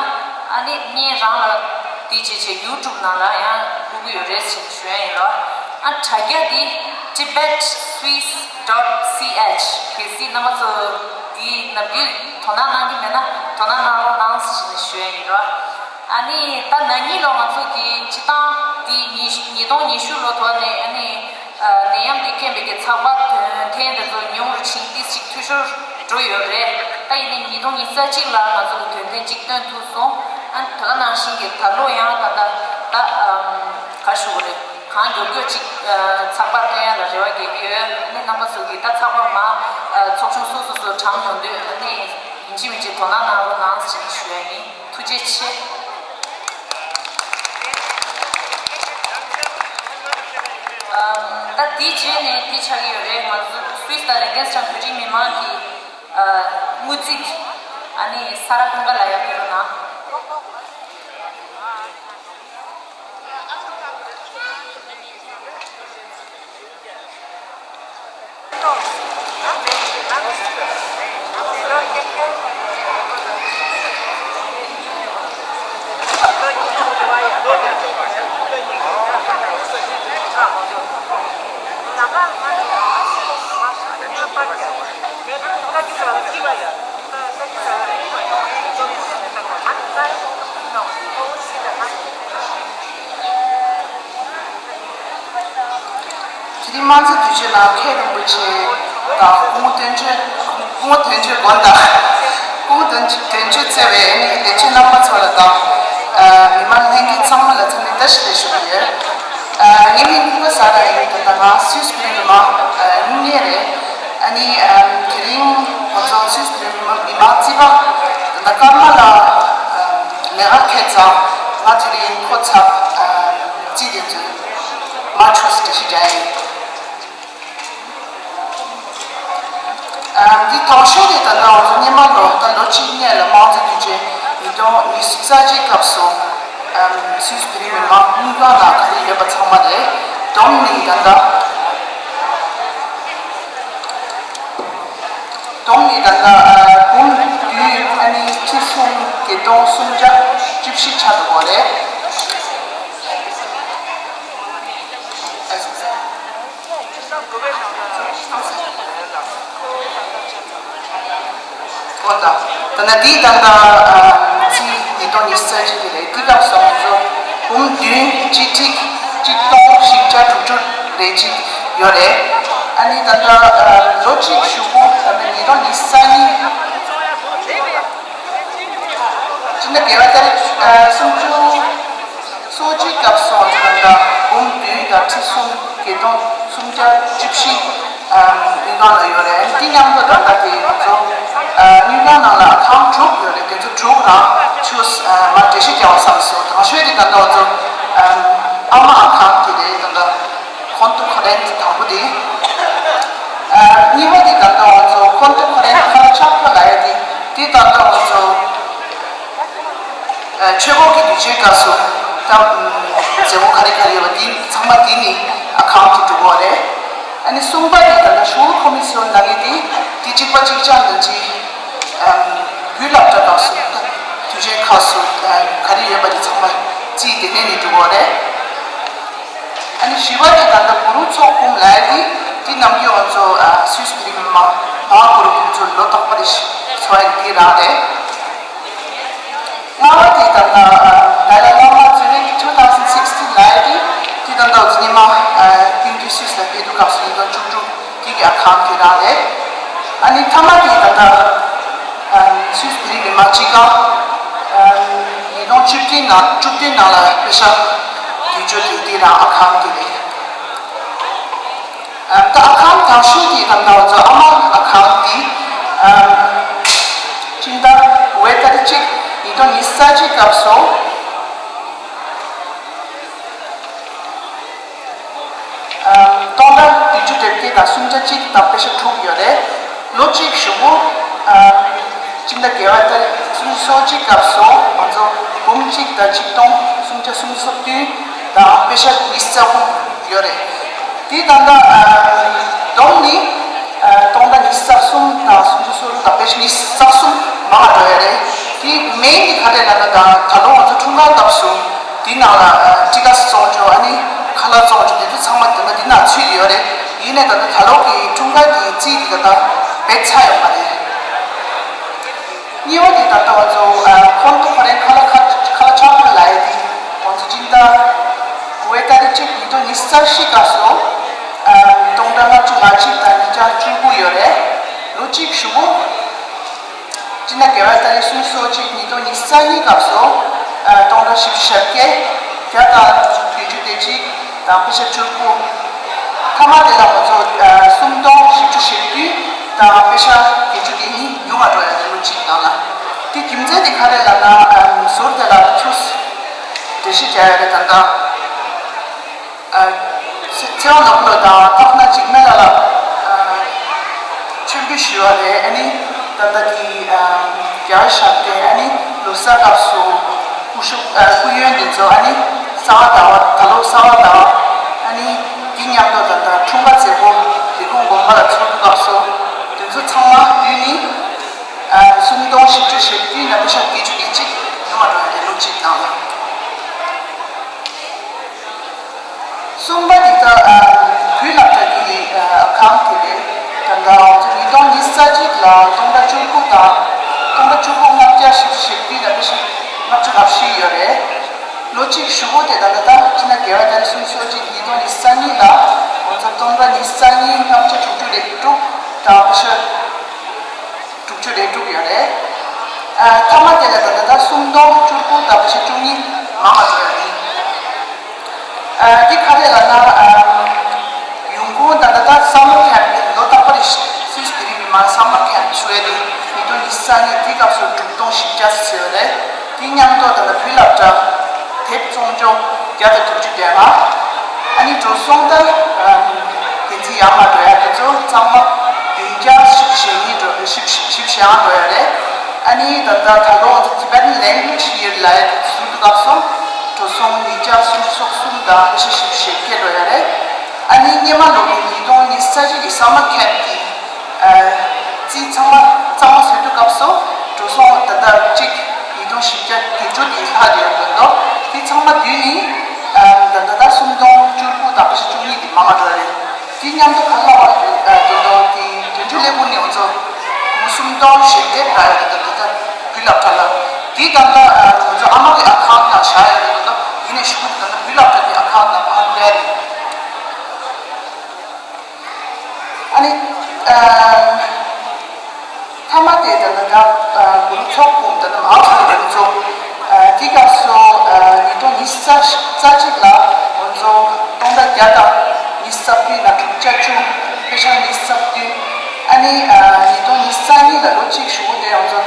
ཨ་ནི་བརྙན་རང་ལ་དེ་བྱེད་བྱེད་ཡུ་ཊུབ་ནང་ལ་ཡང་བླུག་གི་ཡོད་རེད་ཞེས་ཞུ་ཡ་ཡིན་རོ། ཨ་དྲ་རྒྱ་འདི་tibet swiss dot c h གལ་སྲིད་རྣམ་པ་ཚོ་འདི་ནམ་རྒྱུན་དོ་སྣང་གནང་གི་མེད་ན་དོ་སྣང་གནང་རོགས་གནང་ཞེས་ཞུ་ཡ་ཡིན་རོ། ཨ་ནི་ད་ན་ནིང་ལོ་ང་ཚོ་གི་སྤྱི་བཏང་འདི་ཉིས་ཉིས་སྟོང་ཉི་ཤུ་ལོ་ཐོག་ནས་ཨ་ནི་ནད་ཡམས་ཀྱི་རྐྱེན་པས་ཀྱི་ཚགས་པར་དོན་ལྡན་དེ་ཚོ་ཉུང་རུ་ཕྱིན་ཏིས་ཅིག་འཐུས་ཤོར་འགྲོ་ཡོད་རེད། ད་ཡིན་ནའི་ཉིས་སྟོང་ཉི་ཤུ་རྩ་གཅིག་ལ་ང་ཚོ་གི་དོན་ལྡན་གཅིག་སྟོན་ཐུབ་སོང་། ཨ་ནི་ད་ག་ནང་བཞིན་གྱི་ད་ལོ་ཡང་ད་ལྟ་ད་ག་ཞུ་དགོས་རེད། གང་མགྱོགས་མགྱོགས་ཅིག་ཚགས་པར་སྟོན་ཡ་ལ་རེ་བ་རྒྱག་གི་ཡོད། ཨ་ནི་རྣམ་པ་ཚོ་གིས་ད་ཚགས་པར་མ་ཚོགས་ཆུང་སོ་སོ་སོ་གྲམ་ཡོང་དུས་ཨ་ནི་ཡིན་གཅིག་མིན་གཅིག་དོ་སྣང་གནང་རོགས་གནང་ཞེས་ཞུ་ཡ་ཡིན། ཐུགས་རྗེ་ཆེ། ད་དེའི་རྗེས་ནས་དེ་ཆགས་ཀྱི་ཡོད་རེད། ང་ཚོ་སུད་སི་དང་ལིག་ཏེན་སི་ཊེན་བོད་རིགས་མི་མང་གི་དངུལ་རྩིས་ཨ་ནི་ས་ར་ཀུན་དགའ་ལགས་ཡར་ཕེབས་རོགས་གནང་། དེ་རིང་དམངས་གཙོ་དུས་ཆེན་ལ་མཁན་རིན་པོ་ཆེ་དང་སྐུ་ངོ་དོན་གཅོད། སྐུ་ངོ་དོན་གཅོད་དགོངས་དག་སྐུ་ངོ་དོན་གཅོད། བཀྲ་ཤིས་བདེ་ལེགས་ཞུ་གི་ཡོད། ཨ། ངའི་མིང་ཀུན་དགའ་ས་ར་ཡིན། ད་ལྟ་ང་སུད་སི་ཕི་རི་མི་མང་། ཨ། དངུལ་གཉེར་རེད། ཨ་ནི། ཨམ། དེ་རིང་ང་ཚོ་སུད་སི་ཕི་རི་མི་མང་རྩིས་པ་ད་ལྟ་ཀརྨ་ལགས། ཨམ། ལས་ཀ་ཁེལ་ཙང་ང་དེ་རིང་ཁོ་ཚབ། ཨམ། རྩིས་དེ་ཚོ་མར་ཆུ་སི་འགྲེལ་བཤད་རྒྱག་ཡིན། ཨ། འདི་དང་ཤོས་དེ་ད་ལྟ་ང་ཚོ་སྔོན་མ་ལོ། ད་ལོ་གཅིག་སྔོན་ལ་མའོ་ཙེ་ཏུང་ཅེ་ཉིས་སྟོང་ཉི་ཤུ་རྩ་གཅིག་སྐབས་སུ། ཨམ། སུད་སི་ཕི་རི་མི་མང་དངུལ་ཁང་ནང་ག་རེ་ཡོད་པ་ཚང་མ་རེད། བསྡོམས་ནི་ད་ལྟ། བསྡོམས་ནི་ད་ལྟ། ཨ། འབུམ་བདུན་ཨ་ནི་ཁྲི་གསུམ་བརྒྱད་སྟོང་སུམ་བརྒྱ་བཅུ་བཞི་ཆགས་འདུག་གོ་རེད། ཨོ་ད། ད་ནི་འདི་ད་ལྟ། ཨ། རྩིས་ཉིས་སྟོང་ཉི་ཤུ་རྩ་གཅིག་གི་རེད། འདི་སྐབས་སུ་ང་ཚོ་འབུམ་བདུན་གཅིག་ཁྲི་གཅིག་སྟོང་བཞི་བརྒྱ་དྲུག་ཅུ་རེ་གཅིག་ཡོད་རེད། ཨ་ནི་ད་ལྟ། ཨ། ལོ་གཅིག་གཞུག་གུ་ད་ལྟ་ཉིས་སྟོང་ཉི་ཤུ་རྩ་གཉིས། སྤྱི་ཟླ་བརྒྱད་པའི་ཏ་རིག་ཨ། སུམ་ཅུ་སོ་གཅིག་སྐབས་སུ་ང་ཚོ་ད་ལྟ་འབུམ་བདུན་དང་ཁྲི་གསུམ་བརྒྱད་སྟོང་སུམ་བརྒྱ་བཅུ་བཞི། ཨམ། དངུལ་ཁང་ལ་ཡོད་རེད། འདི་མཉམ་དུ་ད་ལྟ་དེ་ང་ཚོ། ཨ། དངུལ་ཁང་ནང་ལ་ཨ་ཁའུན་ཊི་དྲུག་ཡོད་རེད། དེ་ཚོ་དྲུག་རང་ཆུ་སི། ཨ། མར་འགྲེལ་བཤད་རྒྱག་པ་བསམ་སོང་། དང་ཤོས་དེ་ད་ལྟ་ང་ཚོ། ཨམ། ཨ་མ་ཨ་ཁའུན་ཊི་དེ་རེད། ད་ལྟ་ཁོན་ཊི་ཁོ་རེན་ཊི་དང་པོ་དེ། ཨ། གཉིས་པ་དེ་ད་ལྟ་ང་ཚོ་ཁོན་ཊི་ཁོ་རེན་ཊི་ཁ་ལ་ཆག་པ་ལ་ཡ་དེ། དེ་ད་ལྟ་ང་ཚོ། ཨ། ཆོས་འཁོར་གྱི་དུས་ཆེན་སྐབས་སུ་ད། ཨམ། མཛད་སྒོ་ག་རེ་ག་རེ་ཡོད་པ་དེ་ཚང་མ་དེ་ནི་ཨ་ཁའུན་ཊི་དེ་འགྲོ་གི་རེད། ཨ་ནི་གསུམ་པ་དེ་ད་ལྟ་ཞུ་ཁོ་མི་སི་ཡོན་ལ་ངེས་དེ་དེ་གཅིག་པ་གཅིག་རྐྱང་དང་གཅིག་ཨམ། དགུ་སློབ་གྲྭ་སྐབས་སུ་དུས་ཆེན་ཁག་སུ། ཨ། ག་རེ་ཡོད་པ་དེ་ཚང་མ་རྩིས་དེ་ནས་ནི་འགྲོ་གི་རེད། ཨ་ནི་བཞི་པ་དེ་ད་ལྟ་གུ་རུ་ཚོགས་འབུམ་ལ་ཡ་དེ་དེ་ནམ་རྒྱུན་ང་ཚོ། ཨ། སུད་སི་ཕི་རི་མི་མང་མ་ཧཱ་གུ་རུ་ཁོང་ཚོ་ལོ་རྟག་པར་རེ་བཞིན་འཚོགས་ཡ་དེ་རང་རེད། ལྔ་པ་དེ་ད་ལྟ། ཨ། ཏཱ་ལའི་བླ་མ་ཛུ་རིག་two thousand sixteen ལ་ཡ་དེ་དེ་ད་ལྟ་ཉི་མ། ཨ། ཀུན་མཁྱེན་སུད་སི་ལ་ཕེབས་དུས་སྐབས་སུ་ཉིས་སྟོང་བཅུ་དྲུག་དེ་གི་ཨ་ཁའུན་ཊི་དེ་རང་རེད། ཨ་ནི་ཐ་མ་དེ་ད་ལྟ། ཨ། སུད་སི་ཕི་རི་མི་མང་སྤྱི་ཁང་། ཨ། ཉིས་སྟོང་བཅུ་བདུན་ནང་བཅུ་བདུན་ནང་ལ་པེ་ཤག་དུས་ཚོད་དེ་དེ་རང་ཨ་ཁའུན་ཊི་དེ་རེད། ཨ། ད་ཨ་ཁའུན་ཊི་དང་ཤོས་དེ་ད་ལྟ་ང་ཚོ་ཨ་མ་ཨ་ཁའུན་ཊི་དེ། ཨ། སྤྱི་ཟླ་དགུ་པའི་ཏ་རིག་གཅིག་ཉིས་སྟོང་ཉི་ཤུ་རྩ་གཅིག་སྐབས་སུ། ཨ། སྟོང་ཕྲག་བདུན་ཅུ་དོན་བརྒྱད་དང་སུམ་བརྒྱ་གཅིག་དང་པེ་ཤ་དྲུག་ཡོད་རེད། ལོ་གཅིག་གཞུག་གུ། ཨ། སྤྱི་ཟླ་བརྒྱད་པའི་ཏ་རིག་སུམ་ཅུ་སོ་གཅིག་སྐབས་སུ་ང་ཚོ་འབུམ་གཅིག་དང་ཆིག་སྟོང་སུམ་བརྒྱ་སུམ་ཅུ་སོ་བདུན་དང་པེ་ཤ་ཉི་ཤུ་རྩ་དགུ་ཡོད་རེད། དེ་ད་ལྟ། ཨ། བསྡོམས་ནི། ཨ། སྟོང་ཕྲག་ཉི་ཤུ་རྩ་གསུམ་དང་སུམ་ཅུ་སོ་དྲུག་དང་པེ་ཤ་ཉི་ཤུ་རྩ་གསུམ་མང་བ་འགྲོ་ཡ་རེད། དེ་མེན་དེ་ག་རེ་ལབ་ན། ད་ད་ལོ་ང་ཚོ་འཁྲུངས་སྐར་སྐབས་སུ་དེ་ནང་ལ། ཨ། ཊི་ཀ་སི་བཙོང་རྒྱུ། ཨ་ནི་ཁ་ལག་བཙོང་རྒྱུ་དེ་ཚོ་ཚང་མ་དེ་ན་དེ་ནང་ཚུད་ཡོད་རེད། ཡིན་ནའི་ད་ལྟ་ད་ལོ་གི་འཁྲུངས་སྐར་གྱི་རྩིས་དེ་ད་ལྟ་བེད་ཚར་ཡོད་མ་རེད། གཉིས་པ་དེ་ད་ལྟ་ང་ཚོ། ཨ། ཁོན་ཊི་ཁོ་རེན་ཊི་ཁ་ལག་ཁ་ཁ་ལག་ཆག་པ་ལ་ཡ་དེ་ང་ཚོ་སྤྱི་ཟླ་དགུ་པའི་ཏ་རིག་གཅིག་ཉིས་སྟོང་ཉི་ཤུ་རྩ་བཞི་སྐབས་སུ། ཨ། སྟོང་ཕྲག་ལྔ་བཅུ་ང་གཅིག་དང་ཉིས་བརྒྱ་བཅུ་དགུ་ཡོད་རེད། ལོ་གཅིག་གཞུག་གུ་སྤྱི་ཟླ་བརྒྱད་པའི་ཏ་རིག་སུམ་ཅུ་སོ་གཅིག་ཉིས་སྟོང་ཉི་ཤུ་རྩ་གཉིས་སྐབས་སུ། ཨ། སྟོང་ཕྲག་བཞི་བཅུ་ཞེ་བརྒྱད་བརྒྱ་དང་བདུན་ཅུ་དོན་གཅིག་དང་པེ་ཤ་བཅུ་དགུ། ཐ་མ་དེ་ལ་ང་ཚོ། ཨ། སུམ་སྟོང་བཞི་བཅུ་ཞེ་བདུན་དང་པེ་ཤ་བརྒྱད་ཅུ་དེ་གཉིས་ཉུང་བ་འགྲོ་ཡ་རེད། ལོ་གཅིག་ནང་ལ། དེ་རྒྱུ་མཚན་དེ་ག་རེ་ལབ་ན། ཨ། ཟུར་དེ་ལ་ཆུ་སི་འགྲེལ་བཤད་རྒྱག་ཡ་རེད། ད་ལྟ། ཨ། ཚེ་དབང་ནོར་བུ་ལགས་དང་སྟག་སྣ་འཇིགས་མེད་ལགས་ལ། ཨ། མཆོད་འབུལ་ཞུ་བ་རེད། ཨ་ནི་ད་ལྟ་དེ། ཨ། རྒྱ་གར་ཞབས་བརྟན། ཨ་ནི་ལོ་གསར་སྐབས་སུ་སྐུ་ཞབས། ཨ། སྐུ་ཡོན་དེ་ཚོ། ཨ་ནི་གསར་པ་ཟླ་བ། ད་ལོ་གསར་པ་ཟླ་བ། ཨ་ནི་དེ་མཉམ་དུ་ད་ལྟ་འཁྲུངས་སྐར་མཛད་སྒོ་ལས་ཁུངས་དགོན་པ་ལ་ཚོགས་དུས་སྐབས་སུ་དེ་ཚོ་ཚང་མ་བསྡུས་ནི། ཨ། སུམ་སྟོང་བཞི་བཅུ་ཞེ་བདུན་ནས་པེ་ཤ་བརྒྱད་ཅུ་དོན་གཅིག་ཉུང་བ་འགྲོ་ཡ་རེད། ལོ་གཅིག་ནང་ལ། གསུམ་པ་དེ་ད། ཨ། དགུ་སློབ་གྲྭ་གི། ཨ། ཨ་ཁའུན་ཊི་དེ་རེད། ད་ལྟ་ང་ཚོ་ཉིས་སྟོང་ཉི་ཤུ་རྩ་གཅིག་ལ་སྟོང་ཕྲག་བཅུ་དགུ་དང་། སྟོང་ཕྲག་བཅུ་དགུ་ལྔ་བརྒྱ་བཞི་བཅུ་ཞེ་བདུན་དང་པེ་ཤ་ལྔ་བཅུ་ང་བཞི་ཡོད་རེད། ལོ་གཅིག་གཞུག་གུ་དེ་ད་ལྟ་ད་སྤྱི་ཟླ་བརྒྱད་པའི་ཏ་རིག་སུམ་ཅུ་སོ་གཅིག་ཉིས་སྟོང་ཉི་ཤུ་རྩ་གཉིས་ལ་ང་ཚོ་སྟོང་ཕྲག་ཉི་ཤུ་རྩ་གཉིས་ལྔ་བརྒྱ་དྲུག་ཅུ་རེ་དྲུག་དང་པེ་ཤ་དྲུག་ཅུ་རེ་དྲུག་ཡོད་རེད། ཨ། ཐ་མ་དེ་ལ་ད་ལྟ་ད་སུམ་སྟོང་བཅུ་དགུ་དང་པེ་ཤ་བཅུ་གཉིས་མང་བ་འགྲོ་ཡ་རེད། ཨ། འདི་ག་རེ་ལབ་ན། ཨ། ཡོང་ཁུངས་ད་ལྟ་ད་སམ་མར་ཁེམ་ལོ་རྟག་པར་སུད་སི་དེ་རིང་མི་མང་སམ་མར་ཁེམ་ཞུ་ཡ་དེ་ཉིས་སྟོང་ཉི་ཤུ་རྩ་གཉིས་དེ་སྐབས་སུ་དྲུག་སྟོང་བཞི་བརྒྱ་ཙམ་ཡོད་རེད། དེ་མཉམ་དུ་ད་ལྟ་བོད་སློབ་གྲྭ་དེབ་བཙོང་ཕྱོགས་བརྒྱ་དང་དྲུག་ཅུ་དོན་ལྔ། ཨ་ནི་འགྲོ་སོང་ད། ཨ། འགན་འཛིན་ཡར་མར་འགྲོ་ཡ་དེ་ཚོ་ཚང་མ་བདུན་བརྒྱ་བཞི་བཅུ་ཞེ་གཉིས་འགྲོ་བཞི་བཅུ་ཞེ་ལྔ་འགྲོ་ཡ་རེད། ཨ་ནི་ད་ལྟ་ད་ལོ་ང་ཚོ་Tibetan language year ལབ་ཡ་དེ་ཚོ་ཟུར་དུ་སྐབས་སུ་འགྲོ་སོང་ཉིས་བརྒྱ་སུམ་ཅུ་སོ་གསུམ་དང་ཕལ་ཆེར་བཞི་བཅུ་ཞེ་བརྒྱད་འགྲོ་ཡ་རེད། ཨ་ནི་སྔོན་མ་ལོ་གི་ཉིས་སྟོང་ཉི་ཤུ་རྩ་གཅིག་གི་སམ་མར་ཁེམ་གི་ཨ། རྩིས་ཚང་མ་གཙང་མ་བཟོ་དུས་སྐབས་སུ་འགྲོ་སོང་ད་ལྟ་གཅིག་ཉིས་སྟོང་བཞི་བརྒྱ་བརྒྱད་ཅུ་དེ་ལྷག་བསྡད་ཡོད་འདུག་དེ་ཚང་མ་བསྡུས་ནས་ཨ། ད་ལྟ་ད་སུམ་སྟོང་བཅུ་དགུ་དང་ཕལ་ཆེར་བཅུ་གཉིས་དེ་མང་བ་འགྲོ་རེད། དེ་མཉམ་དུ་ག་ལ་བ་ཨ། འགྲོ་འདུག་དེ་དོན་གཅོད་ལས་ཁུངས་ནས་ང་ཚོ་སུམ་སྟོང་ཞེ་བརྒྱད་ལ་ཡོད་རེད། ད་ལྟ་བོད་སློབ་གྲྭ་ལ་དེ་ད་ལྟ་ཨ། ང་ཚོ་ཨ་མ་གི་ཨ་ཁའུན་ཊི་ནང་བཞག་ཡོད་རེད། ད་ལྟ་ཡིན་ནའི་གཞུག་གུ་ད་ལྟ་བོད་སློབ་གྲྭ་གི་ཨ་ཁའུན་ཊི་ནང་ཕར་སླེབས་རེད། ཨ་ནི། ཨ། མཐའ་མ་དེ་ད་ལྟ་ད་ཨ། གུ་རུ་ཚོགས་འབུམ་ད་ལྟ་མ་ཧཱ་གུ་རུ་ཚོགས། ཨ། དེ་སྐབས་སུ་ཨ། ཉིས་སྟོང་ཉི་ཤུ་རྩ་གཅིག་ལ་ང་ཚོ་སྟོང་ཕྲག་བརྒྱ་དང་ཉི་ཤུ་རྩ་བདུན་ལ་དྲུག་བརྒྱ་བཅུ། དཔེ་ཆ་ཉི་ཤུ་རྩ་བདུན། ཨ་ནི་ཨ། ཉིས་སྟོང་ཉི་ཤུ་རྩ་གཉིས་ལ་ལོ་གཅིག་གཞུག་གུ་དེ་ང་ཚོ་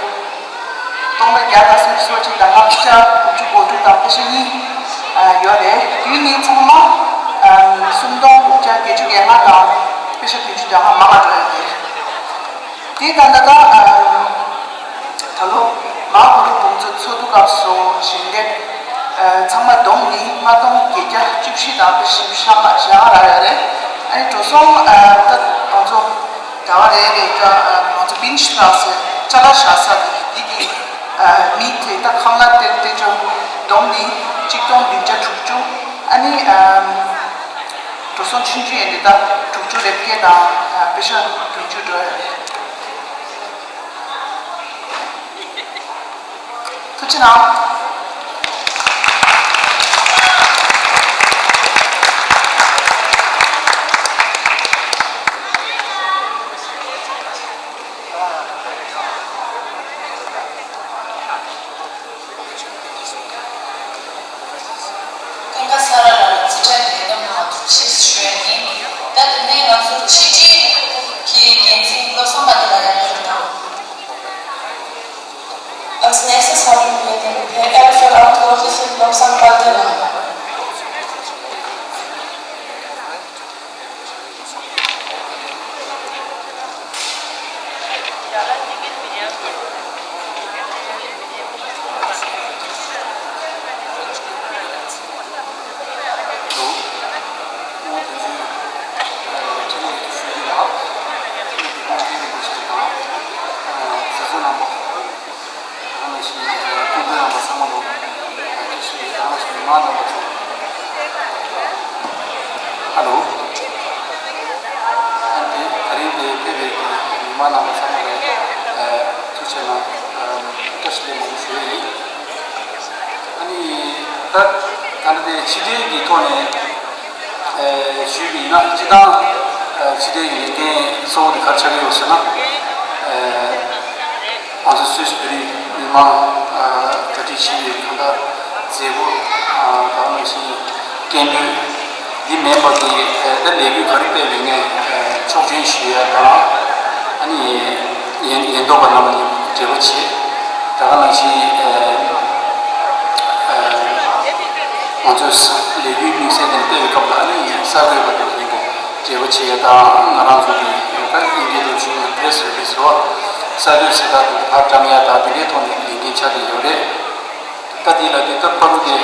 སྟོང་ཕྲག་བརྒྱ་དང་སུམ་ཅུ་སོ་གཅིག་དང་ལྔ་བརྒྱ་དགུ་བཅུ་གོ་དྲུག་དང་དཔེ་ཆ་གཉིས་ཨ། ཡོད་རེད། དེ་ནི་ཚང་མ་ཨ། སུམ་སྟོང་དགུ་བརྒྱ་བརྒྱད་ཅུ་གྱ་ལྔ་དང་དཔེ་ཆ་བདུན་ཅུ་གྱ་ལྔ་མང་བ་འགྲོ་ཡོད་རེད། དེ་ད་ལྟ་ད་ཨ། ད་ལོ་མ་ཧཱ་གུ་རུ་འབུམ་ཚོགས་ཚོགས་དུས་སྐབས་སུ་ཞལ་འདེབས་ཨ། ཚང་མ་བསྡོམས་ནི་ལྔ་སྟོང་བརྒྱད་བརྒྱ་བཅུ་བཞི་དང་དཔེ་ཆ་བཞི་བཅུ་ཞེ་ལྔ་རག་ཡོད་རེད། ཨ་ནི་འགྲོ་སོང་ཨ། ད་ང་ཚོ་ཟླ་བ་རེ་རེ་ད་ང་ཚོ་བིན་ཤི་ལ་སེ་ཅ་ལག་བཞག་ས་དེ་དེ་གི་མི་དེ་ད་ཁང་གླ་དེ་དེ་ཚོ་བསྡོམས་ནི་གཅིག་སྟོང་བདུན་བརྒྱ་དྲུག་ཅུ། ཨ་ནི་འགྲོ་སོང་ཆུང་ཆུང་ཡིན་དེ་ད་དྲུག་ཅུ་རེ་བརྒྱད་དང་དཔེ་ཆ་བདུན་ཅུ་འགྲོ་ཡ་རེད། ཐུགས་རྗེ་གནང་། ཀུན་དགའ་ས་ར་ལགས་ལ་རྩིས་ཁྲའི་ལས་བསྡོམས་ནང་ཐུགས་རྗེ་ཆེ་ཞུ་ཡ་ཡིན། ད་དེ་ནས་ང་ཚོ་ཕྱི་དྲིལ་གྱི་འགན་འཛིན་བློ་བཟང་དཔལ་ལྡན་ལགས་ཡར་ཕེབས་རོགས་གནང་། Als nächstes haben wir den P R für Antwortlichen Lobsang Balderan. བཟོ་རྣམ་པ། ད་ནང་བཞིན་སྐུ་མགྲོན་རྣམ་པ་ཚང་མ་ལོ། ད་ནང་བཞིན་མི་མང་རྣམ་པ་ཚོ། ཧ་ལོ། ཨ་ནི་ད་རིང་འདིར་ཕེབས་པའི་མི་མང་རྣམ་པ་ཚང་མ་ལ་ཐུགས་རྗེ་གནང་། བཀྲ་ཤིས་བདེ་ལེགས་ཞུ་ཡ་ཡིན། ཨ་ནི་ད་ད་ལྟ་དེ་ཕྱི་དྲིལ་གྱི་ཐོག་ནས་ཞུས་པ་ཡིན་ན། སྤྱིར་བཏང་ཕྱི་དྲིལ་གྱི་ལས་འགན་གཙོ་བོ་དེ་ག་རེ་ཆགས་ཀྱི་ཡོད་ཟེར་ན། ང་ཚོ་སུད་སི་བོད་རིགས་མི་མང་གྲ་སྒྲིག་བྱེད་པའི་གང་ལྟར་མཛད་སྒོ་དང་ནང་བཞིན་སྐད་འབོད་འདི་མིན་པ་གི་ད་ལས་འགུལ་ག་རེ་སྤེལ་བའི་ངས་ཆོག་མཆན་ཞུ་ཡ་དང་། ཨ་ནི་ཉེན་ཉེན་རྟོག་པ་རྣམས་ནས་འབྲེལ་བ་བྱེད། ད་ག་ནང་བཞིན་ང་ཚོས་ལས་འགུལ་དམིགས་བསལ་དེ་སྤེལ་བའི་སྐབས་ལ་ཨ་ནི་གསར་འགོད་པ་དང་ཡིན་པ། འབྲེལ་བ་བྱེད་ཡ་དང་། ང་རང་ཚོ་གི་ད་དབྱིན་སྐད་དུ་ཞུས་ན་པེ་རེ་སི་རི་ལིས་རེད་བ། གསར་འགོད་གསལ་བསྒྲགས་དེ་ཕར་བཀྲམ་ཡ་དང་དེ་འདྲའི་ཐོག་ནས་ལས་འགན་ཆགས་བསྡད་ཡོད་རེད། ད་དེ་ལ་དེ་ད་པ་རུ་དེ་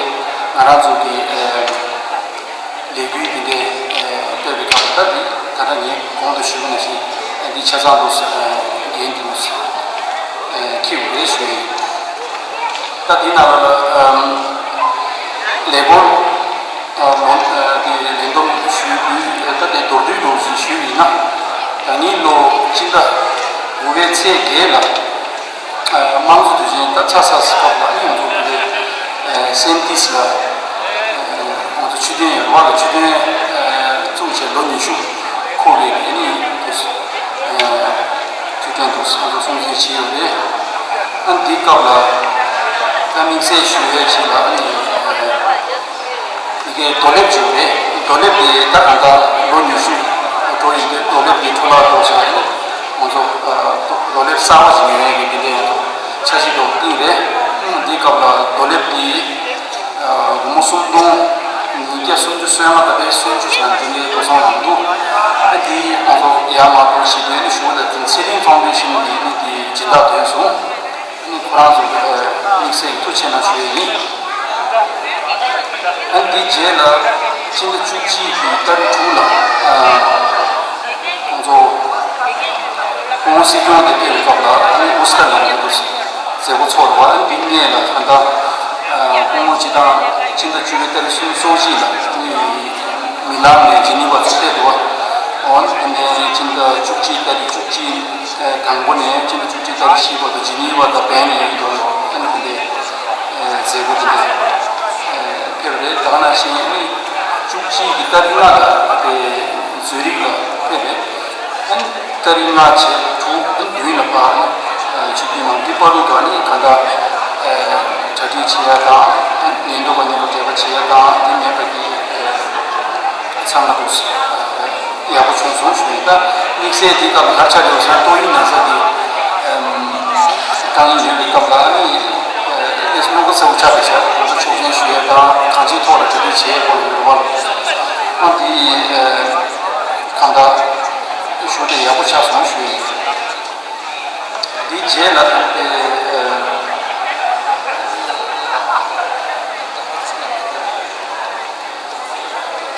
ང་རང་ཚོ་གི་ལས་འགུལ་དེ་འདྲའི་སྤེལ་བའི་སྐབས་ལ་ད་དེ་ད་ལྟ་ངས་གོང་དུ་ཞུས་པ་ནང་བཞིན་འདི་ཆ་ཚང་དུ་འགན་དུ་འཁྱེར་དགོས་རེད་ཞུ་ཡིན། ད་དེ་ནང་ལ་ལས་སྒོ་ལོ་དེ་ལས་བསྡོམས་ཞུས་དུས་ད་དེ་མདོར་བསྡུས་ལོ་ཞིག་ཞུས་ཡིན་ན། ད་ཉིན་ལོ་སྤྱི་ཟླ་དགུ་པའི་ཚེས་བརྒྱད་ལ་དམངས་གཙོ་དུས་ཆེན་ད་ཚར་ཚར་སྐབས་ལ་ཨ་ནི་ང་ཚོ་དེ་སེན་ཏིས་ལ་ང་ཚོ་ཆོས་དོན་ཡོད་རེད་བ། ལ་ཆོས་དོན་བཙུགས་བྱས་ལོ་ཉི་ཤུ་འཁོར་བའི་ཨ་ནི་དུས་དུས་དྲན་དུ་ང་ཚོ་སྲུང་བརྩི་བྱས་ཡོད་རེད། ཨ་ནི་དེའི་སྐབས་ལ་ད་དམིགས་བསལ་ཞུ་ཡས་ཅིག་ལ་ཨ་ནི། རྡོ་ལེབ་ཅིག་རེད། རྡོ་ལེབ་དེ་ད་གང་ལྟར་ལོ་ཉི་ཤུ་འགྲོ་ཡིན་དུས་རྡོ་ལེབ་དེ་འཕྲོ་བརླག་འགྲོ་བྱས་ཡིན། ང་ཚོ་རྡོ་ལེབ་གསར་བ་ཞིག་ཉོ་ཡས་ཀྱི་དེ་འདྲའི་ང་ཚོ་འཆར་གཞི་འདྲ་བོ་བཏིང་རེད། འདིའི་སྐབས་ལ་རྡོ་ལེབ་དེ་སྒོར་མོ་སུམ་སྟོང་ཉིས་བརྒྱ་སུམ་ཅུ་སོ་ལྔ་དང་པའི་སུམ་ཅུ་བྱས་ནས་དེ་འདྲའི་འགྲོ་སོང་ཡོང་འདུག་ཨ་དེ་ང་ཚོ་ཡར་མར་འགྲོ་བྱེད་དུས་ནི་ཞུ་བ་ལ་དེ་ཚེ་རིང་ཕའུན་ཌེ་ཤན་གྱི་ནི་དེ་སྦྱིན་བདག་ཐོན་སོང་། ཁོ་རང་ཚོ་དམིགས་བསལ་གྱི་ཐུགས་རྗེ་ཆེ་གནང་ཞུ་ཡས་ཡིན། ཨ་འདིའི་རྗེས་ལ་ཕྱི་ཟླ་བཅུ་གཅིག་གི་ཏ་རིག་དྲུག་ལ་ཁོང་ཚོ་སྐུ་ངོ་སྲིད་སྐྱོང་དེ་ཕེབས་པའི་སྐབས་ལ་ཨ་ནི་ཨུ་སི་ཐར་ལ་ང་ཚོ་མཛད་སྒོ་ཚོགས་འདུག་ཨ་ནི་འདི་སྔས་ལ་ད་ལྟ་སྐུ་ངོ་སྤྱི་བཏང་ཕྱི་ཟླ་བཅུ་པའི་ཏ་རིག་སུམ་ཅུ་སོ་གཅིག་ལ་ཨ་ནི་མི་ལམ་ནས་ཇི་ནི་ཝ་ཚུར་ཕེབས་འདུག་ཨ་ནི་དེ་ནས་ཕྱི་ཟླ་བཅུ་གཅིག་ཏ་རིག་བཅུ་གཅིག་དང་པོ་ནས་ཕྱི་ཟླ་བཅུ་གཅིག་ཏ་རིག་བཞི་བར་དུ་ཇི་ནི་ཝ་དང་བྷན་ནི་ཡོད་དོ། ཨ་ནི་དེ་འདྲའི་མཛད་སྒོ་དེ་འདྲ་ཕེབས་རེད། ད་ག་ནང་བཞིན་ཨ་ནི་བཅུ་གཅིག་གི་ཏ་རིག་ལྔ་ལ་དེ་ཛུ་རིག་ལ་ཕེབས་རེད། ཨ་ནི་ཏ་རིག་ལྔ་བྱས་དྲུག་ཨ་ནི་བདུན་ལ་ཕར་ཨ་ནི་ཆིབས་བསྒྱུར་གནང་། དེ་བར་དུ་ཨ་ནི་གང་ལྟར་གྲ་སྒྲིག་བྱེད་ཡ་དང་ཉེན་རྟོག་པ་མཉམ་དུ་འབྲེལ་བ་བྱེད་ཡ་དང་དེ་མེད་པ་གི་ཚང་མ་འདུག་ཡག་པོ་བྱུང་སོང་ཞུ་ཡིན། ད་དམིགས་བསལ་དེའི་སྐབས་ལ་ལྷར་ཆགས་ལེའུ་ཚན་ཏོག་དབྱིབས་ན་ཚ་གི་དཀའ་ངལ་ཡོད་པའི་སྐབས་ལ་ཨ་ནི་ཨེ་སྣུམ་འཁོར་གསར་པ་ཆགས་པའི་ཆར་ང་ཚོ་ཆོག་མཆན་ཞུ་ཡས་དང་གང་ཅིའི་ཐོག་ལ་གྲ་སྒྲིག་བྱེད་ཡས་སྐོར་ལ་ཡོད་པ་ལ་ཨ་འདི་གང་ལྟར་ཞུ་དེ་ཡག་པོ་ཆགས་སོང་ཞུ་ཡིན། འདིའི་རྗེས་ལ་ད་ལྟའི་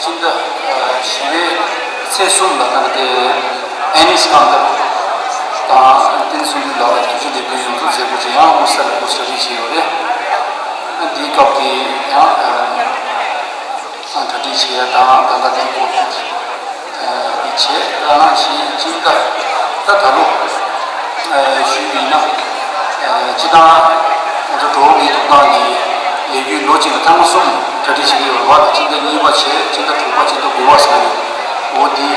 ཕྱི་ཟླ་བཞི་པའི་ཚེས་གསུམ་ལ་ད་ལྟའི་ཨེ་ནིས་ཀང་ཏར་དང་བསྟན་སྲུང་འདུས་ལགས་ལ་ཐུགས་རྗེ་ལེགས་འབུལ་ཡོངས་རྫོགས་མཛད་སྒོ་ཅིག་ཡང་ཧུར་སེར་ལ་ཧུར་སེར་རེ་བྱས་ཡོད་རེད། འདིའི་སྐབས་ཀྱི་ཡང་གྲ་སྒྲིག་བྱེད་ཡ་དང་ད་ལྟ་དེའི་སྐོར་དུ་བྱས། ད་ནང་བཞིན་སྤྱི་ཟླ་ད་ད་ལོ་ཞུས་པ་ཡིན་ན་སྤྱི་བཏང་ང་ཚོ་འགྲོ་བ་མིའི་ཐོབ་ཐང་གི་ལས་འགུལ་ལོ་གཅིག་ལ་ཐེངས་མ་གསུམ་གྲ་སྒྲིག་བྱེད་ཀྱི་ཡོད་རེད་བ། སྤྱི་ཟླ་གཉིས་པ་བྱས་སྤྱི་ཟླ་དྲུག་པ་སྤྱི་ཟླ་དགུ་པ་ཟེར་ནས་འོ་འདི་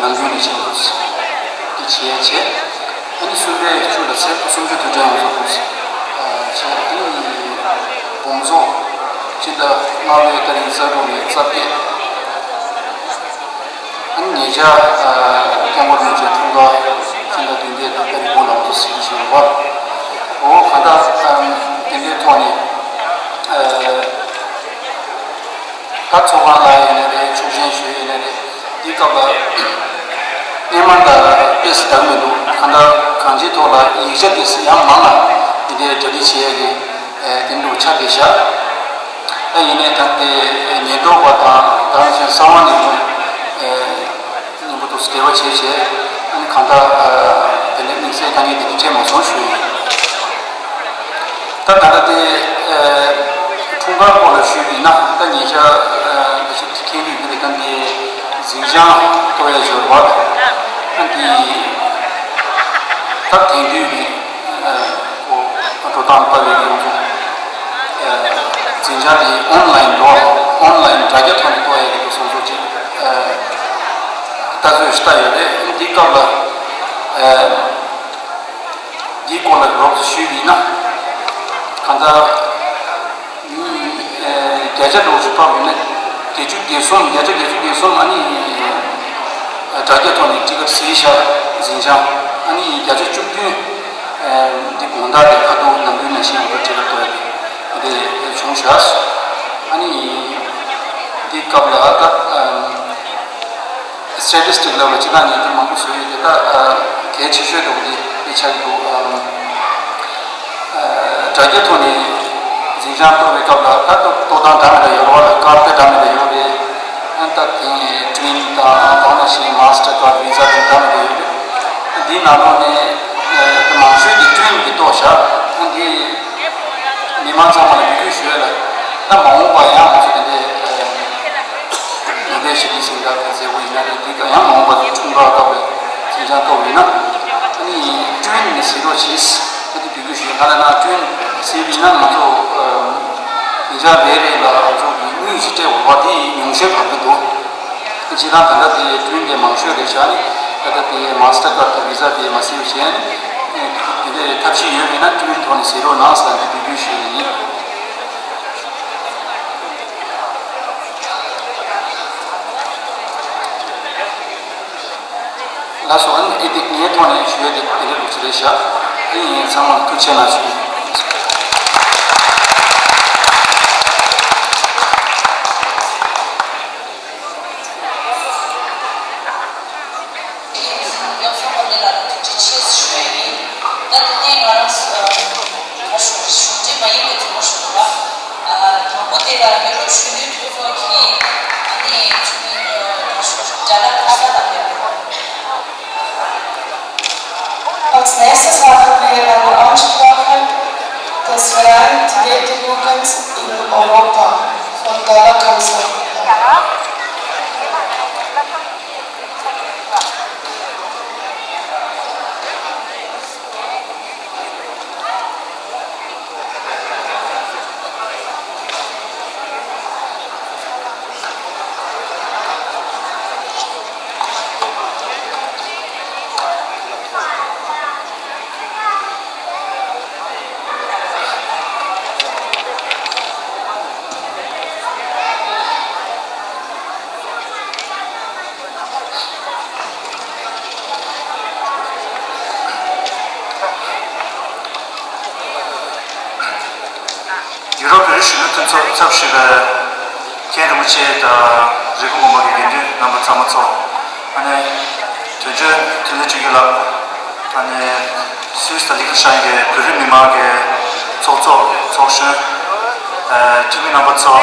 ནམ་རྒྱུན་ནས་བྱེད་དགོས་འདི་བྱས་བྱས། ཨ་ནི་གསུམ་པའི་བཅུ་ལ་ཚེས་སུམ་ཅུ་དུས་དྲན་ཡོངས་རྫོགས་དགོས་ཟེར། བྱས་ཨ་ནི་དགོང་ཚོགས་སྤྱི་ཟླ་ལྔ་པའི་ཏ་རིག་གསར་འགོད་ནས་རྩ་བརྒྱད། ཨ་ནི་ཉེ་ཆར་སྐྱབས་མགོན་རིན་པོ་ཆེ་འཁྲུངས་སྐར་སྤྱི་ཟླ་བདུན་པའི་ཏ་རིག་དགུ་ལ་ང་ཚོ་གཟིགས་བཞིན་ཡོད་པ། འོ་ག་ད་དེ་འདྲའི་ཐོག་ནས། ད་ཚོགས་ཁང་ལ་ཡིན་ནའི་རེད། ཆོག་མཆན་ཞུ་ཡིན་ནའི་རེད། འདི་སྐབས་ལ་སྔོན་མ་ད་དཔེ་སྲིད་དག་མི་འདུག་གང་ལྟར་གང་ཅིའི་ཐོག་ལ་ཡིག་ཆ་དེ་ཡང་མང་ལ་འདི་འདྲའི་གྲ་སྒྲིག་བྱེད་ཡ་གི་དེ་འདྲ་ཆགས་བསྡད་ཤག་ད་ཡིན་ནའི་ད་ལྟའི་ཉེན་རྟོག་པ་དང་ད་ག་ནང་བཞིན་གསང་བ་ནས་ཀྱང་མཉམ་པོ་འདུག་འབྲེལ་བ་བྱས་བྱས་ཨ་ནི་གང་ལྟར་དེ་འདྲའི་དམིགས་བསལ་དཀའ་ངལ་དེ་འདྲ་འཕྲད་མ་སོང་ཞུ་ཡིན། ད་ད་ལྟ་དེ་འཁྲུངས་སྐར་སྐོར་ལ་ཞུས་པ་ཡིན་ན་ད་ཉེ་ཆར་འདི་ཞིག་མཁྱེན་རིག་གི་རེད། ད་འདི་འཛིན་བྱང་གཏོང་ཡ་ཞོར་བར་ད་འདི་ད་དེང་དུས་ཀྱི་འགྲོ་སྟངས་ལྟ་བའི་ཡོངས་རྫོགས་འཛིན་བྱང་དེ་ཨོན་ལའིན་འགྲོ་ཨོན་ལའིན་དྲ་རྒྱ་ཐོག་ནས་གཏོང་ཡ་གི་སོ་སོ་ཅིག་ལྟ་ཚུལ་ཞིག་ལྟ་ཡོད་རེད། འདི་སྐབས་ལ། འདིའི་སྐོར་ལ་རོབ་ཙམ་ཞུས་པ་ཡིན་ན། གང་ལྟར་མི་བརྒྱ་ཆ་འདྲ་བོ་ཞིག་ཕབ་ཡོད་ན་བརྒྱད་ཅུ་གྱ་གསུམ་བརྒྱ་ཆ་བརྒྱད་ཅུ་གྱ་གསུམ་ཨ་ནི་དྲ་རྒྱ་ཐོག་ནས་ཊི་ཀེ་ཊི་གཟིགས་ཤག་འཛིན་བྱང་ཨ་ནི་བརྒྱ་ཆ་བཅུ་བདུན་འདི་དགོང་དག་དེ་ཁ་ཐུག་ནམ་རྒྱུན་ནང་བཞིན་འོ་ཊི་ཀེ་ཊི་ཐོག་ནས་འདི་བྱུང་ཤག་ཨ་ནི་འདི་སྐབས་ལ་ད། སི་ཊེ་ཊི་སི་ཊིག་ལབ་ལ་སྤྱི་བཏང་ཉིན་ཐོ་མང་པོ་བཟོས་ཡོད་དེ་ད་གལ་ཆེ་ཤོས་འདྲ་བོ་དེ་དེ་ཆགས་ཀྱི་འདུག་དྲ་རྒྱ་ཐོག་ནས་འཛིན་བྱང་གཏོང་བའི་སྐབས་ལ་ད་གཏོང་སྟངས་འདྲ་མི་འདྲ་ཡོད་རེད་བ། ལ་ཀར་དེ་འདྲ་མི་འདྲ་ཡོད་རེད། ཨ་ད་དེ་ཊི་ཝིན་དང་ད་ག་ནང་བཞིན་མཱ་སི་ཊར་ཀར་ཝི་ཟ་དང་འདྲ་མི་འདྲ་ཡོད་རེད། འདིའི་ནང་ལོགས་ནས་མང་ཤོས་ཀྱིས་ཊི་ཝིན་གྱིས་གཏོང་ཤག་ཨ་འདི། མི་མང་ཚང་མ་ལ་འབོད་སྐུལ་ཞུ་ཡ་ལ། ད་མ་འོངས་པ་ཡང་ང་ཚོ་དེ་འདྲའི་ནང་པའི་ཞི་བདེའི་གཟེངས་རྟགས་དེ་མཛད་སྒོ་ཡིན་ན་རེད། དེ་ག་ཡང་མ་འོངས་པ་ཚོ་འཁྲུངས་སྐར་སྐབས་ལ་འཛིན་བྱང་གཏོང་ཡིན་ན། ཨ་ནི་ཊི་ཝིན་ནས་གཟིགས་རོགས་གྱིས། ད་དེ་འབོད་སྐུལ་ཞུ་ཡ་ག་ལ་ན་ཊི་ཝིན་གཟིགས་པ་ཡིན་ན་ང་ཚོ་ཉིན་ཞག་རེ་རེ་ལ་ང་ཚོ་གི་དངུལ་ཞིག་སྤྲད་དགོས་པ་དེ་ཉུང་ཤས་བབས་ཀྱི་འདུག་སྤྱིར་བཏང་ད་ལྟ་དེ་ཊི་ཝིན་གྱི་མང་ཤོས་རེད་ཤག་ནི་ད་ལྟ་དེ་མཱ་སི་ཊར་ཀར་དང་ཝི་ཟ་དེ་མ་གསལ་བ་བྱས་ནས་དེ་འདྲའི་ཐབས་ཤེས་ཡོད་མེད་ན་ཊི་ཝིན་ཐོག་ནས་གཟིགས་རོགས་གནང་ཟེར་ནས་འབོད་སྐུལ་ཞུ་ཡི་ཡིན། ངའི་ཐོག་ནས་ཞུ་ཡས་དེ་དེ་འདྲའི་ལུགས་སྲོལ་རེད་བཞག་དེ་ཡིན་ཚང་མ་ལ་ཐུགས་རྗེ་ཆེ་གནང་ཞུ། ཡོངས་ཚོགས་ཀྱི་ལས་ལ་ཐུགས་རྗེ་ཆེ་ཞུ་ཡ་ཡིན། ད་དེ་ནས་ང་རང་ཚོ་ད་ཞུ་ཞུ་རྒྱུ་མ་ཡིན་པའི་ཚོགས་པ་ཞུ་བ། དང་པོ་དེ་ལ་ཡུ་རོབ་གཞོན་ནུའི་མཐུན་ཚོགས་ཀྱི་ཨ་ནི་ཚོགས་མི་ད་ཞུ་ཇ་ལ་ཁ་ས་དང་ཡོད། Als nächstes haben wir eine Ansprache des Verein Tibet Jugend in Europa von Dala Kamsong. ཡུ་རོབ་བོད་རིགས་གཞོན་ནུ་མཐུན་ཚོགས་ཚབ་ཞུས་པའི་མཁན་རིན་པོ་ཆེ་དང་རིག་ཁུངས་དགོན་པ་གི་དགེ་འདུན་རྣམ་པ་ཚང་མ་ཚོ། ཨ་ནེ་དོན་གཅོད་འཕྲིན་ལས་ཆོས་སྐྱིད་ལགས། ཨ་ནེ་སུད་སི་དང་ལི་ཁི་ཤན་གྱི་བོད་རིགས་མི་མང་གི་ཚོགས་གཙོ་ཚོགས་གཞོན། ཨ་འཐུས་མི་རྣམ་པ་ཚོ།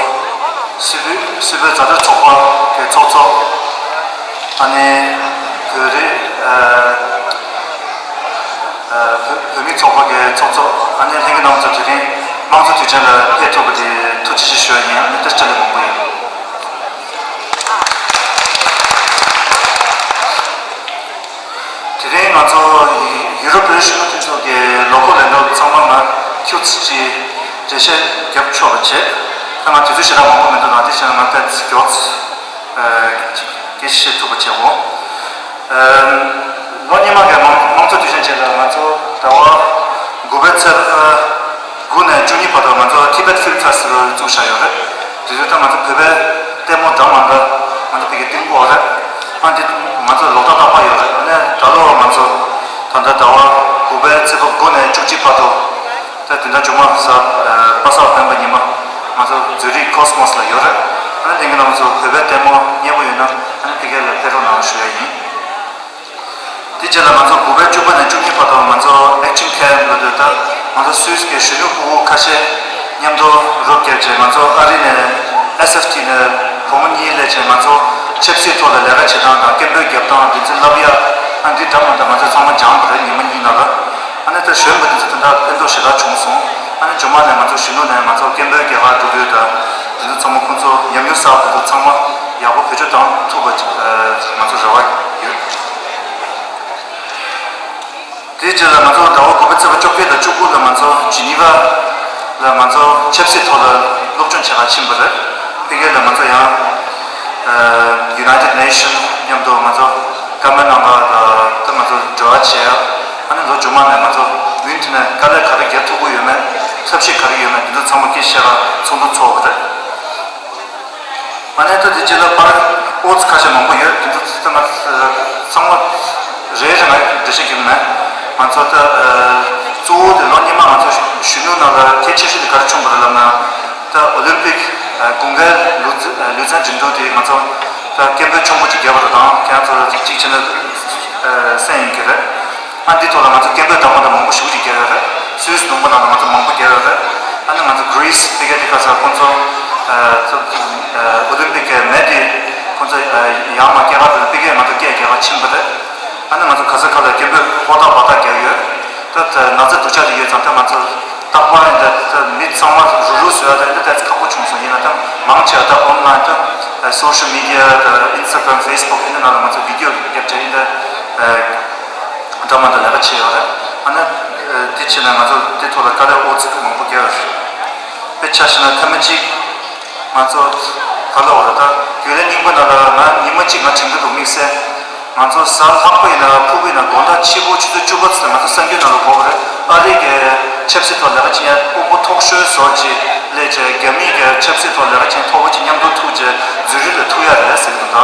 སུད་བོད་སུད་བོད་མཛའ་འབྲེལ་ཚོགས་པ་གི་ཚོགས་གཙོ། ཨ་ནེ་བོད་རིགས་ཨ་ཨ་བོད་བོད་མི་ཚོགས་པ་གི་ཚོགས་གཙོ། ཨ་ནེ་ལྷན་རྒྱས་རྣམ་པ་ཚོ། དེ་རིང་དམངས་གཙོ་དུས་ཆེན་ལ་ཕེབས་ཐུབ་པ་དེ་ཐུགས་རྗེ་ཆེ་ཞུ་ཡ་ཡིན། ཨ་ནེ་བཀྲ་ཤིས་བདེ་ལེགས་མང་པོ་ཡོད། དེ་རིང་ང་ཚོ་ཡུ་རོབ་བོད་རིགས་གཞོན་ནུ་མཐུན་ཚོགས་ཀྱི་ལོ་འཁོར་ལས་རོགས་ཚང་མ་ང་ཁྱུ་ཚིག་ཅིག་འགྲེལ་བཤད་རྒྱབ་ཆོག་པ་བྱེད། ད་ང་དུས་ཚོད་ཞེ་དྲག་མང་པོ་མི་འདུག་ན། དེ་བྱས་ན་ང་ཏོག་ཙམ་མགྱོགས་སྐད་ཆ་བཤད་ཐུབ་པ་བྱེད་འོ། ལོ་སྔོན་མ་གི་དམངས་དམངས་གཙོ་དུས་ཆེན་རྗེས་ལ་ང་ཚོ་ཟླ་བ་དགུ་པའི་ཚེས་དགུ་ནས་བཅུ་གཉིས་བར་དུ་ང་ཚོ་Tibet Film Festival བཙུགས་བཞག་ཡོད་རེད། དེ་དུས་ད་ང་ཚོ་བོད་པའི་ལྟད་མོ་འདྲ་མི་འདྲ་ང་ཚོ་དེ་གའི་སྟེང་སྒོ་རེད། ཨ་འདི་ང་ཚོ་ལོ་ལྟར་རྟག་པར་ཡོད་རེད། ཨ་ནི་ད་ལོ་ང་ཚོ་ད་ལྟ་ཟླ་བ་དགུ་པའི་ཚེས་པ་དགུ་ནས་བཅུ་གཅིག་བར་དུ། ད་དེ་འདྲ་མཇུག་མ་གཟའ་པ་སངས་སྤེན་པ་ཉི་མ་ང་ཚོ་ཛུ་རིག་ཁོ་སི་མོ་སི་ལ་ཡོད་རེད། ཨ་ནི་དེ་གའི་ནང་ཚོ་བོད་པའི་ལྟད་མོ་མཉེས་པོ་ཡོད་ན། ཨ་ནི་ཕ་གི་ལ་ཕེབས་རོགས་གནང་ཞུ་ཡ་ཡིན། དེ་རྗེས་ལ་ང་ཚོ་དགུ་པའི་བཅུ་པ་ནས་བཅུ་གཉིས་བར་དུ་ང་ཚོ་Action Camp ལ་སྡོད། ད་ང་ཚོ་སུད་སི་གི་གཞོན་ནུ་ཕྲུ་གུ་ཁ་ཤས་མཉམ་དུ་རོགས་བརྒྱབ་བྱས། ང་ཚོ་ཨ་རི་ནས་S F T ནས་བུ་མོ་གཉིས་སླེབས་བྱས། ང་ཚོ་ཆབ་སྲིད་ཐོག་ལ་ལས་ཀ་བྱེད་སྟངས་དང་སྐད་འབོད་རྒྱབ་སྟངས་དེ་ཚོ་བསླབ་ཡ། ཨ་འདི་འདྲ་མ་འདྲ་ང་ཚོ་ཚང་མ་སྦྱངས་པ་རེད། ཉི་མ་གཉིས་ནང་ལ། ཨ་ནི་ད་གཞོན་པ་དེ་ཚོ་དེ་འདྲ་ཕན་ཐོགས་ཞེ་དྲག་བྱུང་སོང་། ཨ་ནི་མཇུག་མ་ནས་ང་ཚོ་གཞོན་ནུ་ནས་ང་ཚོ་སྐད་འབོད་རྒྱག་གར་འགྲོ་དུས་ད་དེ་ཚོ་ཚང་མ་ཁོང་ཚོ་ཉམས་མྱོང་བསགས་པ་དེ་ཚོ་ཚང་མ་ཡག་པོ་བེད་སྤྱོད་བཏང་ཐུབ་པ་ང་ཚོ་རེ་བ་ཡོད། དེའི་རྗེས་ལ་ང་ཚོ་ཟླ་བ་དགུ་པའི་ཚེས་པ་བཅོ་བརྒྱད་དང་བཅུ་དགུ་ལ་ང་ཚོ་ཇི་ནི་ཝ་ལ་ང་ཚོ་ཆབ་སྲིད་ཐོག་ལ་སློབ་སྦྱོང་བྱེད་གར་ཕྱིན་པ་རེད། ཕ་གི་ལ་ང་ཚོ་ཡང་United Nation མཉམ་དུ་ང་ཚོ་བཀའ་མོལ་གནང་བ་དང་། ད་ང་ཚོ་འབྲེལ་བ་བྱས། ཨ་ནི་ལོ་མཇུག་མ་ནས་ང་ཚོ་མུན་ཊི་ནས་དཀའ་ལས་ག་རེ་རྒྱག་ཐུབ་ཀྱི་ཡོད་མེད། ཐབས་ཤེས་ག་རེ་ཡོད་མེད་དེ་ཚོ་ཚང་མ་སྐད་བཤད་གར་ཚོགས་འདུ་ཚོགས་པ་རེད། ཨ་ནི་ད་དེ་རྗེས་ལ་ཕར་ཨོ་ཙི་ཁ་ཤས་མང་པོ་ཡོད། དེ་ཚོ་ཚང་མ་ཚང་མ་རེ་རེ་ང་འགྲེལ་བཤད་རྒྱབ་མེད། ང་ཚོ་ད་གཙོ་བོ་དེ་ལོ་སྔོན་མ་ང་ཚོ་གཞོན་ནུ་ནང་ལ་གལ་ཆེ་ཤོས་དེ་ག་རེ་བྱུང་བ་རེད་ལབ་ན། ད་ཨོ་ལིམ་པིག་དགུན་ཁའི་ལུས་རྩལ་ལུས་རྩལ་འགྲན་བསྡུར་དེ་ང་ཚོ་ད་སྐད་འབོད་ཆེན་པོ་ཅིག་བརྒྱབ་པ་རེད། དང་ཁྱེད་རང་ཚོ་གཅིག་བྱས་ན་གསན་ཡིན་གྱི་རེད། ཨ་འདི་ཐོག་ལ་ང་ཚོ་སྐད་འབོད་དང་པོ་དང་མང་པོ་ཞེ་པོ་ཅིག་བརྒྱབ་ཡོད་རེད། སུད་སི་ལུང་པ་ནང་ལ་ང་ཚོ་མང་པོ་བརྒྱབ་ཡོད་རེད། ཨ་ནི་ང་ཚོ་གྷི་རི་སི་ཕ་གི་དེ་ག་ས་ཁོང་ཚོ་ཨོ་ལིམ་པིག་གི་མེ་དེ་ཁོང་ཚོ་ཡར་མར་སྐྱེལ་ག་འགྲོ་ནས་ཕ་གིར་ང་ཚོ་སྐད་རྒྱག་ག་ཕྱིན་པ་རེད། ཨ་ནི་ང་ཚོ་ག་ས་ག་ལ་སྐད་འབོད་ཧོར་ཐག་བར་ཐག་བརྒྱབ་ཡོད། ད་ན་ཚ་སྡུག་ཅག་དེ་ཡོད་ཙང་ད་ང་ཚོ་རྟག་པར་ཡིན་ད་ད་མི་ཚང་མ་རུབ་རུབ་བཟོ་ཡ་ད་ཡིན་ད་ད་ཁག་པོ་བྱུང་སོང་། ཡིན་ན་ད་མང་ཆེ་བ་ད་ཨོན་ལན་ད་སོ་ཤལ་མི་ཌི་ཡ་ད་ཨིན་སི་ཊ་གྷི་རམ་ཕེ་སི་བུག་ཡིན་ད་ནང་ལ་ང་ཚོ་བི་ཌི་ཡོ་བརྒྱབ་བྱས་ཡིན་ད། འདྲ་མི་འདྲ་ལས་ཀ་བྱས་ཡོད་རེད། ཨ་ནི་དེ་བྱས་ན་ང་ཚོ་དེ་ཐོག་ལ་དཀའ་ལས་ཨོ་ཙི་མང་པོ་བརྒྱབ་ཡོད་རེད། དཔེ་ཆ་བཞག་ན་ཐེངས་མ་གཅིག་ང་ཚོ་ག་ལ་འོ་རེད། ད་རྒྱུན་ལས་རྙིང་པ་ནང་ལ་ང་ཉི་མ་གཅིག་ང་དྲན་གྱི་འདུག་དམིགས་བསལ། ང་ཚོ་གཟའ་ལྷག་པ་ཡིན་ན་ཕུར་བུ་ཡིན་ན་དགོང་དག་ཕྱི་པོ་ཆུ་ཚོད་བཅུ་པ་ཙམ་ང་ཚོ་གསར་འགྱུར་ནང་ལ་གོ་བ་རེད། ཨ་རི་གི་ཆབ་སྲིད་ཐོག་ལས་ཀ་བྱེད་མཁན་དབུ་མ་ཐོག་ཤོས་བཟོ་ཅིག་སླེབས་བྱས་རྒྱ་མི་གི་ཆབ་སྲིད་ཐོག་ལས་ཀ་བྱེད་མཁན་མཐོ་པོ་ཅིག་མཉམ་དུ་ཐུག་བྱས་ཛུ་རིག་ལ་ཐུག་ཡ་རེད་ཟེར་གྱི་འདུག་ད་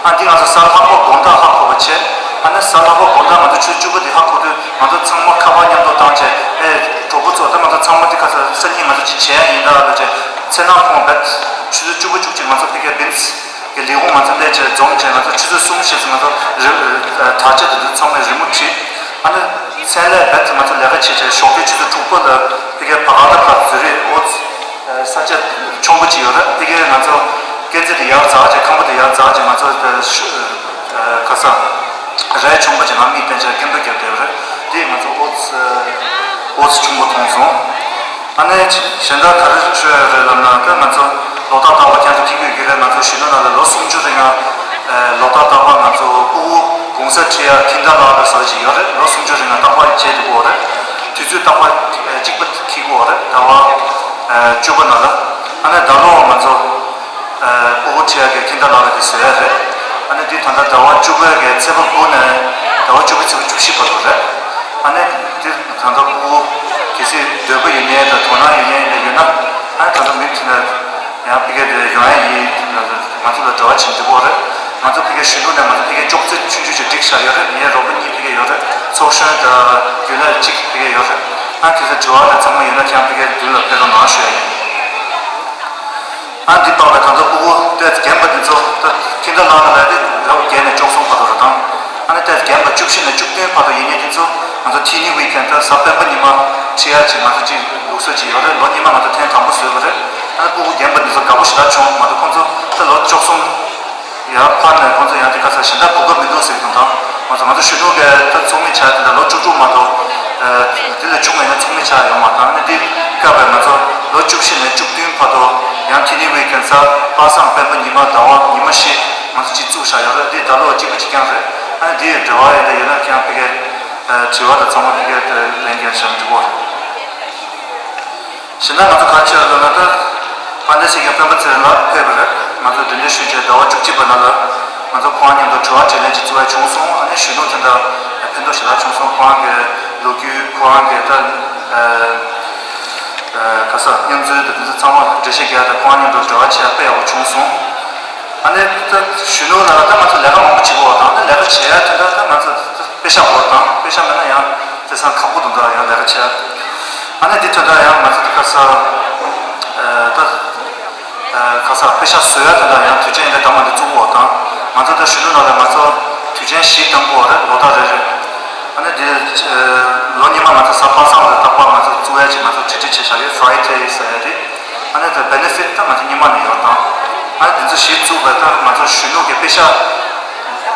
ཨ་འདི་ང་ཚོ་གཟའ་ལྷག་པ་དགོང་དག་ཧ་གོ་བ་བྱས། ཨ་ནི་གཟའ་ལྷག་པ་དགོང་དག་ང་ཚོ་ཆུ་ཚོད་བཅུ་པ་དེ་ཧ་གོ་དུས་ང་ཚོ་ཚང་མ་ཁ་པར་མཉམ་དུ་བཏང་བྱས། ཨེ་གྲོགས་པོ་ཚོ། ད་ང་ཚོ་ཚང་མ་དེ་ཁ་ས་སང་ཉིན་ང་ཚོ་ཅིག་བྱེད་ཡ་ཡིན་ད་ལབ་བྱས། ཚེ་ན་ཁོང་རྦད་ཆུ་ཚོད་བཅུ་པ་བཅུ་གཅིག་ང་ཚོ་ཕ་གིའི་བིན་སི་གི་ལས་ཁུངས་ང་ཚོ་སླེབས་བྱས་འཛོམས་བྱས། ང་ཚོ་ཆུ་ཚོད་གསུམ་ཞེས་སུ་ང་ཚོ་རི་ཨ་དྲ་རྒྱ་དེ་ཚོ་ཚང་མས་རི་མོ་བྲིས། ཨ་ནི་མཚན་ལས་རྦད་ང་ཚོ་ལས་ཀ་བྱས་བྱས་ཞོགས་ཀའི་ཆུ་ཚོད་དྲུག་པ་ལ་ཕ་གིའི་བ་ག་ད་ཁ་ཛུ་རིག་ཨོ་ས་ཆ་ཆུང་པོ་ཅིག་ཡོད་རེད། ཕ་གིའི་ང་ཚོ་སྐས་འཛེག་དེ་ཡར་འཛེགས་བྱས། ཁང་པ་དེ་ཡར་འཛེགས་བྱས། ང་ཚོ་ཨ་ག་ས་རས་ཆུང་པོ་ཅིག་ནང་མིག་བསྟན་བྱས་སྐད་འབོད་རྒྱབ་བསྡད་ཡོད་རེད། དེས་ང་ཚོ་ཨོ་ཨོ་ཆུང་པོ་མཐོང་སོང་། ཨ་ནི་གཞན་དག་ག་རེ་ཤོད་ཡ་རེད་ལབ་ན། ད་ང་ཚོ་ལོ་ཏོག་བཏབ་པ་ཁྱེད་ཚོ་མཁྱེན་གྱི་ཡོད་ཀྱི་རེད། ང་ཚོ་གཞོན་ནུ་ནང་ལ་ལོ་སུམ་ཅུ་རིང་ང་ལོ་ཏོག་བཏབ་པ། ང་ཚོ་ཕྲུ་གུ་གུང་སེང་ཁྲིད་ཡ་ཁྱིམ་བདག་ལགས་ལ་ཟེར་བ་ཅིག་ཡོད་རེད། ལོ་སུམ་ཅུ་རིང་ང་རྟག་པར་བྱེད་དགོས་རེད། དུས་ཚོད་རྟག་པར་གཅིག་པ་འཁྱེར་དགོས་རེད། ཟླ་བ་བཅུ་པ་ནང་ལ། ཨ་ནི་ད་ལོ་ང་ཚོ་ཕྲུ་གུ་ཁྲིད་ཡ་གི་ཁྱིམ་བདག་ལགས་ལ་དེ་བཟོ་ཡ་རེད། ཨ་ནི་འདི་ད་ལྟ་ཟླ་བ་བཅུ་པའི་གི་ཚེས་པ་དགུ་ནས་ཟླ་བ་བཅུ་པའི་ཚེས་པ་བཅུ་བཞི་བར་དུ་རེད། ཨ་ནི་འདི་ད་ལྟ་ཕྲུ་གུ་གལ་སྲིད་འདོད་པ་ཡོད་མཁན་དང་དོ་སྣང་ཡོད་མཁན་ཡིན་ན་ཡོད་ན། ཨ་ནི་ད་ལྟ་མུ་མཐུད་ནས་ཡང་ཕ་གིར་དེ་ཡོང་ཡ་ཡིན། ང་ཚོ་ལ་འབྲེལ་བ་བྱེད་འདི་པོ་རེད། ང་ཚོ་ཕ་གིའི་གཞོན་ནུ་ནས་ང་ཚོ་ཕ་གིའི་ཅོག་ཙེ་ཆུང་ཆུང་ཅིག་སྒྲིག་བཞག་ཡོད་རེད། ངའི་རོགས་པ་གཉིས་ཕ་གིར་ཡོད་རེད། ཚོགས་གཞོན་དང་རྒྱུན་ལས་གཅིག་ཕ་གིར་ཡོད་རེད། ཨ་ཁྱེད་ཚོ་དྲི་བ་དང་ཚང་མ་ཡོད་ན་ཁྱེད་རང་ཕ་གིའི་མདུན་ལ་ཕེབས་རོགས་གནང་ཞུ་ཡ་ཡིན། ཨ་འདི་བཏང་བའི་ད་ལྟ་ཕྲུ་གུ་ཏོག་ཙམ་རྒན་པ་འདི་ཚོ་ད་ཁྱིམ་བདག་ལགས་ལ་ལས་དེ་ཟླ་བ་བརྒྱད་ནས་བཅུ་གསུམ་བར་དུ་རེད་དང་། ཨ་ནི་ཏོག་ཙམ་རྒན་པ་བཅུ་བཞི་ནས་བཅུ་བདུན་བར་དུ་ཡིན་མཁན་དེ་ཚོ་ང་ཚོ་ཐི་ནི་ཝི་ཀེན་ཌི། ད་གཟའ་སྤེན་པ་ཉི་མ་ཁྲིད་ཡ་ཅིག་ང་ཚོ་ཅིག་ལུགས་སྲོལ་ཅིག་ཡོད་རེད། ལོ་སྔོན་མ་ང་ཚོ་ཐེངས་དང་པོ་བཟོས་པ་རེད། ཨ་ནི་ཕྲུ་གུ་རྒན་པ་འདི་ཚོ་དགའ་པོ་ཞེ་དྲག་བྱུང་། ང་ཚོ་ཁོང་ཚོ་ད་ལོ་བཅུ་གསུམ་ཡར་འཕར་ནས་ཁོང་ཚོ་ཡང་དེ་ག་ས་གཞན་དག་གོ་སྐབས་མི་འདུག་ཟེར་གྱི་འདུག་དང་། ང་ཚོ་ང་ཚོ་གཞོན་ནུ་གི་ད་ཚོགས་མི་ཆགས་དེ་འདྲ་ལོ་བཅུ་དྲུག་མ་གཏོགས། ཨ་དེ་ལས་ཆུང་བ་ཡིན་ན་ཚོགས་མི་ཆགས་ཡོད་མ་དང་། ཨ་ནི་དེ་སྐབས་ལ་ང་ཚོ་ལོ་བཅུ་བཞི་ནས་བཅུ་བདུན་བར་དུ་ཡང་ཐི་ནི་ཝི་ཀེན་ཌི་གཟའ་པ་སངས་སྤེན་པ་ཉི་མ་ཟླ་བ་ཉི་མ་བཞི་ང་ཚོ་གཅིག་བཙུགས་བཞག་ཡོད་རེད། འདི་ད་ལོ་གཅིག་པ་གཅིག་རྐྱང་རེད། ཨ་ནི་འདི་ཡི་འབྲེལ་བ་ཡོད་ན་ཡོད་ན་ཁྱེད་རང་ཕ་གིར་དྲི་བ་དང་ཚང་མ་ཕ་གིར་ལན་རྒྱག་བྱ་འགྲིག་གོ། གཞན་དག་ང་ཚོ་ག་རེ་བྱས་ལབ་ན། ད་དཔལ་ལྡན་སྲས་ཀྱི་སྤེན་པ་ཚེ་རིང་ལགས་ཕེབས་པ་རེད། ང་ཚོ་གདན་འདྲེན་ཞུས་བྱས་ཟླ་བ་བཅུ་གཅིག་པ་ནང་ལ་ང་ཚོ་ཁོང་མཉམ་དུ་དྲི་བ་དྲིས་ལན་ཅིག་བཙུགས་ཡ་བྱུང་སོང་། ཨ་ནི་གཞོན་ནུ་དེ་འདྲ་ཕན་ཐོགས་ཞེ་དྲག་བྱུང་སོང་། ཁོང་གི་ལོ་རྒྱུས། ཁོང་གི་ད་ཨ་ག་ས་མཉམ་འཛུལ་དང་དེ་ཚོ་ཚང་མ་འགྲེལ་བཤད་རྒྱག་ཡ་དང་། ཁོང་མཉམ་དུ་དྲི་བ་བྱས་ཡ་དཔེ་ཡག་པོ་བྱུང་སོང་། ཨ་ནི་ད་གཞོན་ནུ་ལ་ད་ང་ཚོ་ལས་ཀ་མང་པོ་བྱེད་དགོས་པ་དང་། ད་ལས་ཀ་བྱེད་ཡ་དེ་འདྲ་ད་ང་ཚོ་ད་པེ་ཤ་དགོས་པ་དང་། པེ་ཤ་མེད་ན་ཡང་དེང་སང་ཁག་པོ་འདུག་ད་ཡང་ལས་ཀ་བྱེད་ཡ། ཨ་ནི་དེ་དོན་དག་ཡང་ང་ཚོ་དེ་ག་ས་ཨ་ད་ཨ་ག་ས་པེ་ཤ་བཟོ་ཡ་དེ་འདྲ་ཡང་དུས་ཆེན་ཡིན་ན་ད་མ་འདི་བཙུགས་པ་དང་། ང་ཚོ་ད་གཞོན་ནུ་ནང་ལ་ང་ཚོ་དུས་ཆེན་བཞི་གཏོང་དགོས་པ་རེད། ལོ་ལྟར་རེ་རེ། ཨ་ནི་དེ་ཨ་ལོ་སྔོན་མ་ང་ཚོ་གཟའ་པ་སངས་ལ་རྟག་པར་ང་ཚོ་བཙུགས་ཡ་ཅིག་ང་ཚོ་གྲ་སྒྲིག་བྱས་བཞག་ཡོད། ཕ་རའེ་ཌེ་ཟེར་ཡ་དེ། ཨ་ནི་ད་བེ་ནེ་ཕིཊ་ད་ང་ཚོ་སྔོན་མ་ནས་ཡོད་དང་། ཨ་ནི་དེ་ཚོ་གཞི་བཙུགས་པའི་ད་ང་ཚོ་གཞོན་ནུ་གི་པེ་ཤ་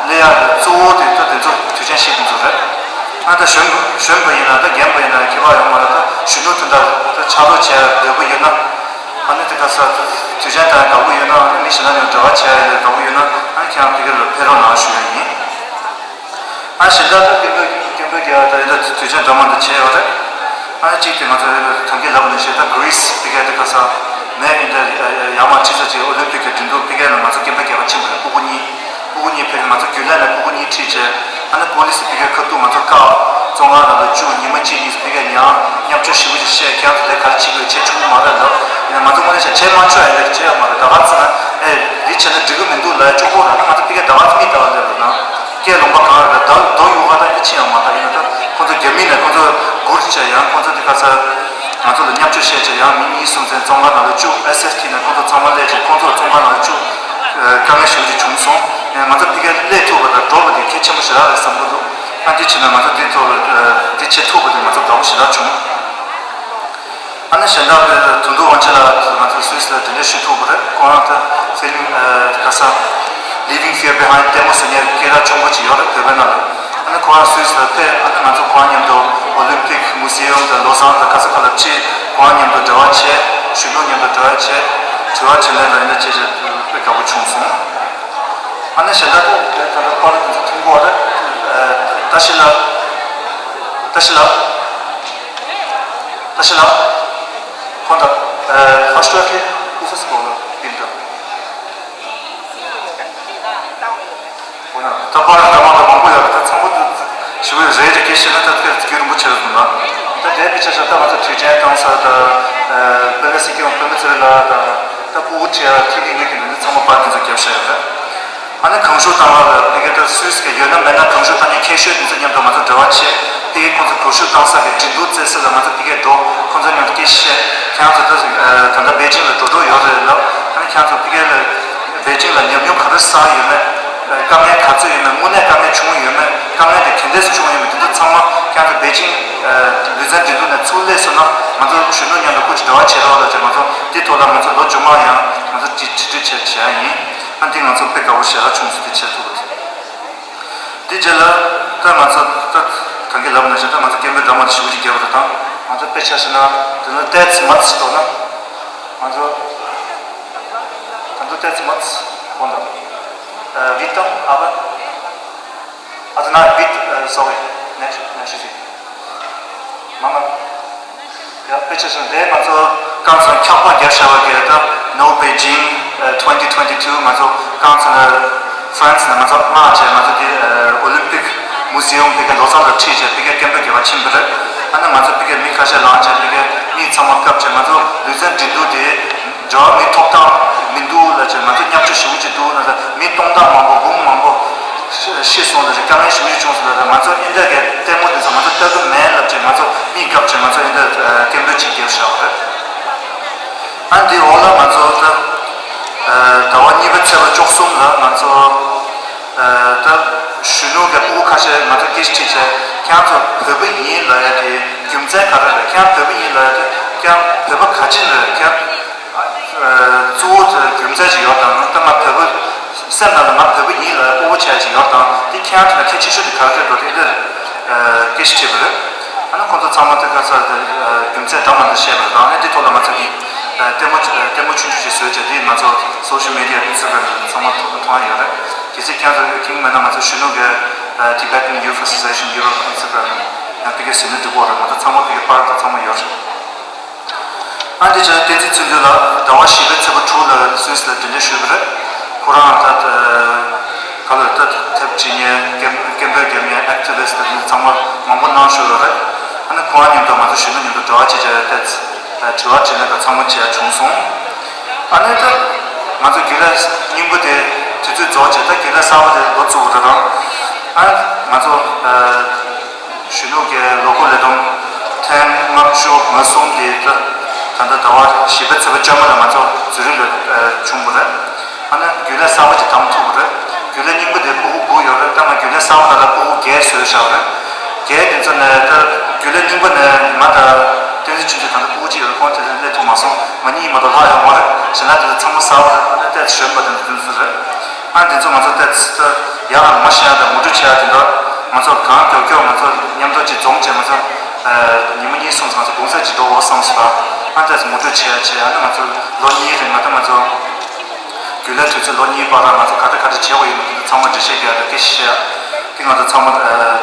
ལེན་ཡ་གཙོ་བོ་དེ་ད་དེ་ཚོ་དུས་ཆེན་བཞི་དེ་ཚོ་རེད། ཨ་ནི་ད་གཞོན་གཞོན་པ་ཡིན་ན་ད་རྒན་པ་ཡིན་ན་ཁྱད་པར་ཡོད་མ་རེད། ད་གཞོན་ནུ་དེ་འདྲ་ད་ཕྱག་རོགས་བྱེད་ཡ་འདོད་པ་ཡོད་ན། ཨ་ནི་དེ་ག་ས་དུས་ཆེན་དང་དགའ་པོ་ཡོད་ན། ཨ་ནི་མི་གཞན་དང་ཡང་འབྲེལ་བ་བྱེད་ཡ་ཡིན་ན་དགའ་པོ་ཡོད་ན། ཨ་ནི་ཁྱེད་རང་ཕ་གི་ལ་ཕེབས་རོགས་གནང་ཞུ་ཡ་ཡིན། ཨ་གཞན་དག་ད་སྐད་འབོད་སྐད་འབོད་རྒྱག་ཡ་ད་ཡིན་ད་དུས་ཆེན་འདྲ་མིན་འདྲ་བྱས་ཡོད་རེད། ཨ་གཅིག་དེ་ང་ཚོ་ད་གིན་ལབ་པ་ནང་བཞིན་ད་གྷི་རིས་ཕ་གི་དེ་ག་ས་མེ་ཡིན་ད་ཡར་མར་ཁྲིད་ས་ཅིག་ཨོ་ལིམ་པིག་གི་འགྲན་བསྡུར་ཕ་གི་ནང་ང་ཚོ་སྐད་འབོད་རྒྱག་པ་ཕྱིན་པ་རེད། ཕྲུ་གུ་གཉིས། ཕྲུ་གུ་གཉིས་ཕེབས། ང་ཚོ་རྒྱུན་ལས་ནས་ཕྲུ་གུ་གཉིས་ཁྲིད་བྱས། ཨ་ནི་པོ་ལི་སི་ཕ་གིའི་ཁ་ཐུག་ང་ཚོ་བཀག་བཙོན་ཁང་ནང་ལ་བཅུག་ཉི་མ་གཅིག་གཉིས་ཕ་གིར་ཉར། བརྙས་བཅོས་ཞེ་པོ་ཅིག་བཤད། ཁྱེད་རང་ཚོ་དེ་ག་རེ་བྱེད་དགོས། བྱེད་ཆོག་གི་མ་རེད་ལབ། ཡིན་ན་ང་ཚོ་དངོས་གནས་བྱས་བྱེད་མ་ཆོག་ཡ་ལས་བྱེད་ཡ་མ་རེད། ད་ག་ཚོད་ན་ཨེ་འདི་བྱས་ན་འགྲིག་གི་མི་འདུག་ལབ་ཡ་ཅོག་པོ་རེད། ད་ང་ཚོ་ཕ་གིར་ད་ག་ཚོད་མི་ལྟ་བ་ལས་རེད་ན། སྐད་ལུང་པ་གང་རེད། ད་རྡོ་གཡུག་ག་ད་འདི་ཕྱིན་ཡ་མ་རེད། ཡིན་ན་ད་ཁོང་ཚོ་རྒྱ་མི་ནས་ཁོང་ཚོ་སྒུར་བྱས། ཡང་ཁོང་ཚོ་དེ་ག་ས་ང་ཚོ་ལ་བརྙས་བཅོས་བཤད་བྱས། ཡང་མི་གཉིས་གསུམ་ཚོ་བཙོན་ཁང་ནང་ལ་བཅུག་ཨེས་ཨེས་ཊི་ནས་ཁོང་ཚོ་ཚང་མ་སླེབས་བྱས་ཁོང་ཚོ་བཙོན་ཁང་ནང་ལ་བཅུག་ཨ་དཀའ་ངལ་ཞེ་པོ་ཅིག་བྱུང་སོང་། ཨ་ང་ཚོ་ཕ་གིར་སླེབས་ཐུབ་པ་དང་འགྲོ་བ་དེ་གལ་ཆེན་པོ་ཞེ་དྲག་རེད་བསམ་གྱི་འདུག་ཨ་འདི་བྱས་ན་ང་ཚོ་འདི་ཐོག་ལ་ཨ་འདི་བྱེད་ཐུབ་པ་དེ་ང་ཚོ་དགའ་པོ་ཞེ་དྲག་བྱུང་། ཨ་ནི་གཞན་དག་གི་དོན་གྲུབ་དབང་ཆེན་ལགས་ང་ཚོ་སུད་སི་ལ་གདན་འདྲེན་ཞུ་ཐུབ་པ་རེད། ཁོང་རང་ད་ཕིལམ་ཨ་ག་ས་Leaving Fear Behind ལྟད་མོ་བཟོ་མཁན་སྐད་གྲགས་ཆེན་པོ་ཅིག་ཡོད་རེད་བོད་པའི་ནང་ལ། ཨ་ནི་ཁོ་རང་སུད་སི་ལ་ཕེབས། ཨ་ནི་ང་ཚོ་ཁོ་རང་མཉམ་དུ་ཨོ་ལིམ་པིག་མུ་ཟི་ཡམ་དང་ལོ་སང་དང་ག་ས་ག་ལ་ཁྲིད། ཁོ་རང་མཉམ་དུ་འབྲེལ་བ་བྱས། གཞོན་ནུ་མཉམ་དུ་འབྲེལ་བ་བྱས། དྲི་བ་དྲིས་ལན་དང་ཡིན་ན་བྱས་བྱས་དཔེ་དགའ་པོ་བྱུང་སོང་། ཨ་ནི་གཞན་དག་ད་ད་ལྟ་པར་དེ་ཚོ་མཐོང་གི་ཡོད་རེད། ཨ་ད་ཤི་ལ་ད་ཤི་ལ་ད་ཤི་ལ་ཁོང་ད་ཨ་ཧ་ཤ་ཏྲ་ཁི་ཨུ་ཧྥི་སི་གོ་ལ་པིན་ད། འོ་ན་ད་པར་འདྲ་མ་འདྲ་མང་པོ་ཡོད་རེད། ད་ཚང་མ་དེ་ཞུ་བའི་རེད་དེ། སྐད་ཆ་བཤད་ན་ད་དེ་རྒྱུན་རིང་པོ་ཆགས་འདུག་ན། ད་དེ་དཔེ་ཆ་བཞག་ད་ང་ཚོ་དུས་ཆེན་བཏང་ས་དང་། ཨ་དཔལ་ལྡན་སྲིད་སྐྱོང་སྤེན་པ་ཚེ་རིང་ལགས་དང་། ད་ཕྲུ་གུ་ཁྲིད་ཡ་ཐི་ནི་ཝི་ཀེན་ཌི་འདི་ཚང་མ་པར་དེ་ཚོ་བརྒྱབ་བཞག་ཡོད་རེད། ཨ་ནི་གང་ཞུ་བཏང་བ་ལ་ཕ་གི་ད་སུད་སི་གི་ཡོད་ན་མེད་ན་གང་ཞུ་བཏང་མཁན་ཁྱད་ཤོས་དེ་ཚོ་མཉམ་དུ་ང་ཚོ་འབྲེལ་བ་བྱས། ཕ་གི་ཁོང་ཚོ་གང་ཞུ་བཏང་ས་གི་འགྲན་བསྡུར་རྩེ་ས་ལ་ང་ཚོ་ཕ་གིར་འགྲོ། ཁོང་ཚོ་མཉམ་དུ་སྐད་ཆ་བཤད། ཁྱེད་རང་ཚོ་ད་ད་ལྟ་པེ་ཅིང་ལ་འགྲོ་འགྲོ་ཡོད་རེད་ལབ། ཨ་ནི་ཁྱེད་རང་ཚོ་ཕ་གི་ལ་པེ་ཅིང་ལ་ཉམས་མྱོང་ག་རེ་བསགས་ཡོད་མེད། དཀའ་ངལ་ག་ཚོད་ཡོད་མེད། དངོས་གནས་དཀའ་ངལ་བྱུང་ཡོད་མེད། དཀའ་ངལ་དེ་ག་འདྲས་བྱུང་ཡོད་མེད། དེ་ཚོ་ཚང་མ་ཁྱེད་རང་ཚོ་པེ་ཅིང་ལུས་རྩལ་འགྲན་བསྡུར་ནས་ཚུར་སླེབས་སོང་ན་ང་ཚོ་གཞོན་ནུ་མཉམ་དུ་སྐུ་མཁྱེན་འབྲེལ་བ་བྱེད་རོགས་ལབ་བྱས། ང་ཚོ་འདི་ཐོག་ལ་ང་ཚོ་ལོ་མཇུག་མ་ཡང་ང་ཚོ་ཅིག་གྲ་སྒྲིག་བྱས་བྱས་ཡིན། ཨ་འདི་ང་ཚོ་དཔེ་དགའ་བོ་ཞེ་དྲག་བྱུང་སོང་། དེ་བྱས་ཐུབ་པ་དེ། དེ་རྗེས་ལ་ད་ང་ཚོ་ད་ད་གིན་ལབ་ན་ཞེ་ད་ང་ཚོ་སྐད་འབོད་འདྲ་མ་དེ་ཞེ་པོ་ཅིག་རྒྱབ་པ་རེད། ད་ང་ཚོ་དཔེ་ཆ་བཞག་ན་དེ་ནི་ཏོག་ཙམ་མ་ཚིག་ཏོག་ན་ང་ཚོ་ད་ཚོ་ཏོག་ཙམ་མ་ཚིག་གོང་དང་བི་ཏང་ཨ་བ། Also nein, bitte, äh, sorry. Next, next thing. Mama. ཡ་དཔེ་ཆ་བཞག་འདས་ང་ཚོ་རྐང་ཚོ་འཁྱག་པ་རྒྱབ་བཞག་པ་གི་ད་No Beijing twenty twenty-two ང་ཚོ་རྐང་ཚོ་ནས་France ནས་ང་ཚོ་མངགས་བྱས། ང་ཚོ་དེ་Olympic Museum ཕ་གི་ལོ་ཙཱ་ལ་ཁྲིད་བྱས་ཕ་གི་སྐད་འབོད་རྒྱབ་པ་ཕྱིན་པ་རེད། ཨ་ནི་ང་ཚོ་ཕ་གི་མི་ཁ་ཤས་ལངས་བྱས་ཕ་གི་མི་ཚང་མ་བཀབ་བྱས། ང་ཚོ་ལུས་རྩལ་འགྲན་བསྡུར་དེ་འབྲེལ་བ་མི་ཐོབ་ཐང་མི་འདུག་ལབ་བྱས། ང་ཚོ་བརྙས་བཅོས་ཞེ་པོ་ཅིག་འདུག་ལབ་བྱས། མི་སྟོང་ཕྲག་མང་པོ་འབུམ་མང་པོ་ཤི་སོང་ལབ་བྱས། དཀའ་ངལ་ཞེ་པོ་ཅིག་བྱུང་སོང་ལབ་བྱས། ང་ཚོ་ཨིན་ཌི་ཡ་གི་ལྟད་མོ་དེ་ཚོ་ང་ཚོ་ལྟ་གི་མེད་ལབ་བྱས། ང་ཚོ་མི་བཀབ་བྱས་ང་ཚོ་ཨིན་ཌི་ཡ་སྐད་འབོད་ཅིག་རྒྱབ་བཞག་པ་རེད། ཨ་འདི་འོག་ལ་ང་ཚོ་ད་ཟླ་བ་གཉིས་པའི་ཚེས་པ་བཅུ་གསུམ་ལ་ང་ཚོ་ད་གཞོན་ནུ་གི་སྤུ་གུ་ཁ་ཤས་ང་ཚོ་སྐད་ཆ་དྲིས་བྱས། ཁྱེད་རང་ཚོ་བོད་པ་ཡིན་ལབ་ཡ་དེ་རྒྱུ་མཚན་ག་རེ་རེད། ཁྱེད་རང་བོད་པ་ཡིན་ལབ་ཡ་དེ་ཁྱེད་རང་བོད་པ་ག་ཅི་རེད། ཁྱེད་རང་གཙོ་བོ་དེ་རྒྱུ་མཚན་ཅིག་ཡོད་དམ། ད་ང་བོད་པ་སེམས་ནང་ལ་ང་བོད་པ་ཡིན་ལབ་སྤོ་བོ་བྱས་ཅིག་ཡོད་དམ། དེ་ཁྱེད་རང་ཚོ་ལ་གལ་ཆེ་ཤོས་དེ་ག་རེ་རེད་འགྲོ་དེ་འདིར་སྐད་ཆ་དྲིས་པ་རེད། ཨ་ནི་ཁོང་ཚོ་ཚང་མ་དེ་ག་ས་དེ་རྒྱུ་མཚན་འདྲ་མི་འདྲ་བཤད་པ་རེད། ཨ་ནི་དེ་ཐོག་ལ་ང་ཚོ་གིས་ལྟད་མོ་ལྟད་མོ་ཆུང་ཆུང་ཞིག་བཟོས་བྱས་དེ་ང་ཚོ་སོ་ཤལ་མི་ཌི་ཡ་ཨིན་སི་ཊ་གྷ་རམ་ཚང་མ་མཐོང་མཐོང་ཡོད་རེད། གལ་སྲིད་ཁྱེད་ཚོ་མཁྱེན་མེད་ན་ང་ཚོ་གཞོན་ནུ་གི་Tibetan Youth Association Europe ཨིན་སི་ཊ་གྷ་རམ་ཡང་དེ་གའི་ཟིན་ནི་འགྲིག་གོ་རེད། ང་ཚོ་ཚང་མ་དེ་གའི་པར་དང་ཚང་མ་ཡོད་རེད། ཨ་འདི་ཆ་བསྟན་འཛིན་ཚེ་མདུན་ལགས་ཟླ་བ་བཞི་པའི་ཚེས་པ་དྲུག་ལ་སུད་སི་ལ་གདན་འདྲེན་ཞུས་པ་རེད། ཁོ་རང་ད་ག་ལ་ད་ཐེབས་བྱེད་མཁན་སྐད་སྐད་འབོད་རྒྱབ་མཁན་ཨེག་ཊི་བི་སི་ཊི་དེ་ཚང་མ་མང་པོ་གནང་ཞུ་ཡོད་རེད། ཨ་ནི་ཁོ་རང་མཉམ་དུ་ང་ཚོ་གཞོན་ནུ་མཉམ་དུ་འབྲེལ་བ་བྱེད་བྱས་ཏེ་དྲི་བ་དྲིས་ལན་དང་ཚང་མ་བྱས་བྱུང་སོང་། ཨ་ནི་ད་ང་ཚོ་རྒྱུན་ལས་རྙིང་པ་དེ་དུས་ཚོད་རྫོགས་བྱས་ད་རྒྱུན་ལས་གསར་པ་དེ་འགོ་བཙུགས་པ་རེད། ཨ་ང་ཚོ་གཞོན་ནུ་གི་ལོ་འཁོར་ལས་བསྡོམས་ཐེངས་ལྔ་བཅུ་ང་གསུམ་དེ་ད་ད་ལྟ་ཟླ་བ་བཞི་པའི་ཚེས་པ་བཅོ་ལྔ་ལ་ང་ཚོ་ཛུ་རིག་ལ་བྱུང་བ་རེད། ཨ་ནི་རྒྱུན་ལས་གསར་པ་ཅིག་བདམས་ཐུབ་པ་རེད། རྒྱུན་ལས་རྙིང་པ་དེ་སྤུ་གུ་དགུ་ཡོད་རེད། ད་ང་རྒྱུན་ལས་གསར་པ་ནང་ལ་སྤུ་གུ་བརྒྱད་བཟོས་བཞག་པ་རེད། བརྒྱད་དེ་ཚོ་ནས་ད་རྒྱུན་ལས་རྙིང་པ་ནས་ང་དང་བསྟན་འཛིན་ཆོས་འཛིན་ད་ལྟ་སྤུ་གུ་གཅིག་ཡོད་རེད། ཁོང་དེ་ཚོ་སླེབས་ཐུབ་མ་སོང་། ང་གཉིས་མ་གཏོགས་ལྷག་ཡོད་མ་རེད། གཞན་དག་དེ་ཚོ་ཚང་མ་གསར་པ་རེད། ཨ་ནི་ཏོག་ཙམ་གཞོན་པ་དེ་ཚོ་དེ་ཚོ་རེད། ཨ་དེ་ཚོ་ང་ཚོ་ཏོག་ཙམ་ཡར་ལ་མ་བཞེངས་ཡ་དང་ངོ་སྤྲོད་བྱེད་ཡ་དེ་འདྲ་ང་ཚོ་གང་མགྱོགས་མགྱོགས་ང་ཚོ་མཉམ་དུ་ཅིག་འཛོམས་བྱས་ང་ཚོ་ཉི་མ་གཉིས་གསུམ་ང་ཚོ་གུང་སེང་ཅིག་འགྲོ་འོ་བསམ་སོང་། ཨ་ཏོག་ཙམ་ངོ་སྤྲོད་བྱེད་ཡ་བྱེད་ཡ། ཨ་ནི་ང་ཚོ་ལོ་གཉིས་རིང་ང་ད་ང་ཚོ་རྒྱུན་ལས་དུས་ཚོད་ལོ་གཉིས་བར་ལ་ང་ཚོ་ག་འདྲ་ག་འདྲ་བྱས་པ་ཡིན་པ་དེ་ཚོ་ཚང་མ་འགྲེལ་བཤད་རྒྱག་དང་སྐད་ཆ་བཤད་དེ་ང་ཚོ་ཚང་མ་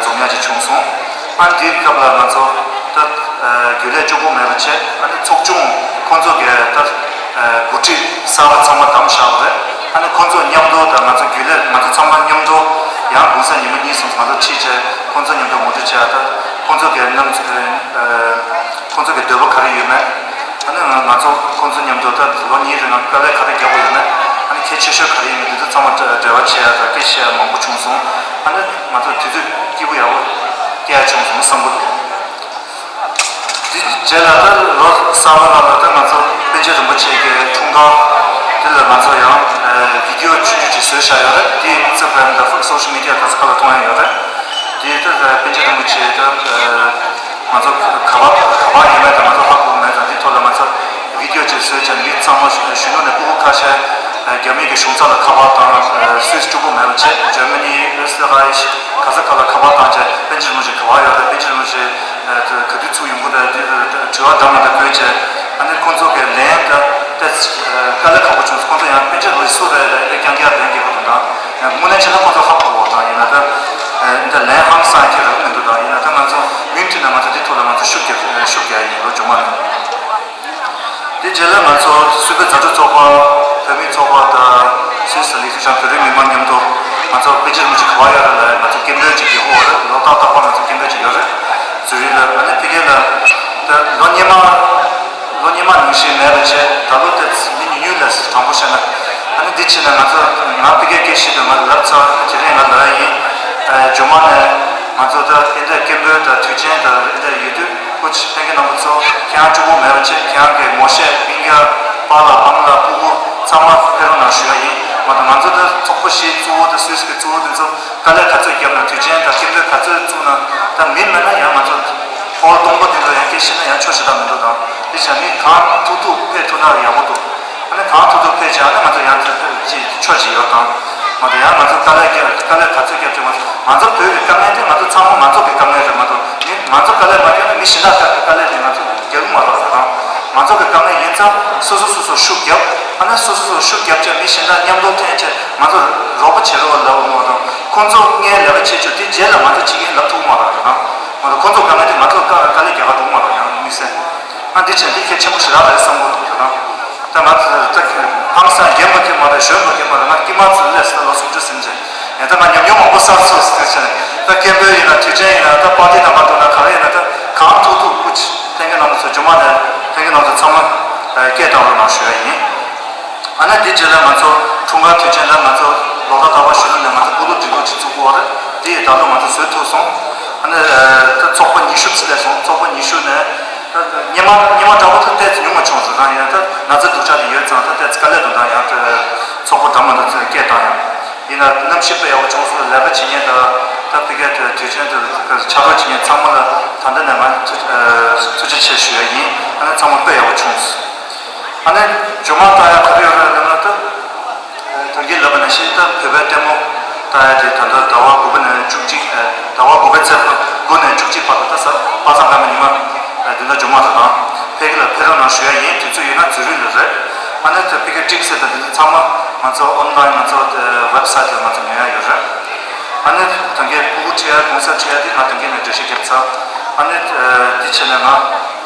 འཛོམས་ཡག་ཅིག་བྱུང་སོང་། ཨ་འདིའི་སྐབས་ལ་ང་ཚོ་ད་རྒྱུན་ལས་གཅིག་པོ་མེད་པ་བྱས། ཨ་ནི་ཚོགས་ཆུང་ཁོང་ཚོ་གི་ད་འགོ་ཁྲིད་གསར་པ་ཚང་མ་བདམས་བཞག་པ་རེད། ཨ་ནི་ཁོང་ཚོ་མཉམ་དུ་ད་ང་ཚོ་རྒྱུན་ལས་ང་ཚོ་ཚང་མ་མཉམ་དུ་ཡང་གུང་སེང་ཉི་མ་གཉིས་གསུམ་ང་ཚོ་ཁྲིད་བྱས་ཁོང་ཚོ་མཉམ་དུ་ངོ་སྤྲོད་བྱས། ད་ཁོང་ཚོ་གི་རྣམ་ཚོ་ཁོང་ཚོ་གི་འདོད་པ་ག་རེ་ཡོད་མེད། ཨ་ནི་ང་ང་ཚོ་ཁོང་ཚོ་མཉམ་དུ་ད་ལོ་གཉིས་རིང་ལ་དཀའ་ལས་ག་རེ་བརྒྱབ་པ་ཡོད་མེད། ཨ་ནི་གལ་ཆེ་ཤོས་ག་རེ་ཡིན་མིན་དེ་ཚོ་ཚང་མ་འབྲེལ་བ་བྱེད་ཡ་དང་སྐད་ཆ་བཤད་ཡ་མང་པོ་བྱུང་སོང་། ཨ་ནི་ང་ཚོ་དུས་ཚོད་སྐྱིད་པོ་ཡག་པོ་སྐྱེལ་ཡ་བྱུང་སོང་བསམ་གི་འདུག་དེ་རྗེས་ལ་ད་ལོ་གསར་པ་ནང་ལ་ད་ང་ཚོ་པཎ་ཆེན་རིན་པོ་ཆེ་གི་འཁྲུངས་སྐར་དེ་ལ་ང་ཚོ་ཡང་བི་ཌི་ཡོ་ཆུང་ཆུང་ཅིག་བཟོས་བཞག་ཡོད་རེད། དེ་ཨིན་སི་ཊ་གྷ་རམ་དང་སོ་ཤལ་མི་ཌི་ཡ་ག་ས་ག་ལ་མཐོང་ཡ་ཡོད་རེད། དེ་ད་པཎ་ཆེན་རིན་པོ་ཆེ་ད། ང་ཚོ་ག་པར་ག་པར་ཡོད་མེད་དང་ང་ཚོ་ཧ་གོ་མེད་ཙང་འདི་ཐོག་ལ་ང་ཚོ་བི་ཌི་ཡོ་ཅིག་བཟོས་བྱས་མི་ཚང་མ་གཞོན་ནུ་ནས་སྤུ་གུ་ཁ་ཤས་རྒྱ་མི་གི་གཞུང་ཚབ་ལ་ཁ་པར་བཏང་། སུད་སི་གཅིག་པོ་མེད་པ་བྱས་འཇར་མ་ནི་ཨོ་སི་ཊི་རི་ཡ་ག་ས་ག་ལ་ཁ་པར་བཏང་བྱས་པཎ་ཆེན་རིན་པོ་ཆེ་ག་པར་ཡོད་རེད། པཎ་ཆེན་རིན་པོ་ཆེ་ག་དུས་ཚུགས་ཡོང་གི་རེད། འདི་དྲི་བ་འདྲ་མི་འདྲ་བཀོད་བྱས་ཨ་ནི་ཁོང་ཚོ་གི་ལན་ད་ཏེ་དཀའ་ལས་ཁག་པོ་བྱུང་སོང་། ཁོང་ཚོ་ཡང་པཎ་ཆེན་རིན་པོ་ཆེ་སུ་རེད་ལ་ཨེ་འདྲ་རྐྱང་རྐྱང་ལན་རྒྱག་གི་འདུག་དང་དངོས་གནས་བྱས་ན་ཁོང་ཚོ་ཧ་གོ་བ་དང་ཡིན་ན་ད་འདི་ལན་ཧང་སང་གི་རག་མི་འདུག་དང་ཡིན་ན་ད་ང་ཚོ་མུ་མཐུད་ནས་ང་ཚོ་འདི་ཐོག་ལ་ང་ཚོ་ཤུགས་རྒྱག་ཤུགས་རྒྱག་ཡིན་ལོ་རྒྱུས་མ་ནས། དེ་རྗེས་ལ་ང་ཚོ་སུད་བོད་མཛའ་གྲོགས་ཚོགས་པ་བོད་མིའི་ཚོགས་པ་དང་སུད་སི་ལི་སུ་ཤང་བོད་རིགས་མི་མང་མཉམ་དུ་ང་ཚོ་པཎ་ཆེན་རིན་པོ་ཆེ་ག་པར་ཡོད་རེད་ལ་ང་ཚོ་སྐད་འབོད་ཅིག་རྒྱག་གི་ཡོད་རེད། ལོ་ཏག་ཏག་པ་ང་ཚོ་སྐད་འབོད་ཅིག་ཡོད་རེད། ཛུ་རིག་ལ་ཨ་ནི་ཕ་གི་ལ་ད་ལོ་སྔོན་མ་ལོ་སྔོན་མ་ནང་བཞིན་མེད་པ་བྱས་ད་ལོ་དེ་མི་ཉུང་ཉུང་ལས་དྲང་པོ་བཤད་ན། ཨ་ནི་འདི་ཕྱིན་ན་ང་ཚོ་ང་ཕ་གིའི་སྐད་ཞིག་ཏུ་ང་ལབ་ཚར། དེ་རིང་ང་ལབ་ཡིན། ཨ། ཇོ་མ་ནས་ང་ཚོ་ད་འདི་འདྲ་སྐད་འབོད་དང་དུས་ཆེན་དང་འདི་འདྲ་ཡོད་དུས་སྐུ་མཁྱེན་ལྷན་རྒྱས་རྣམ་པ་ཚོ་ཁྱེད་རང་གཅིག་པོ་མེད་པ་བྱས། ཁྱེད་རང་གི་ངོ་ཤེས་སྤུན་ཀྱག་པཱ་ལགས་ཨ་མ་ལགས་ཕྲུ་གུ་ཚང་མ་ཕེབས་རོགས་གནང་ཞུ་ཡ་ཡིན། མ་གཏོགས་ང་ཚོ་ད་ཚོགས་པ་བཞི་གཙོ་བོ་དང་སུད་སི་གི་གཙོ་བོ་དེ་ཚོ་དཀའ་ལས་ག་ཚོད་བརྒྱབ་ན། དུས་ཆེན་དང་སྐད་འབོད་ག་ཚོད་བཙུགས་ན། ད་མི་མེད་ན་ཡང་ང་ཚོ་ཧོལ་སྟོང་པ་འདི་ཚོ་ཡང་སྐད་བཤད་ན་ཡང་ཆོག་ཞེ་དྲག་མི་འདུག་དང་། དེ་བྱས་ནས་གང་ཐུབ་ཐུབ་ཕེབས་ཐུབ་ན་ཡག་པོ་འདུག་ཨ་ནི་གང་ཐུབ་ཐུབ་ཕེབས་བྱས། ཨ་ནི་ང་ཚོ་ཡང་ཐུབ་ཐུབ་ཅིག་ཆོག་ཅིག་ཡོད་དང་། མ་གཏོགས་ཡང་ང་ཚོ་དཀའ་ལས་རྒྱབ། དཀའ་ལས་ག་ཚོད་རྒྱབ་ཀྱང་མ་གཏོགས། ང་ཚོ་བོད་ཀྱི་དཀའ་ངལ་དེ་ང་ཚོ་ཚང་མ་ང་ཚོ་གི་དཀའ་ངལ་རེད་མ་གཏོགས། མི་ང་ཚོ་དཀའ་ལས་མ་རྒྱབ་ན་མི་གཞན་དག་གི་དཀའ་ལས་དེ་ང་ཚོ་རྒྱག་གི་མ་རེད་དང་། ང་ཚོ་གི་དཀའ་ངལ་ཡིན་ཙང་སོ་སོ་སོ་སོ་ཤུགས་རྒྱབ། ཨ་ནི་སོ་སོ་སོ་ཤུགས་རྒྱབ་བྱས། མི་གཞན་དག་མཉམ་དུ་འཐེན་བྱས་ང་ཚོ་རོགས་པ་བྱེད་རོགས་ལབ་མ་གཏོགས། ཁོང་ཚོ་ངའི་ལས་ཀ་བྱེད་ཆོག་དེ་རྗེས་ལ་ང་ཚོ་ཕྱི་རྒྱལ་ལབ་ཐུབ་མ་རེད་དང་། མ་གཏོགས་ཁོང་ཚོ་དཀའ་ངལ་དེ་ང་ཚོ་དཀའ་དཀའ་ལས་རྒྱག་ག་འགྲོ་མ་རེད། ཡང་དམིགས་བསལ། ཨ། འདི་བྱས་འདི་གལ་ཆེན་པོ་ཞེ་དྲག་རེད་བསམ་གྱི་འདུག་ད་ང་ཚོ་ད་ཧང་སང་རྒན་པ་གི་མ་རེད། གཞོན་པ་གི་མ་རེད། ང་དཀྱུས་མ་ཚོ་སླེབས་སོང་ལོ་སུམ་ཅུ་ཟིན་བྱས། ཡང་ད་ང་ཉམས་མྱོང་མང་པོ་བསགས་ཚར་སོང་ཟེར་བྱས་ནས། ད་སྐད་འབོད་ཡིན་ན། དུས་ཆེན་ཡིན་ན། ད་པར་ཊི་དང་མ་འགྲོ་ན་ག་རེ་ཡིན་ན། ད་གང་ཐུབ་ཐུབ་སྐུ་མཁྱེན་ལྷན་རྒྱས་རྣམ་པ་ཚོ། ཇོ་མ་ནས་ལྷན་རྒྱས་རྣམ་པ་ཚོ་ཚང་མ་སྐད་བཏང་རོགས་གནང་ཞུ་ཡ་ཡིན། ཨ་ནི་འདི་རྗེས་ལ་ང་ཚོ་འཁྲུངས་སྐར་དུས་ཆེན་ལ་ང་ཚོ་ལོ་ལྟར་རྟག་པར་གཞོན་ནུ་ནས་ང་ཚོ་སྤོ་ལོ་སྒྲིག་འཛུགས་ཅིག་བཙུགས་ཀྱི་ཡོད་རེད། དེ་ད་ལོ་ང་ཚོ་བཟོས་ཐུབ་སོང་། ཨ་ནི་ད་ཚོགས་པ་ཉི་ཤུ་ཙམ་སླེབས་སོང་། ཚོགས་པ་ཉི་ཤུ་ནས་ད་སྔོན་མ་སྔོན་མ་འདྲ་པོ་ད་ཏོག་ཙམ་ཉུང་བ་བྱུང་སོང་། ད་ཡང་ད་ན་ཚ་སྡུག་ཅག་དེ་ཡོད་ཙང་ད་ཏོག་ཙམ་དཀའ་ལས་འདུག་ད་ཡང་ད་ཚོགས་པ་འདྲ་མི་འདྲ་ཚོས་སྐད་བཏང་ཡང་། ཡིན་ན་གནམ་གཤིས་དཔེ་ཡག་པོ་བྱུང་སོང་། ལས་ཀ་བྱེད་མཁན་དང་ད་ཕ་གིའི་དུས་ཆེན་དུ་ཕྱག་རོགས་བྱེད་མཁན་ཚང་མ་ལ་ད་ལྟ་ནས་ང་ཐུགས་ཐུགས་རྗེ་ཆེ་ཞུ་ཡ་ཡིན། ཨ་ནི་ཚང་མ་དཔེ་ཡག་པོ་བྱུང་སོང་། ཨ་ནི་ཇོ་མ་ལྟ་ཡ་ག་རེ་ཡོད་རེད་ལབ་ན། ད་ད་གིན་ལབ་པ་ནང་བཞིན་ད་བོད་པའི་ལྟད་མོ་ལྟ་ཡ་དེ་ད་ལྟ་ཟླ་བ་དགུ་པ་ནས་བཅུ་གཅིག་ཟླ་བ་དགུ་པའི་ཚེས་པ་དགུ་ནས་བཅུ་གཅིག་བར་དུ། ད་གཟའ་པ་སངས་སྐར་མ་ཉི་མ་འདི་ལ་ཇོ་མ་དང་ཕ་གི་ལ་ཕེབས་རོགས་གནང་ཞུ་ཡ་ཡིན། དུས་ཚོད་ཡོད་ན་འཛུལ་རིན་ལ་རེད། ཨ་ནི་ད་ཕ་གི་ཊི་ཀེ་ཊི་དང་དེ་ཚོ་ཚང་མ་ང་ཚོ་ཨོན་ལའིན་ང་ཚོ་ཝེབ་སའིཊ་ལ་ང་ཚོ་ཉོ་ཡ་ཡོད་རེད། ཨ་ནི་ད་གིན་སྤུ་གུ་ཁྲིད་ཡ་གུང་སེང་ཁྲིད་ཡ་དེ་ང་ད་གིན་ནས་འགྲེལ་བཤད་བརྒྱབ་ཚར། ཨ་ནི་དེ་བྱས་ནས་ང་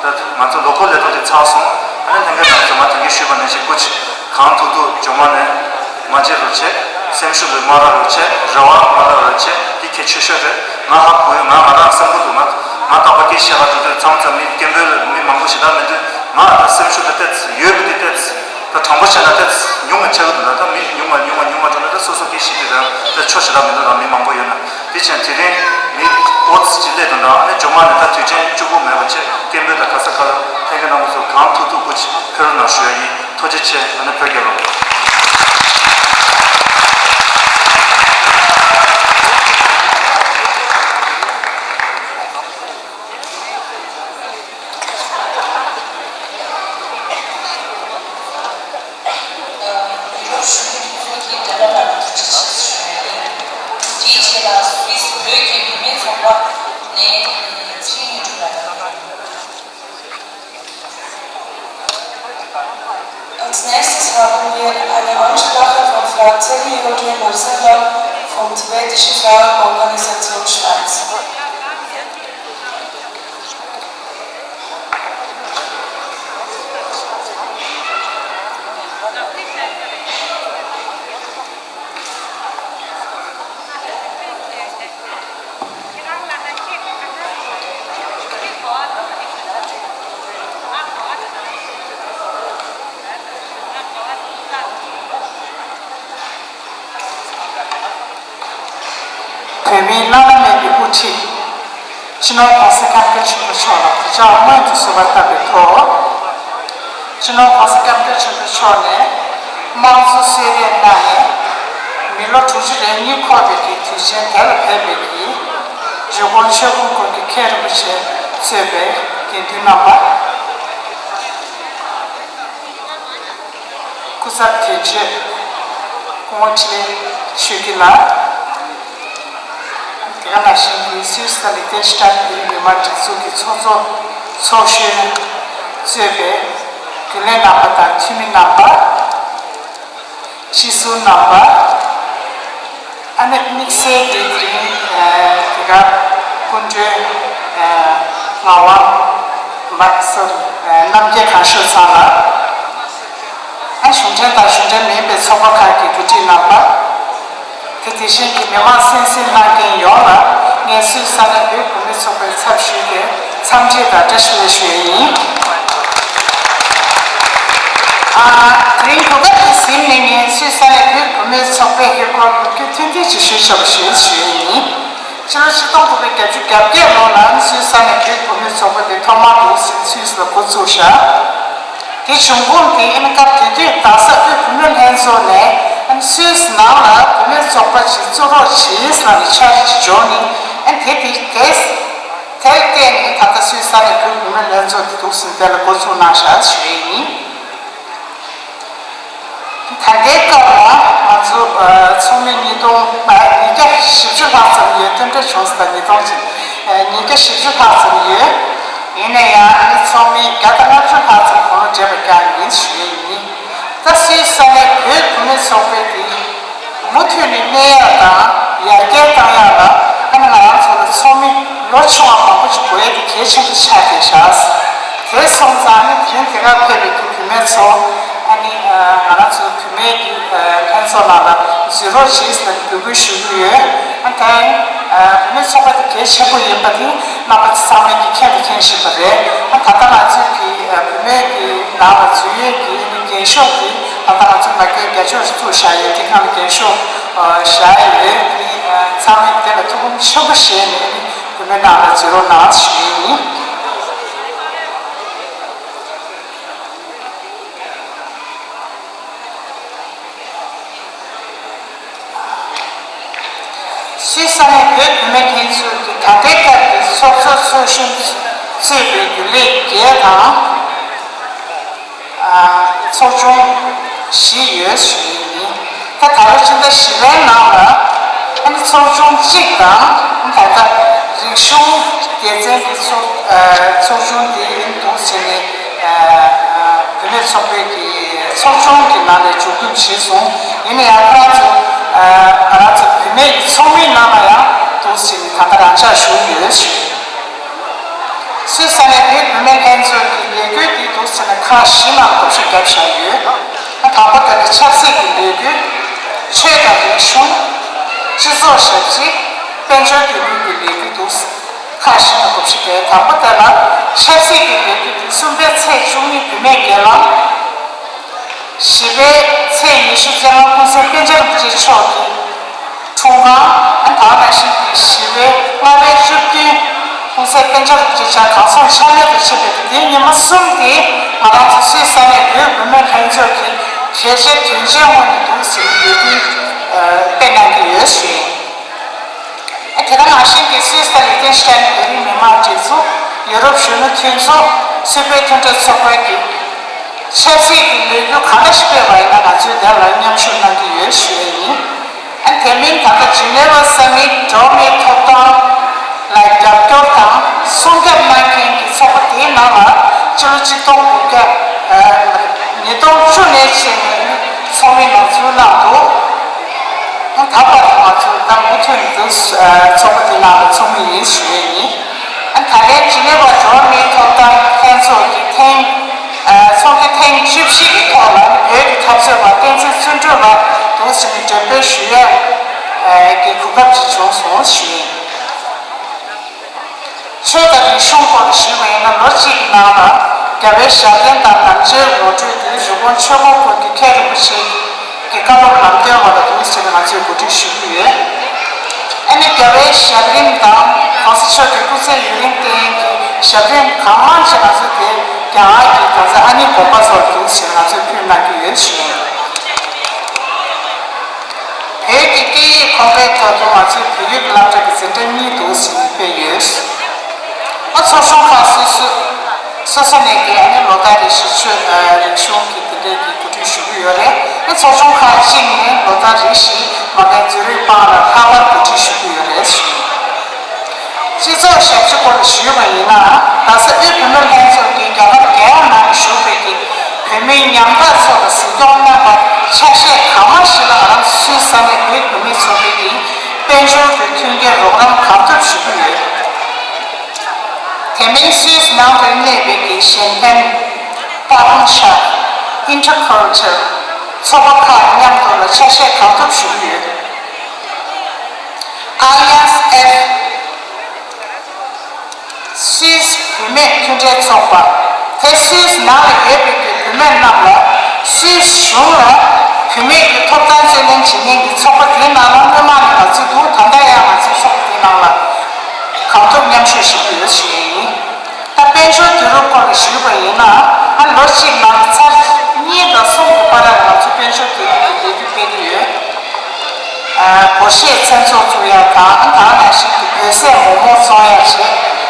ད་ང་ཚོ་ལོ་འཁོར་ལས་དོན་དེ་ཚར་སོང་། ཨ་ནི་ལྷན་རྒྱས་རྣམ་ཚོ་ང་ད་གིན་ཞུས་པ་ནང་བཞིན་སྐུ་མཁྱེན་གང་ཐུབ་ཐུབ་ཇོ་མ་ནས་མ་བརྗེད་རོགས་བྱེད། སེམས་ཤུགས་དེ་མ་རག་རོགས་བྱེད། རེ་བ་མ་རག་རོགས་བྱེད། དེ་གལ་ཆེ་ཤོས་རེད། ང་ཧ་གོ་ཡོད། ང་ང་རང་བསམ་གྱི་འདུག་ང་ང་རྟག་པར་སྐད་བཤད་ག་འགྲོ་དུས་མཚམས་མཚམས་མི་སྐད་འབོད་ལ་མི་མང་པོ་ཞེ་དྲག་མི་འདུག་ང་ད་སེམས་ཤུགས་དེ་ཏོག་ཙམ་ཡོད་པ་དེ་ཏོག་ཙམ་ད་དྲང་པོ་བཤད་ན་ཏོག་ཙམ་ཉུང་བ་ཆགས་ཀྱི་འདུག་ན། ད་མི་ཉུང་བ་ཉུང་བ་ཉུང་བ་འགྲོ་ན་ད་སོ་སོ་སྐད་བཤད་དུས་ད་ད་ཆོག་ཞེ་དྲག་མི་འདུག་ད་མི་མང་པོ་ཡོད་ན། དེ་བྱས་དེ་རིང་མི་འོ་ཙི་ཅིག་སླེབས་འདུག་ན། ཨ་ནི་ཇོ་མ་ནས་ད་དུས་ཆེན་གཅིག་པོ་མེད་པ་བྱས། སྐད་འབོད་དང་ག་ས་ག་ལ་ལྷན་རྒྱས་རྣམ་པ་ཚོ་གང་ཐུབ་ཐུབ་སྐུ་མཁྱེན་ཕེབས་རོགས་གནང་ཞུ་ཡ་ཡིན། ཐུགས་རྗེ་ཆེ། ཨ་ནི་བོད་རྒྱལ་ལོ། དེའི་རྗེས་ལ་སུད་སི་བོད་ཀྱི་བུད་མེད་ཚོགས་པ་ནས་ཚེ་རིང་དངོས་གྲུབ་ལགས། Als nächstes haben wir eine Ansprache von Frau Zeri Yodri Marcella vom tibetischen Frauenorganisation Schweiz. བོད་མིའི་བླ་ན་མེད་པའི་དབུ་ཁྲིད། སྤྱི་ནོར་༸གོང་ས་༸སྐྱབས་མགོན་ཆེན་པོ་མཆོག་ལ་གུས་ཕྱག་སྔོན་དུ་ཟུར་པ་བཏབ་པའི་ཐོག་སྤྱི་ནོར་༸གོང་ས་༸སྐྱབས་མགོན་ཆེན་པོ་མཆོག་ནས་དམངས་གཙོ་གསོལ་རས་གནང་ནས་མི་ལོ་དྲུག་ཅུ་རེ་གཉིས་འཁོར་བའི་གི་དུས་ཆེན་དེ་ལ་ཕེབས་པའི་གི་འཇུ་སྐོར་ཆོས་ཕུང་སྐོར་གྱི་མཁན་རིན་པོ་ཆེ་གཙོས་པའི་དགེ་འདུན་རྣམ་པ། སྐུ་ཚབ་དོན་གཅོད་སྐུ་ངོ་འཕྲིན་ལས་ཆོས་སྐྱིད་ལགས། དེ་ག་ནང་བཞིན་གྱི་སུད་སི་དང་ལིག་ཏེན་ཤི་ཊེན་བོད་མིའི་མི་མང་སྒྲིག་འཛུགས་ཀྱི་ཚོགས་གཙོ་ཚོགས་གཞོན་གཙོས་པའི་རྒྱུན་ལས་རྣམ་པ་དང་འཐུས་མི་རྣམ་པ། སྤྱི་ཟུར་རྣམ་པ། ཨ་ནི་དམིགས་བསལ་གྱིས་དེ་རིང་དེ་ག་སྐུ་མགྲོན་ངག་དབང་རྣམ་རྒྱལ་གང་ཤོས་ཚང་ལ། ཨ་གཞུང་འབྲེལ་དང་གཞུང་འབྲེལ་མིན་པའི་ཚོགས་པ་ཁག་གི་འགོ་ཁྲིད་རྣམ་པ། དེ་དེ་བཞིན་གྱི་མི་མང་གསན་གཟིགས་གནང་མཁན་ཡོངས་ལ་ངས་སུད་སི་ས་གནས་བོད་བུད་མེད་ཚོགས་པའི་ཚབ་ཞུས་ཏེ་འཚམས་འདྲི་དང་བཀྲ་ཤིས་བདེ་ལེགས་ཞུ་ཡས་ཡིན། ཨ། དེ་རིང་གོ་སྐབས་འདི་ཟིན་ནས་ངས་སུད་ ས་གནས་བོད་བུད་མེད་ཚོགས་པའི་ཧེ་ཀོར་ལོ་རྒྱུས་ཐུང་ཐུང་ཅིག་ཞུས་ཆོག་པ་ཞུ་ཞུ་ཡས་ཡིན། ཕྱི་ལོ་ཆིག་སྟོང་དགུ་བརྒྱ་བརྒྱད་ཅུ་གྱ་བརྒྱད་ལོ་ལ་སུད་སི་ས་གནས་བོད་བུད་མེད་ཚོགས་པ་དེ་ཐོག་མར་དུ་སུད་སི་ལ་འགོ་བཙུགས་བཞག་དེ་བྱུང་ཁུངས་དེ་ཨ་ནི་སྐབས་དེ་དུས་རྡ་ས་དབུས་བུད་མེད་ལྷན་ཚོགས་ནས་ཨ་ནི་སུད་སི་ནང་ལ་བུད་མེད་ཚོགས་པ་ཅིག་བཙུགས་རོགས་བྱེད་ཟེར་ནས་འཆར་གཞི་བྱུང་ནས་ཨ་ནི་དེ་དེ་དེ་དེར་བརྟེན་ནས་ད་ལྟ་སུད་སི་ས་གནས་བོད་བུད་མེད་ལྷན་ཚོགས་དེ་འདུག་ཟིན་དེ་ལ་འགོ་ཚུགས་གནང་བཞག་ཞུ་ཡས་ཡིན། ད་ལྟའི་སྐབས་ལ་ང་ཚོ་ཚོགས་མི་ཉིས་སྟོང་ཉིས་བརྒྱ་བཞི་བཅུ་ལྷག་ཙམ་ཡོད། གཏན་འབྲེལ་བྱུང་ཟིན་པ་ཉིས་སྟོང་ཉིས་བརྒྱ་བཞི་བཅུ་ལྷག་ཙམ་ཡོད། ཡིན་ན་ཡང་ཨ་ནི་ཚོགས་མི་བརྒྱ་དང་ལྔ་བཅུ་ལྷག་ཙམ་གོ་ལ་འདྲེས་པ་རྐྱང་ཡིན་ཞུ་ཡས་ཡིན། ད་སུད་སི་ས་གནས་བོད་བུད་མེད་ཚོགས་པའི་དེ་མུ་མཐུད་ནས་གནས་ཡག་དང་ཡར་རྒྱས་གཏང་ཡག་ལ་ཨ་ནི་ང་རང་ཚོ་ལ་ཚོགས་མི་ལོ་ཆུང་བ་མང་པོ་ཞིག་དགོས་ཡས་དེ་གལ་ཆེན་པོ་ཆགས་བསྡད་བཞག་དེ་སོང་ཙང་ཨ་ནི་དེ་རིང་དེ་གར་ཕེབས་པའི་གི་བུད་མེད་ཚོ་ཨ་ནི་ང་རང་ཚོ་བུད་མེད་ཀྱི་ལྷན་ཚོགས་ནང་ལ་འཛུལ་རོགས་བྱེད་ཟེར་ནས་འབོད་སྐུལ་ཞུ་གི་ཡོད། ཨ་ནི་ད་རིང་བུད་མེད་ཚོགས་པ་དེ་གལ་ཆེན་པོ་ཡིན་པ་དེ་རྣམ་པ་ཚང་མས་ཀྱིས་མཁྱེན་དང་མཁྱེན་བཞིན་པ་རེད། ཨ་ད་ལྟ་ང་ཚོའི་གི་བུད་མེད་ཀྱི་ནང་ལ་འཛུལ་ཡས་ཀྱི་འགེངས་ཤོག་དེ་ད་ལྟ་ང་ཚོ་ང་རྒྱལ་རྒྱ་ཕྱོགས་སུ་བཙུགས་བཞག་ཡོད། དེ་སྒང་ལ་འགེངས་ཤོག་བཞག་ཡོད། ཨ་ནི་ཚང་མས་དེ་ལ་ཐུགས་ཕམ་ཆེན་པོ་བཞེས་ནས་ཨ་ནི་བུད་མེད་ནང་ལ་འཛུལ་རོགས་གནང་ཞུ་ཡས་ཡིན། སུད་སི་ས་གནས་བོད་བུད་མེད་ལྷན་ཚོགས་ཀྱི་ད་ལྟའི་སྐབས་ཀྱི་ཚོགས་གཙོ་ཚོགས་གཞོན་གཙོས་པའི་རྒྱུན་ལས་བརྒྱད་དང་། ཚོགས་ཆུང་བཞི་ཡོད་ཞུ་ཡས་ཡིན། ད་ད་ལོ་ཕྱི་ཟླ་བཞི་པའི་ནང་ལ་ཨ་ནི་ཚོགས་ཆུང་གཅིག་དང་ད་ལྟ་རིག་གཞུང་སྡེ་ཚན་གྱི་ཚོགས་ཚོགས་ཆུང་དེ་ཡིན་འདུག་ཟེར་ནས་བུད་མེད་ཚོགས་པའི་གི་ཚོགས་ཆུང་གི་ནང་ནས་མཇུག་བསྡོམས་བྱས་སོང་། ཡིན་ན་ཡང་ཁོ་རང་ཚོ་ང་རང་ཚོ་བུད་མེད་ཀྱི་ཚོགས་མིའི་ནང་ལ་ཡང་འདུག་ཟེར་ནས་ད་ལྟ་རང་འཇགས་ཞུགས་ཡོད་ཞུ། སུད་སི་ས་གནས་བོད་བུད་མེད་ལྷན་ཚོགས་ཀྱི་ལས་འགུལ་འདི་འདུག་ཟེར་ན་ཁག་བཞི་ནང་བགོ་བཤའ་བརྒྱབ་བཞག་ཡོད། དང་པོ་དེ་ནི་ཆབ་སྲིད་ཀྱི་ལས་འགུལ། ཆོས་དང་རིག་གཞུང་། སྤྱི་ཚོགས་ཞབས་ཕྱི། དཔལ་འབྱོར་དོན་གཉེར་གྱི་ལས་འགུལ་འདུག་ཁག་བཞི་ནང་བགོ་བཤའ་བརྒྱབ། དང་པོ་དེ་ལ་ཆབ་སྲིད་ཀྱི་ལས་འགུལ་འདི་གསུམ་པའི་ཚེས་བཅུ་གཉིས་བུད་མེད་སྒེར་ལངས། བཞི་པའི་ཚེས་ཉི་ཤུ་རྩ་ལྔ་ཀུན་གསལ་པཎ་ཆེན་རིན་པོ་ཆེ་མཆོག་གི་འཁྲུངས་སྐར། ཨ་ནི་ད་ག་ནང་བཞིན་གྱི་བཞི་པའི་ལྔ་པའི་བཅུ་བདུན་ཀུན་གསལ་པཎ་ཆེན་རིན་པོ་ཆེ་མཆོག་གང་སོང་ཆ་མེད་དུ་ཕྱིན་པའི་དེའི་ཉི་མ་གསུམ་དེ་ང་རང་ཚོ་སུད་སི་ས་གནས་བོད་བུད་མེད་ལྷན་ཚོགས་ཀྱི་གལ་ཆེའི་དོན་ཆེན་ངོས་ནས་འདུག་ཟེར་ནས་འབོད་སྐུལ་སྤེལ་གནང་གི་ཡོད་ཞུ་ཡིན། དེ་དང་ནང་བཞིན་གྱི་སུད་སི་དང་ལིག་ཏེན་ཤི་ཊེན་བོད་རིགས་མི་མང་སྒྲིག་འཛུགས། ཡུ་རོབ་གཞོན་ནུ་མཐུན་ཚོགས། སུད་བོད་མཐུན་གྲོས་ཚོགས་པའི་གི་ཆབ་སྲིད་ཀྱི་ལས་འགུལ་གང་འདྲ་ཞིག་སྤེལ་བ་ཡིན་ན་ང་ཚོས་དེ་ལ་མཉམ་ཞུགས་གནང་གི་ཡོད་ཞུ་ཡས་ཡིན། ཨ་དེ་མིན་ད་ལྟ་ཇི་ནེ་ཝ་ས་མིཊ་འགྲོ་བ་མིའི་ཐོབ་ཐང་ལ་རྒྱབ་སྐྱོར་དང་སྲུང་སྐྱོབ་གནང་མཁན་གྱི་ཚོགས་པ་དེའི་ནང་ལ་སྤྱི་ལོ་ཆིག་སྟོང་དགུ་བརྒྱ་ཉིས་སྟོང་བཅུ་ནས་བྱས་ནས་ཚོགས་མི་ནང་འཛུལ་གནང་འདུག་ད་བར་དུ་ང་ཚོས་ད་མུ་མཐུད་དུ་ཚོགས་པ་དེ་ནང་ལ་ཚོགས་མི་ཡིན་ཞུ་ཡས་ཡིན། ད་རེས་ཇི་ནེ་ཝ་འགྲོ་བ་མིའི་ཐོབ་ཐང་ལྷན་ཚོགས་ཀྱི་ཐེངས་ཚོགས་འདུ་ཐེངས་བཅུ་བཞི་གི་ཐོག་ལ་བོད་ཀྱི་འཐབ་རྩོད་པ་བསྟན་འཛིན་བརྩོན་འགྲུས་ལགས་འདུག་ཟེར་ནས་འབྲེལ་སྤེལ་ཞུ་ཡས་ཀྱི་གོ་སྐབས་ཅིག་བྱུང་སོང་ཞུ་ཡིན། ཆོས་དང་རིག་གཞུང་སྐོར་ཞུས་པ་ཡིན་ན་ལོ་གཅིག་གི་ནང་ལ་རྒྱལ་བའི་ཞབས་བརྟན་དང་ནང་ཆོས་ངོ་སྤྲོད་དེ་རི་ཀོན་ཆོས་འཁོར་སྐོར་གྱི་མཁན་རིན་པོ་ཆེ་གི་བཀའ་སློབ་ལམ་སྟོན་པ་ལ་འདུག་ཟེར་ནས་ང་ཚོས་གོ་སྒྲིག་ཞུ་གི་ཡོད། ཨ་ནི་རྒྱལ་བའི་ཞབས་རིམ་དང་གོང་ས་མཆོག་གི་སྐུ་ཚེ་ཡུན་རིང་བརྟན་གྱི་ཞབས་རིམ་གང་མང་ཞིག་ང་ཚོས་དེ་རྒྱ་གར་གྱི་གང་ཟག་ཨ་ནི་དགོན་པ་སོགས་འདུག་ཟེར་ནས་ང་ཚོས་ཕུལ་གནང་གི་ཡོད་ཞུ་ཡིན། བོད་ཀྱི་སྐད་ཡིག་ཁོ་པའི་ཐོག་ཏུ་ང་ཚོས་བོད་ཡིག་སློབ་གྲྭ་གི་འཛིན་གྲྭ་གཉིས་འདུག་ཟེར་ནས་སྤེལ་ཡོད། ཨ་ཚོགས་ཆུང་ཁག་སོ་སོ་སོ་སོ་ནས་ཀྱི་ཨ་ནི་ལོ་ལྟར་རེ་བཞིན་ཆོས་རིག་གཞུང་གི་དེ་འདྲའི་གི་གོ་སྒྲིག་ཞུ་གི་ཡོད་རེད། ཨ་ཚོགས་ཆུང་ཁག་གཅིག་ནས་ལོ་ལྟར་རེ་བཞིན་མ་དངུལ་འཛུལ་རིག་སྤང་ལ་ལྷག་པར་གོ་སྒྲིག་ཞུ་གི་ཡོད་རེད་ཞུ། སྤྱི་ཚོགས་ཞབས་ཕྱི་སྐོར་ཞུས་པ་ཡིན་ན། རྡ་ས་དབུས་བུད་མེད་ལྷན་ཚོགས་ཀྱིས་རྒྱ་གར་རྒྱལ་ཡོངས་ནང་བཞུགས་པའི་གི་བོད་མི་ཉམ་ཐག་ཚོ་ལ་གཟིགས་སྐྱོང་གནང་བར་ཆ་ཤས་གང་མང་ཞིག་ལ་ང་རང་ཚོ་སུད་སི་ས་གནས་བོད་བུད་མེད་ཚོགས་པའི་གི་དཔལ་འབྱོར་གྱི་མཐུན་རྐྱེན་རོགས་རམ་གང་ཐུབ་ཞུ་གི་ཡོད། དེ་མིན་སུད་སི་ནང་དུ་གནས་པའི་གི་གཞན་ཕན་ལྟ་སྒོམ་ཤག་Interculture་ཚོགས་པ་ཁག་མཉམ་དུ་ལ་ཆ་ཤས་གང་ཐུབ་ཞུ་གི་ཡོད། I S F སུད་སི་བུད་མེད་མཐུན་འབྲེལ་ཚོགས་པ་དེ་སུད་སི་ནང་ལ་ཡོད་པའི་གི་བུད་མེད་རྣམས་ལ་སུད་སི་གཞུང་ལ་ བུད་མེད་ཀྱི་ཐོབ་ཐང་རྩོད་ལེན་བྱེད་མཁན་གྱི་ཚོགས་པ་དེའི་ནང་ལ་སྔོན་མ་ནས་ང་ཚོས་འདུག་ད་ལྟ་ཡང་ང་ཚོའི་ཚོགས་པ་དེའི་ནང་ལ་གང་ཐུབ་མཉམ་ཞུགས་བྱེད་ཀྱི་ཡོད་ཞུ་ཡས་ཡིན། ད་དཔལ་འབྱོར་དུས་རབས་སྐོར་ལ་ཞུས་པ་ཡིན་ན། ཨ་ལོ་གཅིག་ནང་ཚར་གཉིས་དང་གསུམ་གྱི་བར་ལ་ང་ཚོ་དཔལ་འབྱོར་དུས་རབས་ཀྱི་ལས་འགུལ་སྤེལ་གྱི་ཡོད། ཨ་སྒོར་གཞས་མཚན་ཚོགས་བཙུགས་ཡ་དང་། ཨ་ད་ག་ནང་བཞིན་གྱི་བོད་ཟས་མོག་མོག་བཙོང་ཡ་བྱས།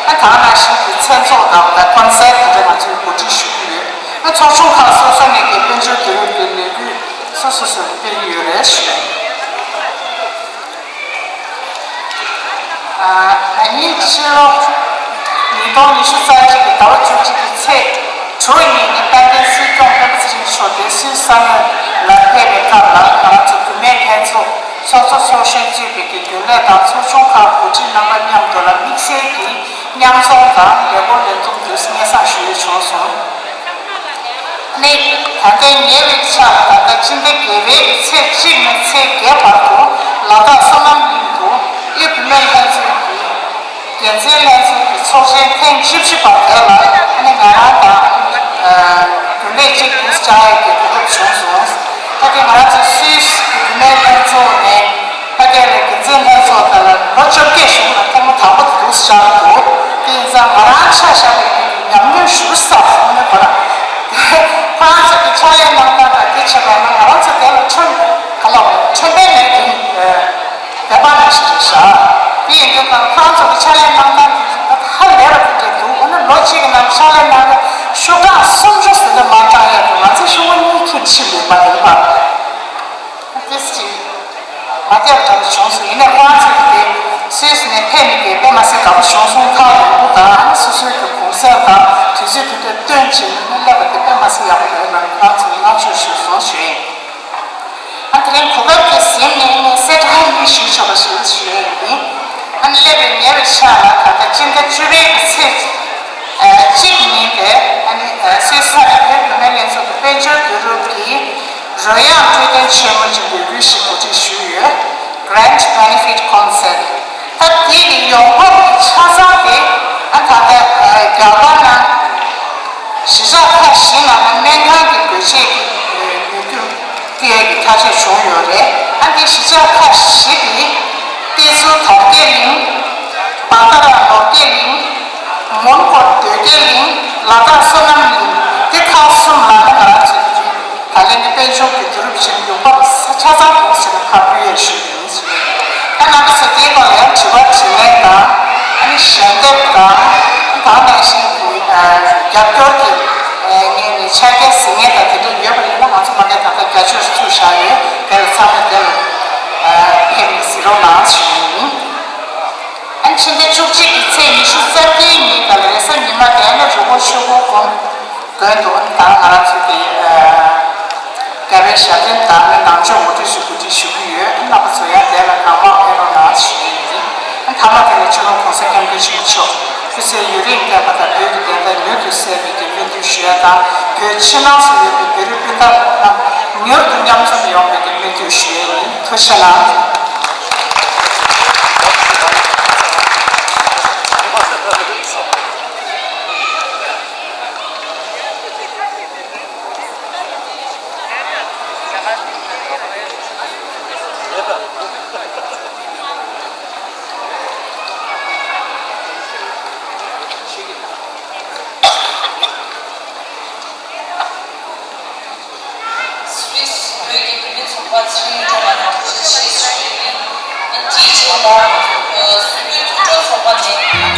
ཨ་ད་ག་ནང་བཞིན་གྱི་མཚན་ཚོགས་དང་ད་ཀོན་སར་དེ་འདྲ་ང་ཚོས་གོ་སྒྲིག་ཞུ་གི་ཡོད། ཨ་ཚོགས་ཆུང་ཁག་སོ་སོ་ནས་ཀྱི་དཔལ་འབྱོར་དུས་རབས་ཀྱི་ལས་འགུལ་སོ་སོ་སོ་སྤེལ་གྱི་ཡོད་རེད་ཞུ། ཨ་ད་ཉིན་ཕྱི་ལོ་ཉིས་སྟོང་ཉི་ཤུ་རྩ་གཅིག་གི་ཟླ་བ་བཅུ་གཅིག་གི་ཚེས་དྲུག་ཉིན་ནས་དཔལ་ལྡན་སྲིད་སྐྱོང་སྤེན་པ་ཚེ་རིང་མཆོག་དེ་སུད་སི་ས་གནས་ལ་ཕེབས་པའི་སྐབས་ལ། ང་རང་ཚོ་བུད་མེད་ལྷན་ཚོགས་ཚོགས་གཙོ་ཚོགས་གཞོན་གཙོས་པའི་གི་རྒྱུན་ལས་དང་ཚོགས་ཆུང་ཁག་གོ་སྒྲིག་རྣམ་པ་མཉམ་དུ་ལ་དམིགས་བསལ་གྱི་མཉམ་འཛོམས་དང་ལས་འགུལ་ལས་འཛོམས་དུ་སྙན་སེང་ཞུ་ཡུལ་བྱུང་སོང་། ནི། ད་ལྟའི་ཉེ་བའི་ཆར་ད་ལྟ་སྤྱི་ཟླ་བརྒྱད་པའི་ཚེས་གཅིག་ནས་ཚེས་བརྒྱད་བར་དུ་ལ་དྭགས་བསོད་ནམས་གླིང་དུ་དབུས་བུད་མེད་ལྷན་ཚོགས་ཀྱི་འགན་འཛིན་ལྷན་ཚོགས་ཀྱི་ཚོགས་ཆེན་ཐེངས་བཅུ་བཞི་པ་དེ་ལ་ནི་ང་རང་དང་རྒྱུན་ལས་གཅིག་ཏུ་བཅར་ཡས་ཀྱི་གོ་སྐབས་བྱུང་སོང་། ད་ལྟའི་ང་རང་ཚོ་སུད་སི་གི་བུད་མེད་ལྷན་ཚོགས་ནས། ཕ་གིར་འགན་འཛིན་ལྷན་ཚོགས་དེ་ལ་ལོ་བཅོ་བརྒྱད་གཞུང་ལ་ཐེངས་མ་དང་པོ་དེ་འདུག་བཞག་འདུག་དེ་ཡིན་ཙང་ང་རང་ཆ་བཞག་པའི་ཉམས་མྱོང་ཞུ་ས་ཁོང་ནས་བར། ཁོ་རང་ཚོ་གི་ཕྱག་ལས་གནང་སྟངས་དང་དེ་བྱས་པ་ན་ང་རང་ཚོ་དེ་ལ་ཁྲོན་ག་ལ་བ་ཁྲོན་པའི་ནས་དེ་བདེན་པ་ནང་བཞིན་རེད་ཤག་དེ་ཡིན་དུས་ཙང་ཁོ་རང་ཚོ་གི་ཕྱག་ལས་གནང་སྟངས་དེ་ཧ་ལས་པ་དེ་འདྲ་འདུག་འོ་ན་ལོ་གཅིག་གི་ནང་ཕྱག་ལས་གནང་ན་ཤོག་གྲངས་སུམ་ཅུ་ཟིན་ན་མ་གཏང་ཡ་དང་ང་ཚོ་ཤོག་བུ་གཉིས་ཁྱེར་ཕྱིན་ཡོད་པ་རེད་པ། ཏིས་ཅིག་མ་བདེ་བ་འདྲ་བོ་བྱུང་སོང་། ཡིན་ནའི་ཁོ་རང་ཚོས་དེ་སུད་སི་ནས་ཕེབས་མི་དེ་དཔེ་མ་སྲིད་དགའ་པོ་བྱུང་སོང་། ཐག་ཡོང་པོ་དང་སོ་སོའི་གི་གུང་སེང་དང་དུས་ཚོད་དེ་འདྲ་བཏོན་བྱས་ནས་སླེབས་པ་དེ་དཔེ་མ་སྲིད་ཡག་པོ་རེད་ལབ་ནས་ཁོ་རང་ཚོས་བསྔགས་བརྗོད་ཞུས་སོང་ཞུ་ཡིན། ཨ་དེ་རིང་གོ་སྐབས་དེ་ཟིན་ནས་ངས་གསལ་བསྒྲགས་གཉིས་ཞུ་ཆོག་པ་ཞིག་ཞུ་ཡ་ཡིན། ཨ་ནི་སླེབས་པའི་ཉེ་བའི་ཆར་ལ་ད་ལྟ་སྤྱི་ཟླ་བཅུ་པའི་གི་ཚེས་གཅིག་ཉིན་དེ་ཨ་ནི་སུད་སི་ས་གནས་བོད་བུད་མེད་ལྷན་ཚོགས་ཀྱི་དཔལ་འབྱོར་བསྡུ་རུབ་ཀྱི་རོལ་དབྱངས་སྤྲོད་རྟེན་ཆེན་མོ་གཅིག་འབོད་སྐུལ་ཞིག་གོ་སྒྲིག་ཞུས་ཡོད། Grand Benefit Concert། ད་དེ་གི་ཡོང་འབབ་ཀྱི་ཆ་ཚང་དེ་ཨ་ད་ལྟ་རྒྱ་གར་ནང་གཞིས་ཆགས་ཁག་བཞི་ནང་ལ་སྨན་ཁང་གི་སྒོ་འབྱེད་ཀྱི་ནུས་རྒྱུ་སྤྲད་ཀྱི་ཐག་གཅོད་བྱུང་ཡོད་རེད། ཨ་འདི་གཞིས་ཆགས་ཁག་བཞི་དེ་ཏེ་ཚུ་དར་རྒྱས་གླིང་། བ་ཀ་ར་ནོར་རྒྱས་གླིང་། མོན་གྷོ་སྟོད་རྒྱས་གླིང་། ལ་དྭགས་བསོད་ནམས་གླིང་། འདི་ཁག་གསུམ་ལ་ནི་ང་རང་ཚོའི་ད་ལན་གྱི་དཔལ་འབྱོར་གྱི་བསྡུ་རུབ་བྱས་ནས་ཡོང་འབབ་ས་ཆ་ཚང་གོང་ཟིན་ལ་ཕར་འབུལ་ཡས་ཞུས་ཡིན་ཞུས། ད་རྣམ་པ་ཚོ་དེའི་སྐོར་ལ་ཡང་དྲི་བ་དྲིས་ལན་དང་། ཨ་ནི་ཞལ་འདེབས་དང་། ད་ནང་བཞིན་གྱི་རྒྱབ་སྐྱོར་གྱི་ངོས་ནས་ཕྱག་འཁྱེར་ཟིན་མཁན་དང་དེ་འདྲ་ཡོད་པ་ཡིན་ན་ང་ཚོ་མ་གི་ད་ལྟ་བརྒྱ་ཆ་བཅུ་བཞག་ཡོད། དེ་ལ་ཚང་མས་དེ་ལ་ཕེབས་ནས་གཟིགས་རོགས་གནང་ཞུ་ཡིན། ཨ་ནི་ཕྱི་ཟླ་བཅུ་གཅིག་གི་ཚེས་ཉི་ཤུ་རྩ་བརྒྱད་ཉིན་དང་རེས་གཟའ་ཉི་མ་དེ་ནི་རི་བོ་ཆོས་འཁོར་དགོན་དགོན་དུ་ད་ང་རང་ཚོ་གི་རྒྱལ་བའི་ཞབས་བརྟན་དང་ནང་ཆོས་ངོ་སྤྲོད་ཞུ་དགོས་ཀྱི་ཞུ་གི་ཡོད། རྣམ་པ་ཚོ་ཡང་དེ་ལ་གང་མང་ཕེབས་རོགས་གནང་ཞུ་གི་ཡིན། མཐའ་མ་དེ་ལ་ཕྱི་ལོ་༸གོང་ས་༸སྐྱབས་མགོན་ཆེན་པོ་མཆོག་སྐུ་ཚེ་ཡུན་རིང་བརྟན་པ་དང་བོད་ཀྱི་བདེན་མཐའ་མྱུར་དུ་གསལ་བའི་གི་སྨོན་འདུན་ཞུ་ཡ་དང་། བོད་ཕྱི་ནང་གསུམ་ཡོད་པའི་བོད་རིགས་སྤུན་ཟླ་རྣམས་མྱུར་དུ་མཉམ་འཛོམས་ཡོང་བའི་གི་སྨོན་འདུན་ཞུ་ཡ་ཡིན། ཐུགས་རྗེ་གནང་། སུད་སི་བོད་ཀྱི་བུད་མེད་ཚོགས་པ་ཚེ་རིང་སྒྲོལ་མ་དང་ཐུགས་རྗེ་ཆེ་ཞུ་ཡ་ཡིན། དེའི་རྗེས་ལ་སུད་སི་བུད་མེད་ཐུགས་སྤྲོ་ཚོགས་པ་ནས་